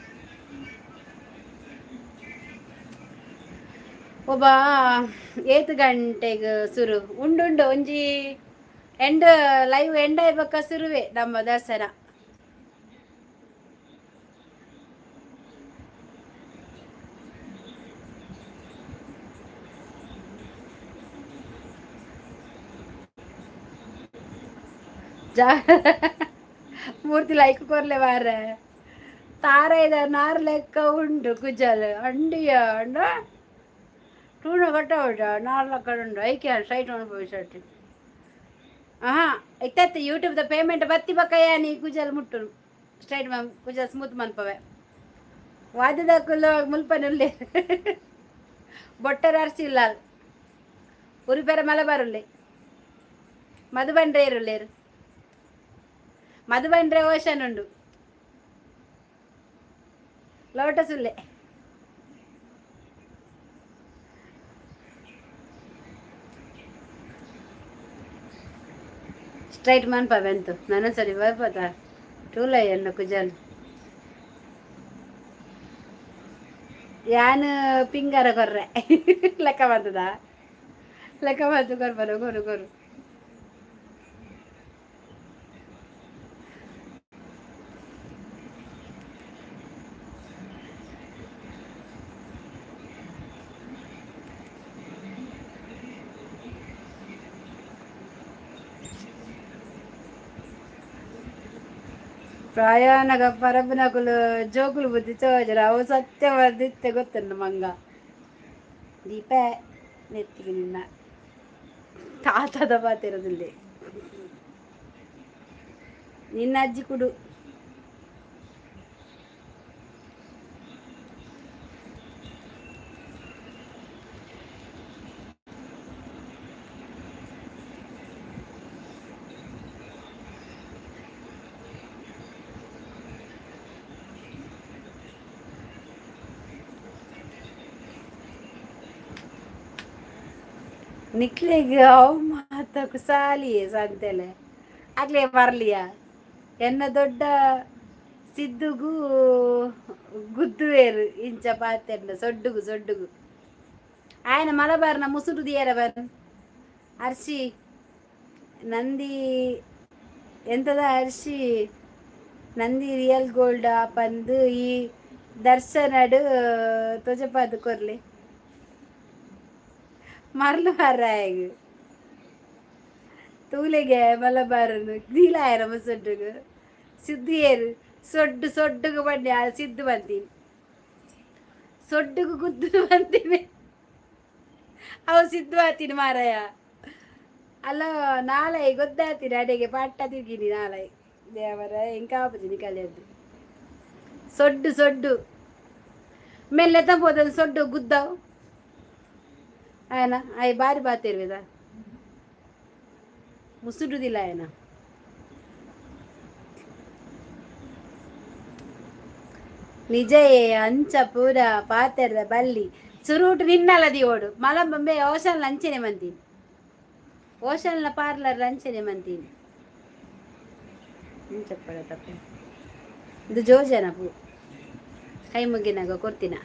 ಒಬ್ಬ ಏತ್ ಗಂಟೆಗೆ ಸುರು ಉಂಡುಂಡು? ಒಂಜಿ ಎಂಡ್ ಲೈವ್ ಎಂಡ್ ಆಯ್ಬಕ್ಕ ಸುರುವೆ ನಮ್ಮ ದರ್ಶನ. ಜಾ ಮೂರ್ತಿ, ಲೈಕ್ ಕೊರ್ಲೆ ಮಾರ್ರೆ. ತಾರಾಯ್ದ ನಾರ್ ಲೆಕ್ಕ ಉಂಡು ಕುಜಲ್ ಅಂಡಿಯ ಅಂಡ ಟೂನ ಕಟ್ಟ ನಾರ್ ಲೆಕ್ಕ ಉಂಡು. ಐಕೆ ಸೈಟ್ ಅನುಭವಿಸಟ್ಟಿ. ಆಹಾ, ಇತ್ತತ್ತು ಯೂಟ್ಯೂಬ್ದ ಪೇಮೆಂಟ್ ಬತ್ತಿ ಬಕ್ಕ ನೀ ಕುಜಲ್ ಮುಟ್ಟು ಸ್ಟ್ರೈಟ್ ಮ್ಯಾಮ್ ಕುಜಲ್ ಸ್ಮೂತ್ ಮನ್ಪವೆ. ವಾದ್ಯದಕುಲು ಮುಲ್ಪನುಲ್ಲೆ. ಬೊಟ್ಟರ ಅರ್ಸಿ ಇಲ್ಲ. ಉರಿಪೆರ ಮಲಬಾರುಲ್ಲೆ. ಮಧುಬಂಡ್ರೆ ಇರುಲ್ಲೇರು. ಮಧುಬಂಡ್ರೆ ಓಷನ್ ಉಂಡು. ಲೋಟಸ್ ಉಲ್ಲೆ. ಸ್ಟ್ರೈಟ್ ಮನ್ಪವೆ ಅಂತು ನನ್ನ ಸರಿ ಬರ್ಪದ ಟೂಲೈ ಅನ್ನ ಕುಜಲ್. ಯಾನ್ ಪಿಂಗಾರ ಕೊರ್ರೆ ಲೆಕ್ಕ ಬಂತದ? ಲೆಕ್ಕ ಬಂತು. ಕೊರ್ಬರು ಕೊರು ಕೊರು. ಪ್ರಯಾಣಗ ಪರಬನಕುಲು ಜೋಕುಲು ಬುದ್ಧಿ ತೋಜರ. ಅವು ಸತ್ಯ ಬರ್ದಿತ್ತೆ ಗೊತ್ತುಂಡು ಮಂಗ ದೀಪ ನೆತ್ತಿಗೆ. ನಿನ್ನ ತಾತದ ಪಾತಿರದಿಲ್ಲ ನಿನ್ನ ಅಜ್ಜಿ ಕುಡು. ನಿಕ್ಲೆಗ್ ಅವು ಮಾತ ಕುಸಾಲಿಯೇ ಸಂತೆಲೆ ಆಗ್ಲೇ ಬರ್ಲಿಯ. ಎನ್ನ ದೊಡ್ಡ ಸಿದ್ದುಗು ಗುದ್ದುವೇರು ಇಂಚ ಪಾತೆರ್ನ ಸೊಡ್ಡುಗು ಸೊಡ್ಡುಗು ಆಯನ ಮಲಬಾರ್ನ ಮುಸುರು ದಿಯರ ಬನ್. ಅರ್ಶಿ ನಂದಿ ಎಂತದ ಅರ್ಶಿ ನಂದಿ ರಿಯಲ್ ಗೋಲ್ಡ್ ಪಂದು ಈ ದರ್ಶನಡು ತೊಜಪಾದು ಕೊರ್ಲೆ ಮರ್ಲು ಮಾರಾಯಗ್. ತೂಲೆಗೆ ಮಲಬಾರನು ದೀಲಾಯರ ಮುಸೊಡ್ಡುಗು ಸಿದ್ದಿಯೇರು ಸೊಡ್ಡು ಸೊಡ್ಡುಗು ಬನ್ನಿ. ಆ ಸಿದ್ದು ಬಂತೀನಿ ಸೊಡ್ಡುಗು ಗುದ್ದು ಬಂತೀನಿ. ಅವು ಸಿದ್ದು ಆತೀನಿ ಮಾರಾಯ. ಅಲ್ಲ, ನಾಳೆ ಗೊತ್ತಾಗ್ತೀನಿ ಅಡೆಗೆ ಪಟ್ಟ ತಿರ್ಗಿನಿ ನಾಳೆ. ದೇವರ ಎಂಕಾಪುಜಿನಿ ಕಲಿಯದ್ದು. ಸೊಡ್ಡು ಸೊಡ್ಡು ಮೆಲ್ಲೆ ತಂಪೋದ ಸೊಡ್ಡು ಗುದ್ದಾವು ಆಯನ ಆಯ್ ಬಾರಿ ಬಾತಿರ್ವೇದ ಮುಸುಡುದಿಲ್ಲ ಆಯನ. ನಿಜಯೇ, ಅಂಚ ಪೂರ ಪಾತೆರದ ಬಲ್ಲಿ ಸುರೂಟು ನಿನ್ನಲದಿ ಓಡು ಮಲಂಬೊಂಬೆ ಓಷನ್ ಲಂಚನೆ ಮಂತೀನಿ. ಓಷನ್ಲ ಪಾರ್ಲರ್ ಲಂಚನೆ ಮಂತೀನಿ. చెప్పಡ ತಪ್ಪು. ಇದು ಜೋಜನ ಪೂ ಕೈ ಮುಗಿನಾಗ ಕೊಡ್ತೀನ.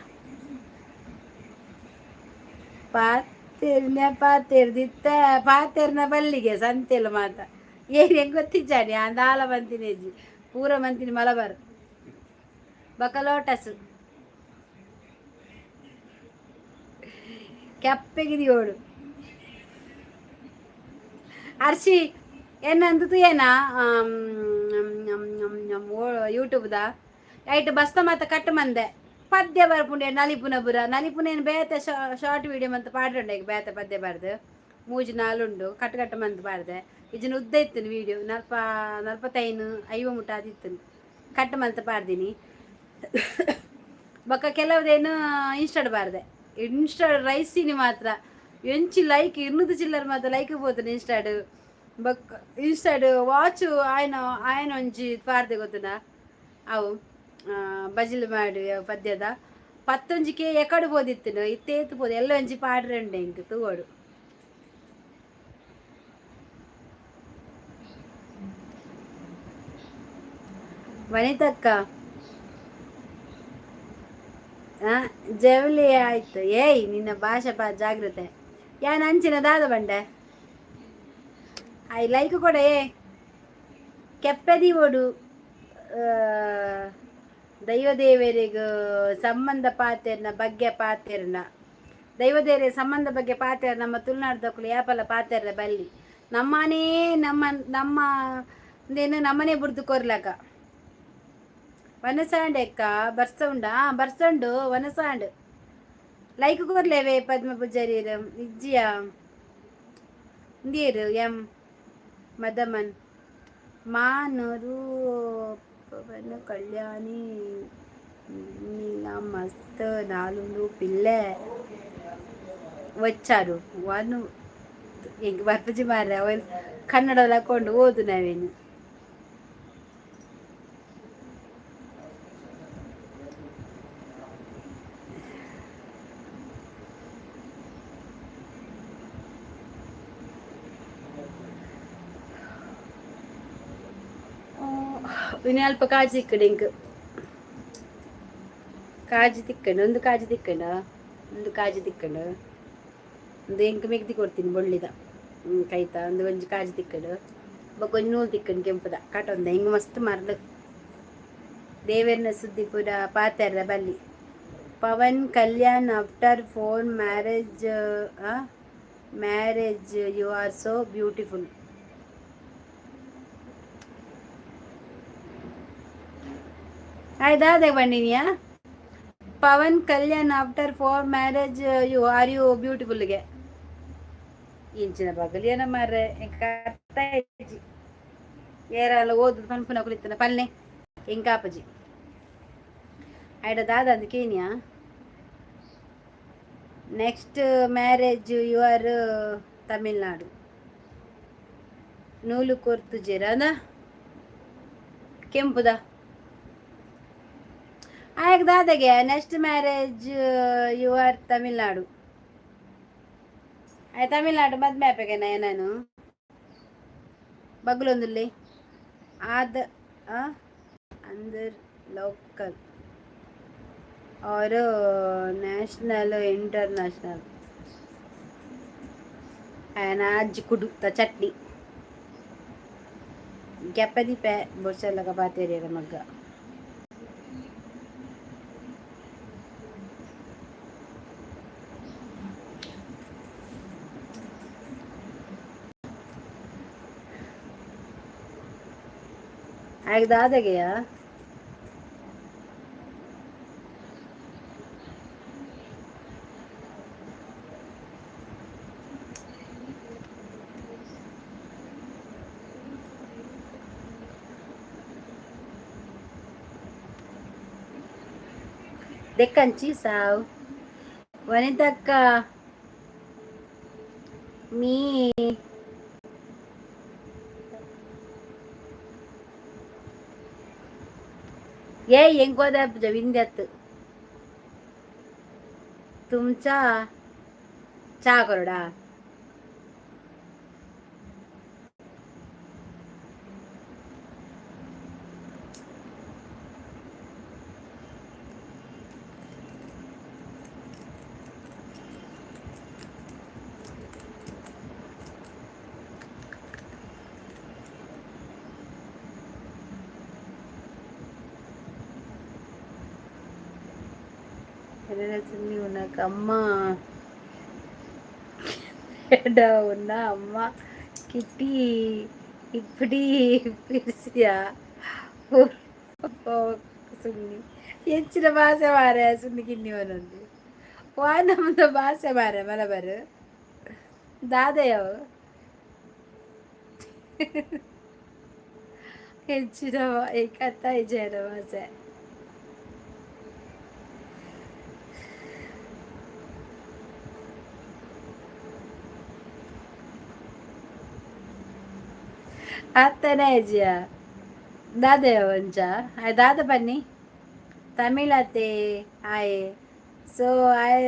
ಪಾತೆರ್ನ ಪಾತೆರ್ದಿತ್ತ ಪಾತೆರ್ನ ಬಲ್ಲಿಗೆ ಸಂತೆಲು ಮಾತ ಏನು ಹೆಂಗೆ ಗೊತ್ತಿಜ್ಜಾನಿ ಅಂದಾಲ ಮಂತಿನ ಹೆಜ್ಜಿ ಪೂರ ಮಂತಿನ ಮಲಬಾರ್ ಬೊಕ ಲೋಟಸ್ ಕೆಪ್ಪೆಗಿದಿಯೋಡು ಅರ್ಶಿ ಏನಂದು ಏನ ಯೂಟ್ಯೂಬ್ದ ಐಟ್ ಬಸ್ತ ಮಾತ ಕಟ್ಟು ಮಂದೆ ಪದ್ಯ ಬರ್ಪುಂಡೆ ನಲಿಪುನ ಬುರ ನಲಿಪುನೇನು ಬೇತೆ ಶಾರ್ಟ್ ವೀಡಿಯೋ ಮಂತ ಪಾಡ್ರಂಡೆ ಈಗ ಬೇತೆ ಪದ್ಯ ಬಾರ್ದು ಮೂಜಿ ನಾಲುಂಡು ಕಟ್ಟು ಕಟ್ಟು ಮಂತ್ ಪಾಡ್ದೆ ಇಜ್ಜಿನ ಉದ್ದ ಇತ್ತು ವೀಡಿಯೋ ನಲ್ಪ ನಲ್ಪತ್ತೈನು ಐವ ಮುಟ್ಟ ಅದಿತ್ತು ಕಟ್ಟು ಮಂತ ಪಾಡ್ದೀನಿ. ಬೊಕ್ಕ ಕೆಲವ್ದೇನು ಇನ್ಸ್ಟಾಡ್ ಬಾರ್ದೆ ಇನ್ಸ್ಟಾಡ್ ರೈಸಿನಿ ಮಾತ್ರ ಎಂಚಿ ಲೈಕ್ ಇರ್ನದು ಚಿಲ್ಲರ್ ಮಾತ್ರ ಲೈಕ್ ಪೋತುಂಡು ಇನ್ಸ್ಟಾಡ್ ಬೊಕ್ಕ ಇನ್ಸ್ಟಾಡ್ ವಾಚು ಆಯ್ನ ಆಯ್ನ ಒಂಜಿ ಪಾಡ್ದೆ ಗೊತ್ತುಂಡ ಅವು ಬಜಿಲ್ ಮಾಡಿ ಅವು ಪದ್ಯದ ಪತ್ತೊಂಜಿ ಕೆ ಎಕಡು ಪೋದಿತ್ತುಂಡು ಇತ್ತೇತು ಪೋದು ಎಲ್ಲ ಒಂಜಿ ಪಾಡ್ರಂಡೆ ಇಂಕ್ ತೂವೊಡು. ವನಿತಕ್ಕ ಜವಳಿ ಆಯ್ತು. ಏಯ್ ನಿನ್ನ ಭಾಷೆ ಪಾ ಜಾಗ್ರತೆ ಯಾನ್ ಅಂಚಿನ ದಾದ ಬಂಡೆ I like ಕೊಡ ಏ ಕೆಪ್ಪೆದಿ ಓಡು ದೈವದೇವರಿಗೂ ಸಂಬಂಧ ಪಾತೆರ್ನ ಬಗ್ಗೆ ಪಾತೆರ್ನ ದೈವದೇವರ ಸಂಬಂಧ ಬಗ್ಗೆ ಪಾತೆರ್ ನಮ್ಮ ತುಳುನಾಡ್ದಕ್ಕಲು ಯಾಪಲ ಪಾತೆರ್ನ ಬಲ್ಲಿ ನಮ್ಮನೇ ನಮ್ಮ ನಮ್ಮ ಏನು ನಮ್ಮನೆ ಬುಡ್ದು ಕೊರ್ಲಕ ವನಸಾಂಡ್ ಎಕ್ಕ ಬರ್ಸ ಉಂಡಾ ಬರ್ಸಂಡು ವನಸಾಂಡ್ ಲೈಕ್ ಕೊರ್ಲೇವೆ ಪದ್ಮ ಪೂಜಾರಿರು ಇಜ್ಜಿಯ ಇಂದಿಯರು ಎಂ ಮದಮನ್ ಮಾನರು ಪವನ ಕಲ್ಯಾಣಿ మస్త్ నాలుగు పిల్లె వచ్చారు వను ఇంక ಬರ್ಪುಜಿ ಮಾರ್ರೆ ಅವನು ಕನ್ನಡ ಹಾಕೊಂಡು ಓದು ನಾವೇನು. ಇನ್ನು ಅಲ್ಪ ಕಾಜಿ ತಿಕ್ಕಡು ಇಂಕ್ ಕಾಜಿ ತಿಕ್ಕಂಡು ಒಂದು ಕಾಜಿ ತಿಕ್ಕಂಡು ಒಂದು ಕಾಜಿ ತಿಕ್ಕಂಡು ಒಂದು ಎಂಕ್ ಮೆಗ್ದಿ ಕೊಡ್ತೀನಿ ಬೊಳ್ಳಿದ ಕೈತ ಒಂದು ಒಂಜಿ ಕಾಜಿ ತಿಕ್ಕಡು ಬೊಕ್ಕ ಒಂಜಿ ನೂಲು ತಿಕ್ಕಂಡು ಕೆಂಪುದ ಕಟೊಂದ ಹಿಂಗೆ ಮಸ್ತ್ ಮರ್ಲು ದೇವೆರ್ನ ಸುದ್ದಿ ಪೂರ ಪಾತೆರ್ರ ಬಲ್ಲಿ. Pawan Kalyan after four marriage you are so beautiful. ಆಯ್ತಾ ಬಂಡಿನಿಯಾ Pawan Kalyan after four marriage you are you ಬ್ಯೂಟಿಫುಲ್ಗೆ ಇಂಚಿನ ಬಗಲ್ ಏನ ಮಾರ್ರೆ ಅರ್ಥ ಏರಲ್ಲ ಓದು ಪನ್ಪುನ ಕುಳಿತನ ಪಲ್ನೆ ಎಂಕಾಪಜಿ ಐಡ ದಾದ ಅಂದ್ ಕೇನಿಯಾ next marriage you are Tamil Nadu ನೂಲು ಕೊರ್ತು ಜೇರ ಅಂದ ಕೆಂಪುದ ಆಯ್ಕೆ ದಾದಾಗೆ next marriage you are Tamil Nadu ಆಯ್ ತಮಿಳ್ನಾಡು ಮದ್ಮೆ ಆಪೆಗೆ ನಾನು ಬಗ್ಲೊಂದುಲ್ಲಿ ಆದ ಅಂದರ್ ಲೋಕಲ್ ಅವರು ನ್ಯಾಷನಲ್ ಇಂಟರ್ನ್ಯಾಷನಲ್ ಆಯನ ಅಜ್ಜಿ ಕುಡುತ್ತ ಚಟ್ನಿ ಕೆಪ್ಪದಿಪೆ ಬೊರ್ಸಲ್ಲಗ ಪಾತೇರಿಯರ ಮಗ್ಗ. ಆಯ್ಕೆ ದಾದಾಗೆಯಾ దెక్కంచి సావ్ వనితక్క మీ ఏ ಎಂಕೋದ ವಿಂದ್ಯತ್ तुमचा चहा करोडा. ಸುನ್ನಿ ಉನ್ನಕ ಅಮ್ಮ ఉన్న అమ్మ కిట్టి ఇప్పుడి పిలిసియా ಸುನ್ನಿ ಹೆಚ್ಚಿನ ಭಾಷೆ ಮಾರೆ. ಸುನ್ನಿ ಕಿನ್ನಿ ಒಂದೊಂದು ವಾ ನಮ್ಮದು ಭಾಷೆ ಮಾರೆ ಮಲಬಾರು ದಾದಯವು ಹೆಚ್ಚಿನ ಏಕತ್ತ ಇಜಯನ ಭಾಷೆ. ಅತ್ತನೇ ಇಜ್ಜಿಯ ದಾದೆಯ ಒಂಚ ಆಯ್ ದಾದ ಬನ್ನಿ ತಮಿಳತೆ ಆಯೆ. ಸೊ ಆಯ್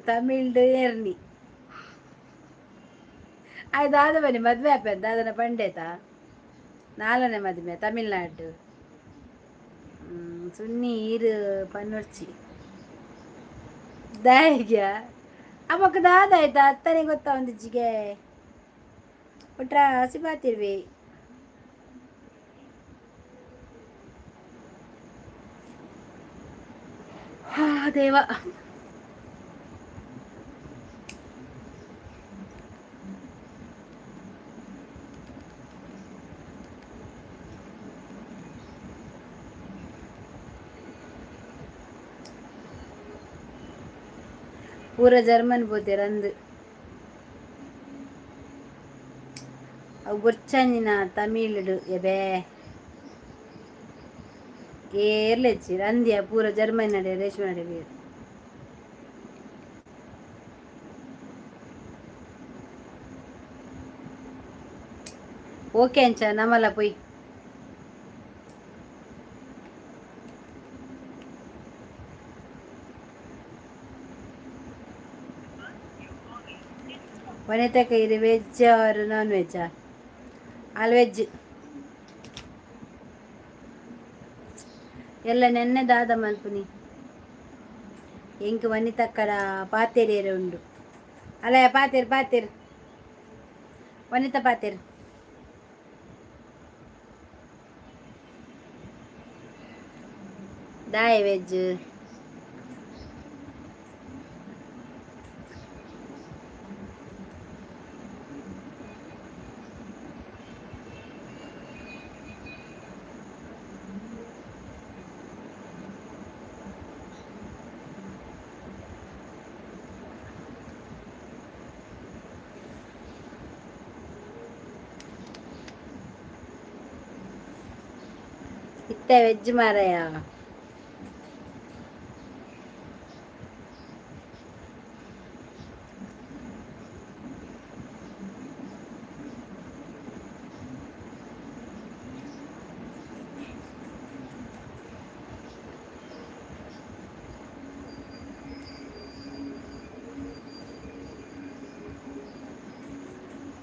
ತಮಿಳ್ಡು ಏರ್ನಿ ಆಯ್ ದಾದ ಬನ್ನಿ ಮದುವೆ ಆಪೆ ದಾದನ ಪಂಡೇತ ನಾಲ್ನೇ ಮದುವೆ ತಮಿಳ್ನಾಡು. ಸುನ್ನಿ ಈರು ಪನ್ನೊರ್ಚಿ ದಾಯಿಗ್ಯ ಅಮ್ಮಕ್ಕ ದಾದ ಆಯ್ತಾ ಅತ್ತನೇ ಗೊತ್ತಾ ಒಂದಿಜ್ಜಿಗೆ ಒಟ್ರ ಹಸಿ ಬಾತಿರ್ವಿ. ಹಾ ದೇವ. ಪೂರ ಜರ್ಮನ್ ಪೋತೆರ್ ಅಂದ್. ಅವು ಬೊರ್ಚಂಜಿನ ತಮಿಳುಡು ಎಬೆ ಏರ್ಲೆಚ್ಚಿ ರಂದ್ಯ ಪೂರ ಜರ್ಮನ್ ನಡೆ ರೇಷ್ಮೆ ನಡೆ ಬೇರು. ಓಕೆ ಅಂಚ ನಮಲ ಪೊಯ್. ವನಿತಕ್ಕ ಇದು ವೆಜ್ ಆರ್ ನಾನ್ ವೆಜ್ಜಾ? All veg. ಎಲ್ಲ ನೆನ್ನೆ ದಾದ ಮಲ್ಪುನಿ ಎಂಕ್ ವನಿತಕ್ಕಡ ಪಾತೆರೇರೆ ಉಂಡು ಅಲ್ಲ. ಪಾತೇರು ಪಾತೇರು ವನಿತಾ ಪಾತೇರು. ದಾಯೆ ವೆಜ್? ಇತ್ತೆ ವೆಜ್ ಮಾರಾಯ.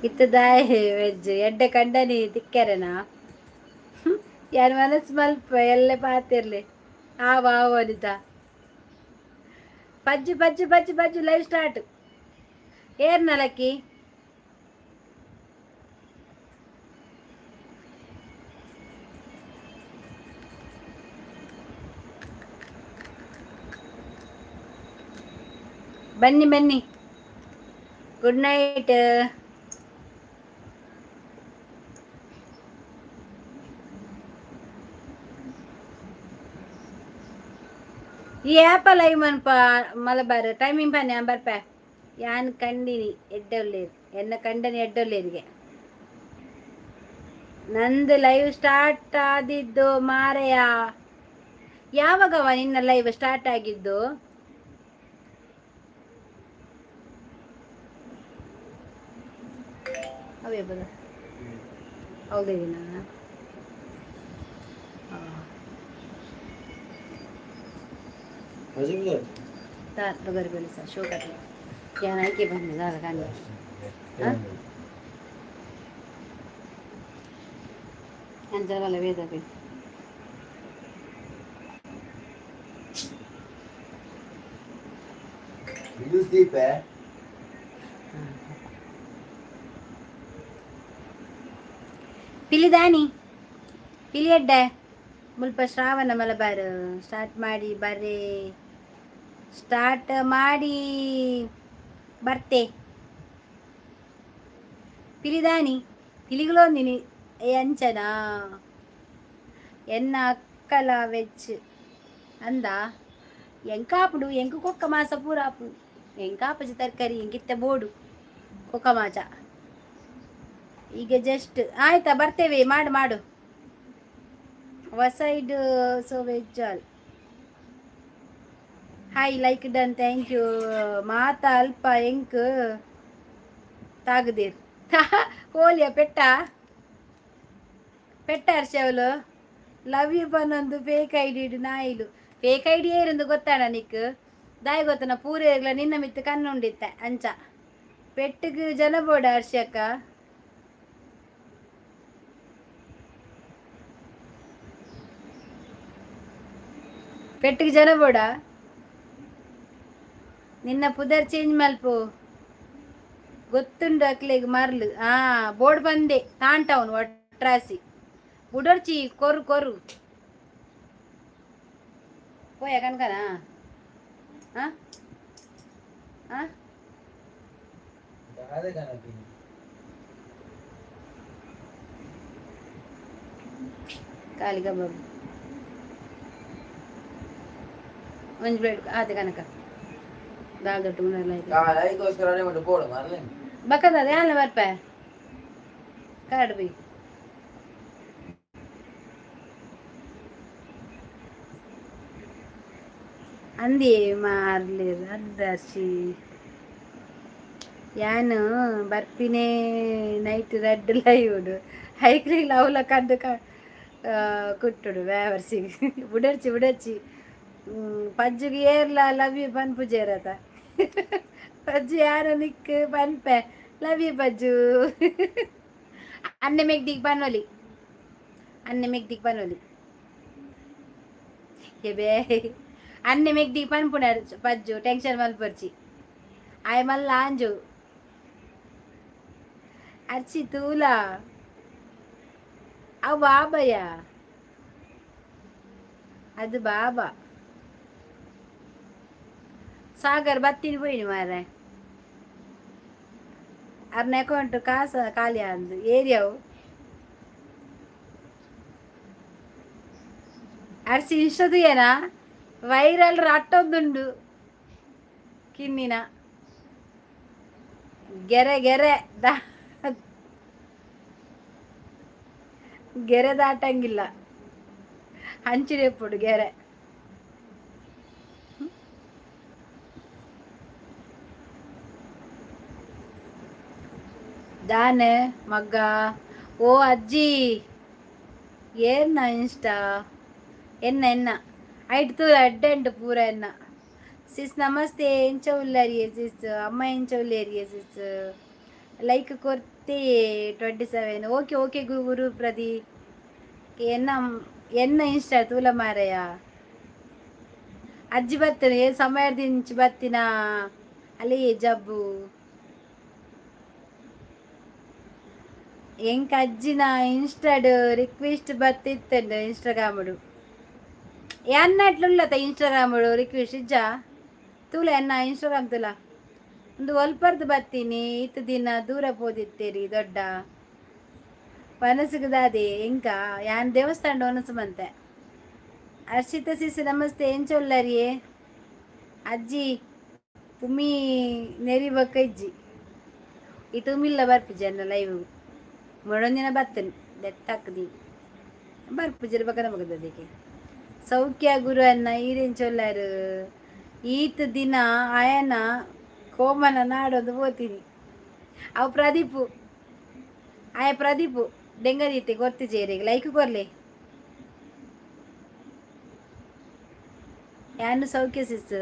ಇತ್ತೆ ದಾಯೆ ವೆಜ್? ಎಡ್ಡೆ ಕಂಡನಿ ತಿಕ್ಕೆರೆನಾ? ಯಾನ್ ಮನಸ್ಸು ಮಲ್ಪ ಎಲ್ಲೆ ಪಾತಿರ್ಲಿ. ಆವ ಆವ ವನಿತಾ. ಪಜ್ಜು ಪಜ್ಜು ಪಜ್ಜು ಪಜ್ಜು ಲೈವ್ ಸ್ಟಾರ್ಟ್. ಏರ್ನ ಲಕ್ಕಿ? ಬನ್ನಿ ಬನ್ನಿ. Good night. ಈ ಆ್ಯಪಲ್ ಲೈವ್ ಮನ್ಪ ಮಲಬಾರ್ ಟೈಮಿಂಗ್ ಬನ್ನಿ ಬರ್ಪೆ. ಯಾನ್ ಕಂಡಿನಿ ಎಡ್ಡೊಲ್ಲೇರು ಎನ್ನ ಕಂಡನಿ ಎಡ್ಡೊಲ್ಲೇರಿಗೆ. ನಂದು ಲೈವ್ ಸ್ಟಾರ್ಟ್ ಆದಿದ್ದು ಮಾರೆಯ. ಯಾವಾಗವ ನಿನ್ನ ಲೈವ್ ಸ್ಟಾರ್ಟ್ ಆಗಿದ್ದು? ಅವೇ ಬದ ಹೌದಿನ. ತೊಗರಿ ಬೇಳೆ ಸರ್ ಶೋಕಿ ಯಾನ್ ಆಯ್ಕೆ ಬಂದಿದೆ ಕಂಡು. ಅಂಚಲ ವೇದ. ದೀಪ. ಪಿಲಿದಾನಿ ಪಿಲಿಯಡ್ಡೆ ಮುಲ್ಪ ಶ್ರಾವಣ ಮಲಬಾರು ಸ್ಟಾರ್ಟ್ ಮಾಡಿ ಬರ್ರಿ. ಸ್ಟಾರ್ಟ್ ಮಾಡಿ ಬರ್ತೆ. ಪಿಲಿದಾನಿ ಪಿಲಿಗಳೊಂದಿನಿ ಅಂಚನಾ ಎನ್ನ ಅಕ್ಕಲ ವೆಜ್ ಅಂದ. ಎಂಕಾಪುಡು ಎಂಕು ಕೊಕ್ಕ ಮಾಸ ಪೂರ ಆಪು. ಎಂಕಾಪುಜಿ ತರಕಾರಿ. ಎಂಕಿತ್ತೆ ಬೋಡು ಕೊಕ್ಕ ಮಾಚ. ಈಗ ಜಸ್ಟ್ ಆಯ್ತಾ, ಬರ್ತೇವೆ. ಮಾಡು ಮಾಡು. ಹೊಸೈಡ್ so veg all. Hi, like done, thank you. ಮಾತ ಅಲ್ಪ ಎಂಕ್ ತಾಗದಿರ್ ಹೋಲಿಯ ಪೆಟ್ಟ ಪೆಟ್ಟ. ಹರ್ಷವಲು ಲವ್ you ಪನ್ನೊಂದು ಫೇಕ್ ಐಡಿ ಇಡು ನಾಯಿಲು. ಫೇಕ್ ಐಡಿ ಏರಿಂದು ಗೊತ್ತಾಡ ನಿಕ್? ದಾಯ ಗೊತ್ತನ? ಪೂರೇರ್ಲ ನಿನ್ನ ಮಿತ್ತು ಕಣ್ಣುಂಡಿತ್ತ. ಅಂಚ ಪೆಟ್ಟಿಗೆ ಜನ ಬೋಡ ಹರ್ಷಕ್ಕ. ಪೆಟ್ಟಿಗೆ ಜನ ಬೋಡ. ನಿನ್ನ ಪುದರ್ ಚೇಂಜ್ ಮಲ್ಪು. ಗೊತ್ತುಂಡು ಅಕ್ಲೆಗ್ ಮರ್ಲು. ಆ ಬೋರ್ಡ್ ಬಂದೆ ತಾಂಟವನು ಒಟ್ರಾಸಿ ಬುಡರ್ಚಿ. ಕೊರು ಕೊರು ಪೋಯ ಕನಕನ. ಆ ಆ. ದಾದ ಕನಪಿನಿ. ಖಾಲಿ ಕಬಾಬ್ ಒಂಜಿ ಪ್ಲೇಟ್ ಆತೆ ಕನಕ ದಾಲ್ ದೊಟ್ಟು ಮುನ್ನಲ್ಲ. ಐಕೋಸ್ಕರ ಮಟ್ಟು ಬೋಡು ಮರ್ಲೆ. ಬಕ್ಕದ ಯಾನ್ಲ ಬರ್ಪೆ ಕಾರ್ಡ್ ಬಿ. ಅಂದಿ ಮಾರ್ಲಿರ್ ಅದ್ದರ್ಶಿ. ಯಾನು ಬರ್ಪಿನೇ ನೈಟ್ ರಡ್ಡ್ ಲೈವ್ಡ್ ಹೈಕ್ಲಿಗ್ ಅವಲ ಕಡ್ಡು ಕುಟ್ಟುಡು ವ್ಯಾವರ್ಸಿಗ್. ಬುಡರ್ಚಿ ಬುಡರ್ಚಿ. ಪಜ್ಜುಗೆ ಏರ್ಲ ಲವ್ you ಪನ್ಪುಜೇರತ ಪಜ್ಜು. ಯಾರ ನಿಕ್ ಪನ್ಪೆ ಲವ್ you ಪಜ್ಜು. ಅನ್ನೆ ಮೆಗ್ದಿಗ್ ಪನ್ನೊಲಿ, ಅನ್ನೆ ಮೆಗ್ದಿಗ್ ಪನ್ನೊಲಿ. ಎಬೇ, ಅನ್ನೆ ಮೆಗ್ದಿಗ್ ಪನ್ಪುಣ ಪಜ್ಜು. ಟೆನ್ಷನ್ ಮಲ್ಪೊರ್ಚಿ. ಆಯ್ ಮಲ್ಲ ಆಂಜು. ಅರ್ಚಿ ತೂಲ ಅವು ಬಾಬಯ್ಯ, ಅದು ಬಾಬಾ. ಸಾಗರ್ ಬತ್ತಿನ ಪೋಯಿನಿ ಮಾರ್ರೆ. ಅರ್ನ ಅಕೌಂಟ್ ಕಾಸ ಖಾಲಿ ಅಂದು ಏರಿಯಾವು. ಅರ್ಸಿ ಇನ್ಸ್ಟಾ ವೈರಲ್ ರಟ್ಟೊಂದುಂಡು. ಕಿನ್ನಿನ ಗೆರೆ ಗೆರೆ ದಾ ಗೆರೆ ದಾಟಂಗಿಲ್ಲ. ಹಂಚಿಡೆಪ್ಪುಡು ಗೆರೆ. ದಾನೆ ಮಗ್ಗ. ಓ ಅಜ್ಜಿ, ಏರ್ನ ಇನ್ಸ್ಟಾ ಎನ್ನ ಎನ್ನ ಐಟ್ ತೂರ ಅಡ್ಡಂಡು ಪೂರ ಎನ್ನ. ಸಿಸ್ ನಮಸ್ತೆ, ಎಂಚ ಉಲ್ಲರಿಯೇ ಸಿಸ್? ಅಮ್ಮ ಎಂಚ ಉಲ್ಲೇರಿಯೇ ಸಿಸ್? ಲೈಕ್ ಕೊರ್ತೆ 27. ಓಕೆ ಓಕೆ ಗುರು ಪ್ರದಿ. ಎನ್ನ ಎನ್ನ ಇನ್ಸ್ಟಾ ತೂಲ ಮಾರಯ್ಯ. ಅಜ್ಜಿ ಬರ್ತೇನೆ. ಏನು ಸಮಯದಿಂಚಿ ಬತ್ತಿನ ಅಲ್ಲಿ ಜಬ್ಬು. ಎಂಕ್ ಅಜ್ಜಿನ ಇನ್ಸ್ಟಾಡ್ ರಿಕ್ವೆಸ್ಟ್ ಬತ್ತಿತ್ತಂಡು ಇನ್ಸ್ಟಾಗ್ರಾಮಡು. ಎನ್ನಟ್ಲುಲ್ಲತ ಇನ್ಸ್ಟಾಗ್ರಾಮಡು ರಿಕ್ವೆಸ್ಟ್ ಇಜ್ಜ? ತೂಲ ಎನ್ನ ಇನ್ಸ್ಟಾಗ್ರಾಮ್ ತೂಲ. ಒಂದು ಒಲ್ಪರ್ದು ಬತ್ತೀನಿ. ಇತ್ತು ದಿನ ದೂರ ಪೋದಿತ್ತೇರಿ. ದೊಡ್ಡ ಮನಸ್ಸಿಗೆ ಎಂಕ ಯಾನ್ ದೇವಸ್ಥಾನ ಒನಸು ಬಂತೆ. ಹರ್ಷಿತ ಸಿಸ್ ನಮಸ್ತೆ, ಎಂಚ ಉಲ್ಲರಿಯೇ? ಅಜ್ಜಿ ಉಮ್ಮಿ ನೆರಿ ಬೊಕ್ಕ ಇಜ್ಜಿ. ಈ ತುಮಿಲ್ಲ ಬರ್ಪುಜಿ ಅನ್ನ ಲೈವ್. ಮೊಡೊಂದಿನ ಬತ್ತನ್ ದೆತ್ತಾಕ್ದಿ ಬರ್ಪುಜಿ ಬಕನ ಬಗದದಿಗೆ. ಸೌಖ್ಯ ಗುರು ಅನ್ನ, ಈರೆಂಚ ಉಲ್ಲಾರು? ಈತ್ ದಿನ ಆಯನ ಕೋಮನ ನಾಡೊಂದು ಪೋತೀನಿ. ಅವು ಪ್ರದೀಪು ಆಯ ಪ್ರದೀಪು ಡೆಂಗದೀತೆ ಕೊರ್ತಿಜೇರಿಗೆ. ಲೈಕ್ ಕೊರ್ಲೆ. ಯಾನು ಸೌಖ್ಯ ಸಿಸ್.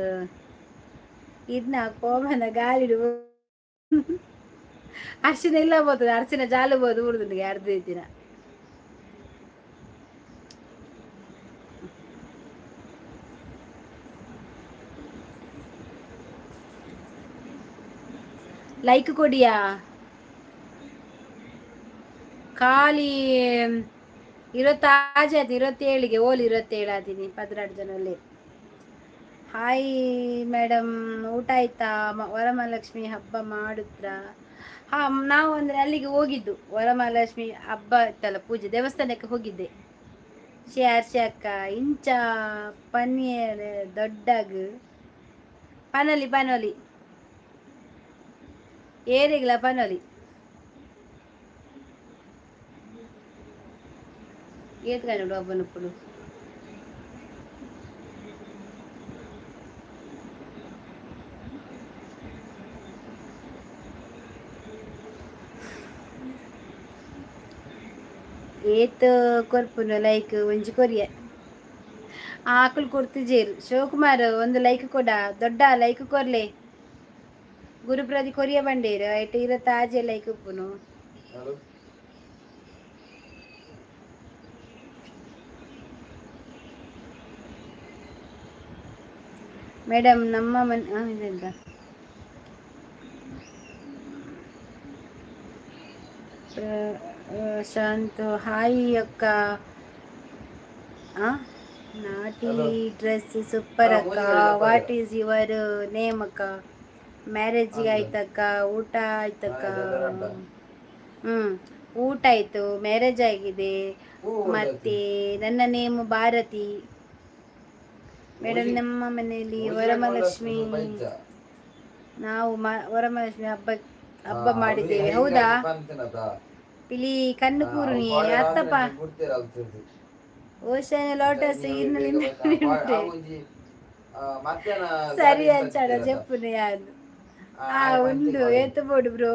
ಇದನ್ನ ಕೋಮನ ಗಾಳಿಡು ಅರ್ಶಿನ ಇಲ್ಲ పోతుంది. ಅರ್ಶಿನ ಜಾಲು ಬೋದು ಊರ್ದುಂಡು ಅರ್ಧ ದಿನ. ಲೈಕ್ ಕೊಡಿಯಾ. ಖಾಲಿ ಇರತ್ತಾಜೆ ಆಯ್ತು. 27ಗೆ ಓಲ್ 27 ಆತೀನಿ. 12 ಜನ ಅಲ್ಲಿ. ಹಾಯ್ ಮೇಡಮ್, ಊಟ ಆಯ್ತಾ? ವರಮಹಾಲಕ್ಷ್ಮಿ ಹಬ್ಬ ಮಾಡುತ್ತಾ? ಹಾಂ, ನಾವು ಅಂದರೆ ಅಲ್ಲಿಗೆ ಹೋಗಿದ್ದು. ವರಮಹಾಲಕ್ಷ್ಮಿ ಹಬ್ಬ ಇತ್ತಲ್ಲ ಪೂಜೆ, ದೇವಸ್ಥಾನಕ್ಕೆ ಹೋಗಿದ್ದೆ. ಶೇ ಅಕ್ಕ, ಇಂಚ ಪನ್ನೀರ್ ದೊಡ್ಡಗ್ ಪನೊಲಿ ಪನೊಲಿ ಏರಿಗ್ಲ ಪನೊಲಿ. ಏತ್ ಗಂಟೆ ಒಬ್ಬನಪ್ಪಳು? ಏತ್ ಕೊರ್ಪುನು ಲೈಕ್? ಒಂಜಿ ಕೊರಿಯ ಆಕುಲು ಕೊರ್ತಿಜೇರು. ಶಿವಕುಮಾರ್, ಒಂದು ಲೈಕ್ ಕೊಡ. ದೊಡ್ಡ ಲೈಕ್ ಕೊರ್ಲೆ. ಗುರುಪ್ರದಿ ಕೊರಿಯ ಬಂಡೇರು ಐಟ್ ಇರ ತಾಜೆ ಲೈಕ್ ಉಪ್ಪುನು. ಹಲೋ. ಮೇಡಮ್, ನಮ್ಮ ಮನೆ ಇದೆಂತ? ಪ್ರಶಾಂತ್, ಹಾಯ್ ಅಕ್ಕ. ನಾಟಿ Hello. Dress super ಹಾ, ಅಕ್ಕ. ಮೋದಿ ಗಾಡಿ. What is your name ಅಕ್ಕ? ಮ್ಯಾರೇಜ್ ಹೌದಾ? ಆಯ್ತಕ್ಕ? ಊಟ ಆಯ್ತಕ್ಕ? ಆಯ್ತು. ಊಟ ಆಯ್ತು, ಮ್ಯಾರೇಜ್ ಆಗಿದೆ. ಮತ್ತೆ ನನ್ನ ನೇಮ್ ಭಾರತಿ ಮೇಡಮ್. ನಮ್ಮ ಮನೆಯಲ್ಲಿ ವರಮಹಾಲಕ್ಷ್ಮಿ, ನಾವು ವರಮಹಾಲಕ್ಷ್ಮಿ ಹಬ್ಬ ಹಬ್ಬ ಮಾಡಿದ್ದೇವೆ. ಹೌದಾ? ಪಿಲಿ ಕಣ್ಣು ಕೂರುನಿ ಅತ್ತಪ್ಪ. Ocean lotus ಇರ್ನಲ್ಲಿ. ಸರಿ ಅಂಚಾಡ చెప్పును ಯಾರು. ಆ ಉಂಡು ಏತು ಬೋಡು ಬ್ರೋ.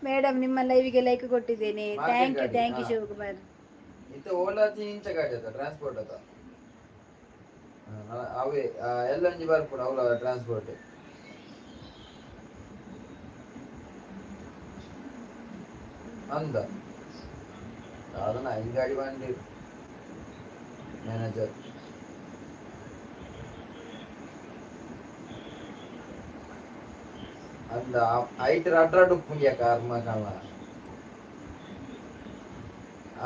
ಮೇಡಮ್, ನಿಮ್ಮ ಲೈವಿಗೆ ಲೈಕ್ ಕೊಟ್ಟಿದ್ದೇನೆ. Thank you, thank you Shivakumar. ಇತ್ತೆ ಓಲಾತಿ ಇಂಚ ಗಾಡಿ ಅದ, ಟ್ರಾನ್ಸ್ಪೋರ್ಟ್ ಅದ. ಅವೇ ಎಲ್ಲ ಒಂಜಿ ಬರ್ಪುಂಡು ಅವಲ ಟ್ರಾನ್ಸ್ಪೋರ್ಟ್ ಅಂದ. ಅದನ್ನ ಐದು ಗಾಡಿ ಬಂದಿ ಮ್ಯಾನೇಜರ್ ಅಂದ. ಐಟ್ ರಡ್ ರಡ್ ಉಪ್ಪುಂಡಿಯ ಕಾರ್ಮ ಕಾಮ.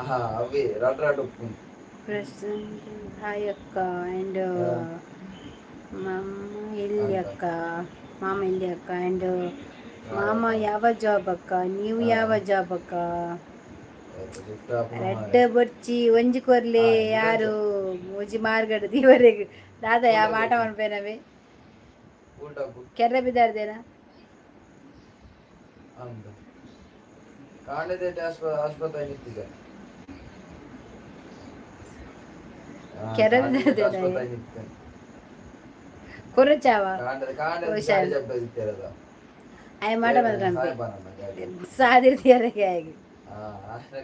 ಆಹಾ, ಅವೇ ರಡ್ ರಡ್ ಉಪ್ಪುಂಡು. ಪ್ರಶಾಂತ್, ಹಾಯ್ ಅಕ್ಕ ಆ್ಯಂಡ್ ಮಾಮ ಎಲ್ಲಿ ಅಕ್ಕ? ಮಾಮ ಎಲ್ಲಿ ಅಕ್ಕ? ಆ್ಯಂಡ್ ಮಾಮ ಯಾವ ಜಾಬ್ ಅಕ್ಕ? ನೀವು ಯಾವ ಜಾಬ್ ಅಕ್ಕ? ರೆಡ್ ಬೊರ್ಚಿ ಒಂಜಿ ಕೊರ್ಲೆ. ಯಾರು ಒಂಜಿ ಮಾರ್ಗಡ ದಿವರೆಗ್ ದಾದ ಯಾವ ಆಟ ಮನ್ಪೇನವೇ? ಕೆರ್ರೆ ಬಿದ್ದಾರ್ದೇನ? ಅಂದ ಕಾಂಡದೇಟೆ ಆಸ್ಪತ್ರೆ ನಿಂತಿದೆ. ಕೆರೆ ಬಿದ್ದಾರ್ದೇನ? ಆಸ್ಪತ್ರೆ ನಿಂತಿದೆ. ಕೊರಚಾವ? ಕಾಂಡದ ಕಾಂಡದ ಹುಷಾರ್. ಗಾಡಿ ಜಬ್ದ ಇತ್ತಿರದ. ಆಯ್ ಮಾಡ ಬಂದ್ರೆ ಸಾದಿರ್ತಿಯರಗೆ ಆಗಿ.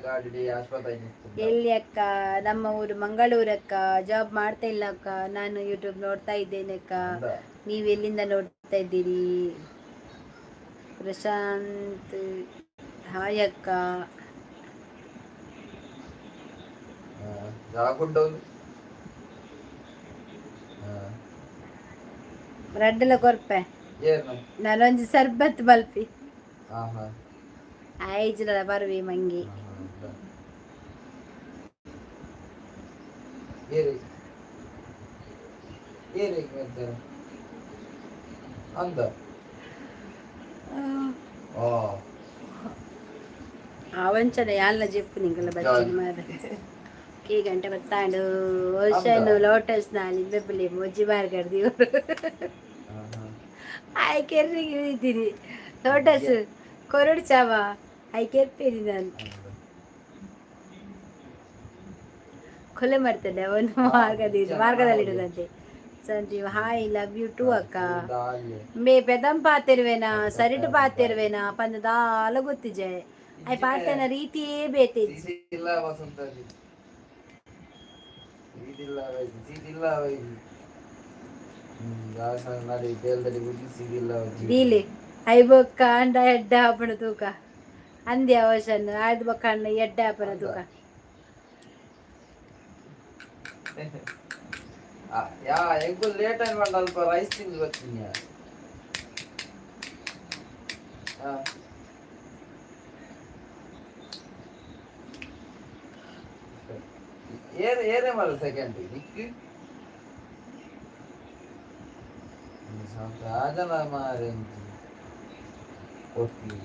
ಗಾಡಿ ಆಸ್ಪತ್ರೆ ನಿಂತಿದ್ದ. ಎಲ್ಲಿ ಅಕ್ಕ? ನಮ್ಮ ಊರು ಮಂಗಳೂರು ಅಕ್ಕ. ಜಾಬ್ ಮಾಡ್ತಾ ಇಲ್ಲ ಅಕ್ಕ. ನಾನು ಯೂಟ್ಯೂಬ್ ನೋಡ್ತಾ ಇದ್ದೇನೆ ಅಕ್ಕ. ಅಂದ. ನೀವು ಎಲ್ಲಿಂದ ನೋಡ್ತಾ ಇದ್ದೀರಿ? ಪ್ರಶಾಂತ್, ಹಾಯ್ ಅಕ್ಕ. ಜಾಗುಂಡ. ರಡ್ಡಲ ಕೊರ್ಪೆ. ಏರ್ನ? ನಾನೊಂಜಿ ಸರ್ಬತ್ ಮಲ್ಪಿ. ಹಾ ಹಾ ಐಜ್ಲ ಬರ್ವಿ ಮಂಗಿ. ಏರಿ ಏರಿ ಮತ್ತೆ ಅಂದ. ಓ. ಆವಂಚನೆ ಯಾಲ್ನ ಜೆಪ್ಪು ನಿಂಗಲ ಬಚ್ಚಿನ ಮಾರ ಕೇ ಗಂಟೆ ಬತ್ತಾಂಡು. ಓಷನ್ ಲೋಟಸ್ ನಾಲಿ ಬೆಬ್ಬಲಿ ಮೊಜ್ಜಿ ಮಾರ್ಗಡ್ದು ಇವರು. ಆಯ್ ಕೆರ್ರಿಗೆ ಇದ್ದೀನಿ. ಲೋಟಸ್ ಕೊರಡು ಚಾವ ಆಯ್ ಕೆರ್ಪೇರಿ ನಾನು ಕೊಲೆ ಮಾಡ್ತದೆ ಅವನು. ಮಾರ್ಗದ ಮಾರ್ಗದಲ್ಲಿಡುದಂತೆ. Sanjeev, hi, love you too ಅಕ್ಕ. ಮೇ ಪೆದಂ ಪಾತಿರುವೆನಾ, ಸರಿಟು ಪಾತಿರುವೆನಾ ಪಂದ ದಾಲ ಗೊತ್ತಿಜೆ. I ಪಾತನ ರೀತಿಯೇ ಬೇತೆ. ಸೀದಿಲ್ಲ ವಸಂತ, ಸೀದಿಲ್ಲ ಸೀದಿಲ್ಲ. ನಡಿ ತೇಲ್ದಡಿ ಬುದ್ಧಿ ಸೀದಿಲ್ಲ. ದೀಲಿ ಐಬೊಕ್ಕ ಅಂಡ ಎಡ್ಡ ಆಪಣ ತೂಕ ಅಂದೆ ಅವಶನ್ ಆಯ್ದು ಬೊಕ್ಕ ಅಣ್ಣ ಎಡ್ಡ ಆಪಣ ತೂಕ. ಯಾ ಎಂಕು ಲೇಟ್ ಆಗಿ ಬಂದ ಅಲ್ಪ ರೈಸ್ ತಿಂದು ಬರ್ತೀನಿ. ಹಾ, ಏರ್ ಏರೇ ಮಲ್ಲ ಸೆಕೆಂಡ್ ನಿಕ್. ರಾಜನ ಮಾರೆಂಜಿ ಕೊಟ್ಲಿ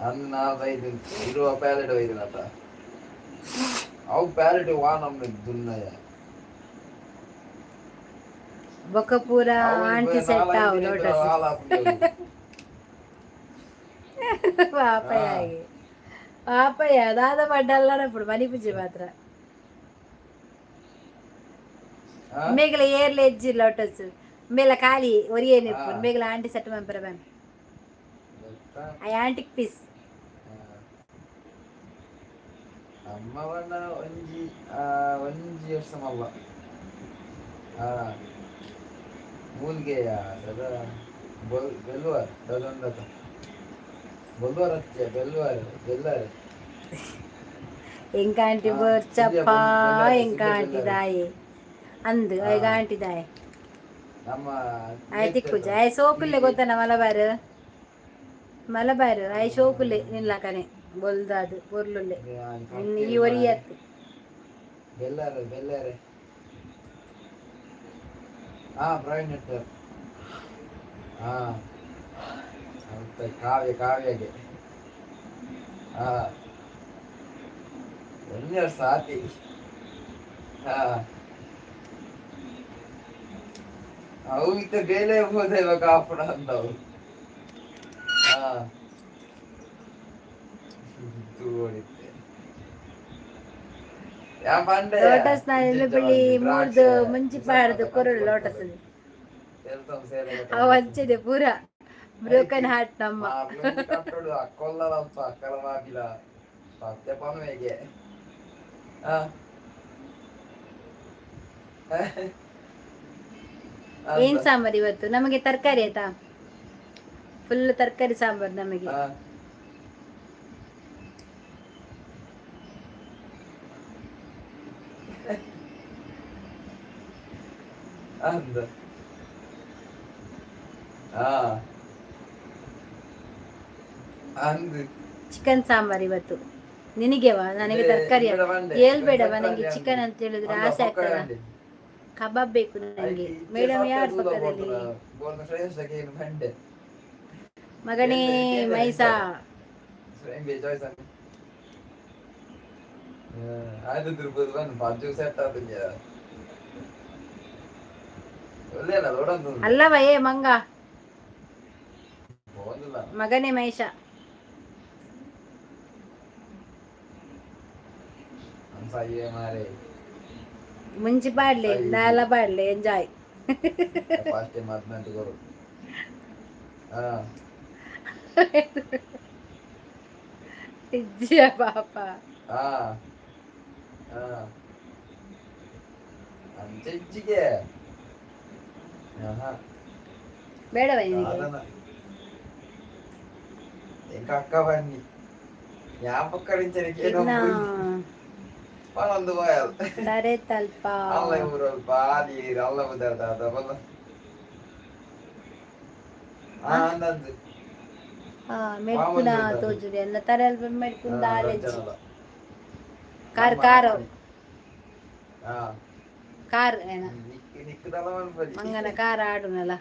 ಅಂದ್ ನಾಲ್ ಐದು ಇರುವ ಪ್ಯಾಲೆಟ್ ಒಯ್ದಿನತ ಅವು ಪ್ಯಾಲೆಟ್ ವಾ ನಮ್ಮ ದುನ್ನಯ. ಬೊಕ್ಕ ಪೂರ ಆಂಟಿ ಸೆಟ್ ಆವು ಲೋಟಸ್. ಪಾಪಯ್ಯ ಪಾಪಯ್ಯ ದಾದ ಪಡ್ಡಲ್ಲ ఇప్పుడు ಮನಿಪುಜಿ ಮಾತ್ರ. ಮೇಗಲ ಏರ್ಲೆ ಎಜ್ಜಿ ಲೋಟಸ್ ಮೇಲ ಖಾಲಿ ಒರಿಯೇನೆ. ಮೇಗಲ ಆಂಟಿ ಸೆಟ್ ಮಂಪರ ಮ್ಯಾಮ್ I antique piece. ಅಮ್ಮ ಬಣ್ಣ ಒಂಜಿ ಒಂಜಿ ವರ್ಷ ಮಲ್ಲ ಆ ಮೂಲ್ಗೆಯ ದದ ಬೊಲ್ ಬೆಲ್ವಾರ್ ದದಂದತ ಬೊಲ್ವಾರ್ ಅತ್ಯ ಬೆಲ್ವಾರ್ ಬೆಲ್ಲಾರೆ. ಎಂಕ ಆಂಟಿ ಬರ್ಚಪ್ಪ. ಎಂಕ ಆಂಟಿ ದಾಯೆ ಅಂದು ಐಗ ಆಂಟಿ ದಾಯೆ. ನಮ್ಮ ಆಯ್ ತಿಕ್ಕುಜ ಆಯ್ ಸೋಕುಲ್ಲೆ ಗೊತ್ತನ ಮಲಬಾರ್ ಮಲಬಾರ್ ಆಯ್ ಶೋಕುಲ್ಲೆ ನಿಲ್ಲಕನೆ ಬೊಲ್ದಾದು ಪೊರ್ಲುಲ್ಲೆ ಇನ್ನು ಈ ಒರಿಯತ್ತು. ಬೆಲ್ಲಾರೆ ಬೆಲ್ಲಾರೆ ಹಾ ಪ್ರವೀಣ್ ನೆಟ್ಟರ್ ಹಾ ಅಂತ ಕಾವ್ಯ ಕಾವ್ಯಗೆ ಹಾ ಒಂಜಿ ವರ್ಷ ಆತಿ ಹಾ ಅವು ಇತ್ತ ಬೇಲೆ ಹೋದೆ ಇವಾಗ ಆಪುಣ ಅಂತವು ಹಾ ತೂವಡಿತ್ತೆ ಯಾ ಪಂಡೆ. ಲೋಟಸ್ ನ ಬಿಳಿ ಮೂರ್ದು ಮುಂಚಿ ಪಾಡ್ದು ಕೊರಳು ಲೋಟಸ್ ಅವು ಹಂಚಿದೆ ಪೂರ ಬ್ರೋಕನ್ ಹಾರ್ಟ್ ನಮ್ಮ. ಕಟ್ಟೋಡು ಅಕ್ಕೊಲ್ಲದಲ್ಪ ಅಕ್ಕಲ ಮಾಪಿಲ ಪತ್ತೆ ಪನ್ವೆಗೆ ಆ ಏನ್ ಸಾಂಬಾರ್ ಇವತ್ತು ನಮಗೆ? ತರಕಾರಿ ಆಯ್ತಾ? ಫುಲ್ ತರಕಾರಿ ಸಾಂಬಾರ್ ನಮಗೆ. ಅಂದ ಆ ಅಂದ್ ಚಿಕನ್ ಸಾಂಬಾರ್ ಇವತ್ತು ನಿನಗೆವಾ? ನನಗೆ ತರಕಾರಿ ಹೇಳ್ಬೇಡವಾ. ನನಗೆ ಚಿಕನ್ ಅಂತ ಹೇಳಿದ್ರೆ ಆಸೆ ಆಗ್ತದ. ಕಬಾಬ್ ಬೇಕು ನನಗೆ. ಮೇಡಮ್ ಯಾರು ಪಕ್ಕದಲ್ಲಿ? ಮಗನೇ ಮೈಸಾ. ಅಲ್ಲವ ಏ ಮಂಗ ಮಗನೇ ಮಹೇಶ. ಮುಂಚಿ ಪಾಡ್ಲೆ ನಾಲ ಪಾಡ್ಲೆ ಎಂಜಾಯ್. ಇಜ್ಜಿಯ ಪಾಪ. ಬೇಡವಾ ನಿನಗೆ? ఇంకా అక్క బన్ని యా పక్క నుంచి ಪನ್ನೊಂದು ಬಾಯಲ್. ತರೆ ತಲ್ಪ. ಅಲ್ಲ ಇವರು ಬಾದಿ ಅಲ್ಲ ಬುದಾದ ಬಲ್ಲ ಆ ಅಂದಂದು. ಮೆಡ್ಕುನ ತೋಜುರಿ ಎಲ್ಲ ತರೆ ಅಲ್ಪ ಮೆಡ್ಕುನ ಆಲೆಜ್ಜಿ ಕಾರ್ ಕಾರ್ ಕಾರ್ ಏನ ಮಂಗನ ಕಾರ್ ಆಡುನಲ್ಲ.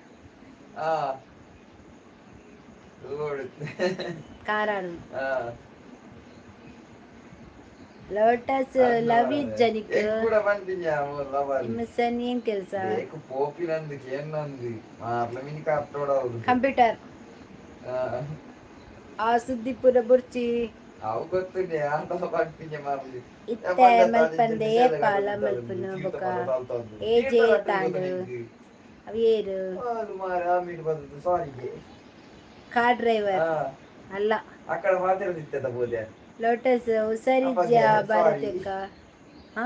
ಕಾರ್ ಆಡು ಲೋಟಸ್ ಲವ್ ಜನಿಕ್ ನಿಮ್ಮ ಸನ್ ಏನ್ ಕೆಲಸ? ಕಂಪ್ಯೂಟರ್ ಆ ಸುದ್ದಿ ಪೂರ ಬುರ್ಚಿ. ಇತ್ತೆ ಮಲ್ಪಂದೆ ಏಪಾಲ ಮಲ್ಪುನು ಬೊಕ ಏಜೆ ತಾಂಡು ಅವು ಏರು ಕಾರ್ ಡ್ರೈವರ್ ಅಲ್ಲ. ಲೋಟಸ್ ಹುಷಾರಿಜ್ಜ ಭಾರತಕ್ಕ ಹಾ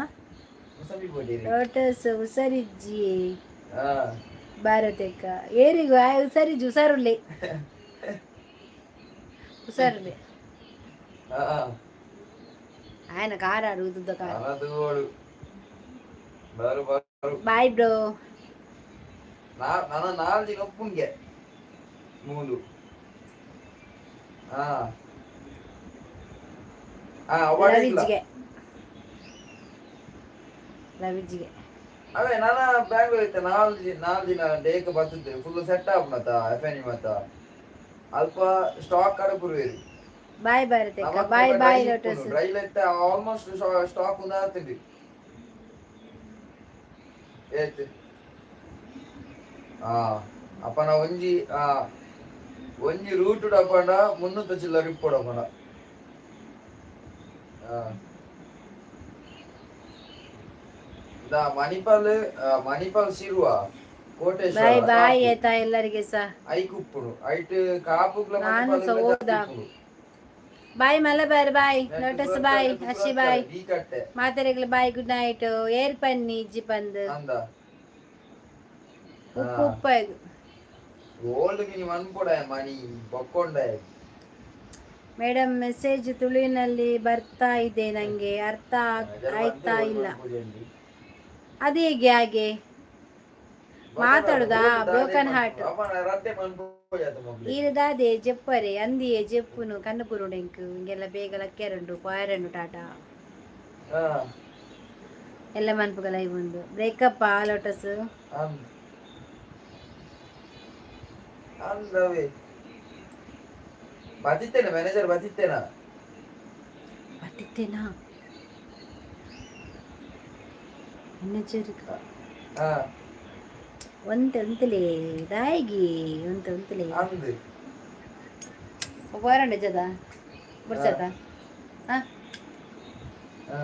ಲೋಟಸ್ ಹುಷಾರಿಜ್ಜಿ ಭಾರತಕ್ಕ ಏರಿಗು ಆ ಹುಷಾರಿಜ್ಜಿ ಹುಷಾರುಳ್ಳಿ ಹುಷಾರುಳ್ಳಿ ఆయన కారు అడుగుతుందో కారు. Bye bro. ನಾಲ್ಕು ದಿನ ಒಪ್ಪುಂಗೆ ಮೂಲು ಹಾ ಲವಿಜ್ಗೆ ಲವಿಜ್ಗೆ. ಅವೇ ನಾನ ಬ್ಯಾಂಗ್ಳೂರ್ ಇತ್ತೆ 4 ದಿನ ಡೇಕ್ ಬತ್ತಿದ್ದೆ. ಫುಲ್ ಸೆಟ್ ಆಪುನತ ಎಫ್ ಎನ್ ಮತ್ತ ಅಲ್ಪ ಸ್ಟಾಕ್ ಕಡಪುರುವೇರು. ಬಾಯ್ ಭಾರತಕ್ಕ, ಬಾಯ್ ಬಾಯ್ ಲೋಟಸ್. ರೈಲ್ ಇತ್ತೆ ಆಲ್ಮೋಸ್ಟ್ ಸ್ಟಾಕ್ ಉಂದಾತಿಂಡಿ. ಏತ್ ಆ ಅಪ್ಪನ ಒಂಜಿ ಆ ಒಂಜಿ ರೂಟ್ ಡಪ್ಪಂಡ 300 ಚಿಲ್ಲರೆ ಇಪ್ಪೊಡಪ್ಪಂಡ. ಮಣಿಪಾಲ್, ಮಣಿಪಾಲ್, ಶಿರುವ, ಕೋಟೇಶ್ವರ. ಬಾಯ್ ಬಾಯ್ ಆಯ್ತಾ ಎಲ್ಲರಿಗೆ ಸಹ. ಐಕ್ ಉಪ್ಪುಡು ಐಟ್ ಕಾಪುಗ್ಲ. ನಾನು ಸಹ ಹೋದ. Bye Malabar, bye lotus, bye ಹಸಿ, ಬಾಯ್ ಕಟ್ಟೆ. ಮಾತಾಡಿಗ್ಲ ಬಾಯ್, ಗುಡ್ ನೈಟ್. ಏರ್ ಪನ್ನಿ ಇಜ್ಜಿ ಪಂದ್. ಅಂದ. ಉಪ್ಪು ಉಪ್ಪ. ಓಲ್ಡ್ ಮಿನಿ ಮನ್ಪೊಡ ಮಣಿ ಬೊಕ್ಕೊಂಡ. ಮೇಡಮ್, ಮೆಸೇಜ್ ತುಳುವಿನಲ್ಲಿ ಬರ್ತಾ ಇದೆ, ನಂಗೆ ಅರ್ಥ ಆಯ್ತಾ ಇಲ್ಲ. ಅದು ಹೇಗೆ ಹಾಗೆ ಮಾತಾಡುದಾ? Broken heart. ಈರದಾದೆ ಜೆಪ್ಪರೆ ಅಂದಿಯೇ ಜೆಪ್ಪುನು ಕಣ್ಣು ಕುರುಡೆಂಕು ಹಿಂಗೆಲ್ಲ ಬೇಗ ಲಕ್ಕೆರಂಡು ಪಾಯರಂಡು ಟಾಟಾ. ಎಲ್ಲ ಮನ್ಪುಗಲ ಒಂದು ಬ್ರೇಕಪ್ ಆ ಲೋಟಸ್. ಅಂದವೇ ಬತ್ತಿತ್ತೇನ ಮ್ಯಾನೇಜರ್ ಬತ್ತಿತ್ತೇನ? ಬತ್ತಿತ್ತೇನಾ ಮ್ಯಾನೇಜರ್? ಹಾ. ಒಂತೆ ಒಂತಲೇ ದಾಯಿಗಿ ಒಂತೆ ಒಂತಲೇ. ಅಂದ್. ವಾರಂಡ ಜದ ಬುಡ್ಸತ ಹಾ. ಹಾ.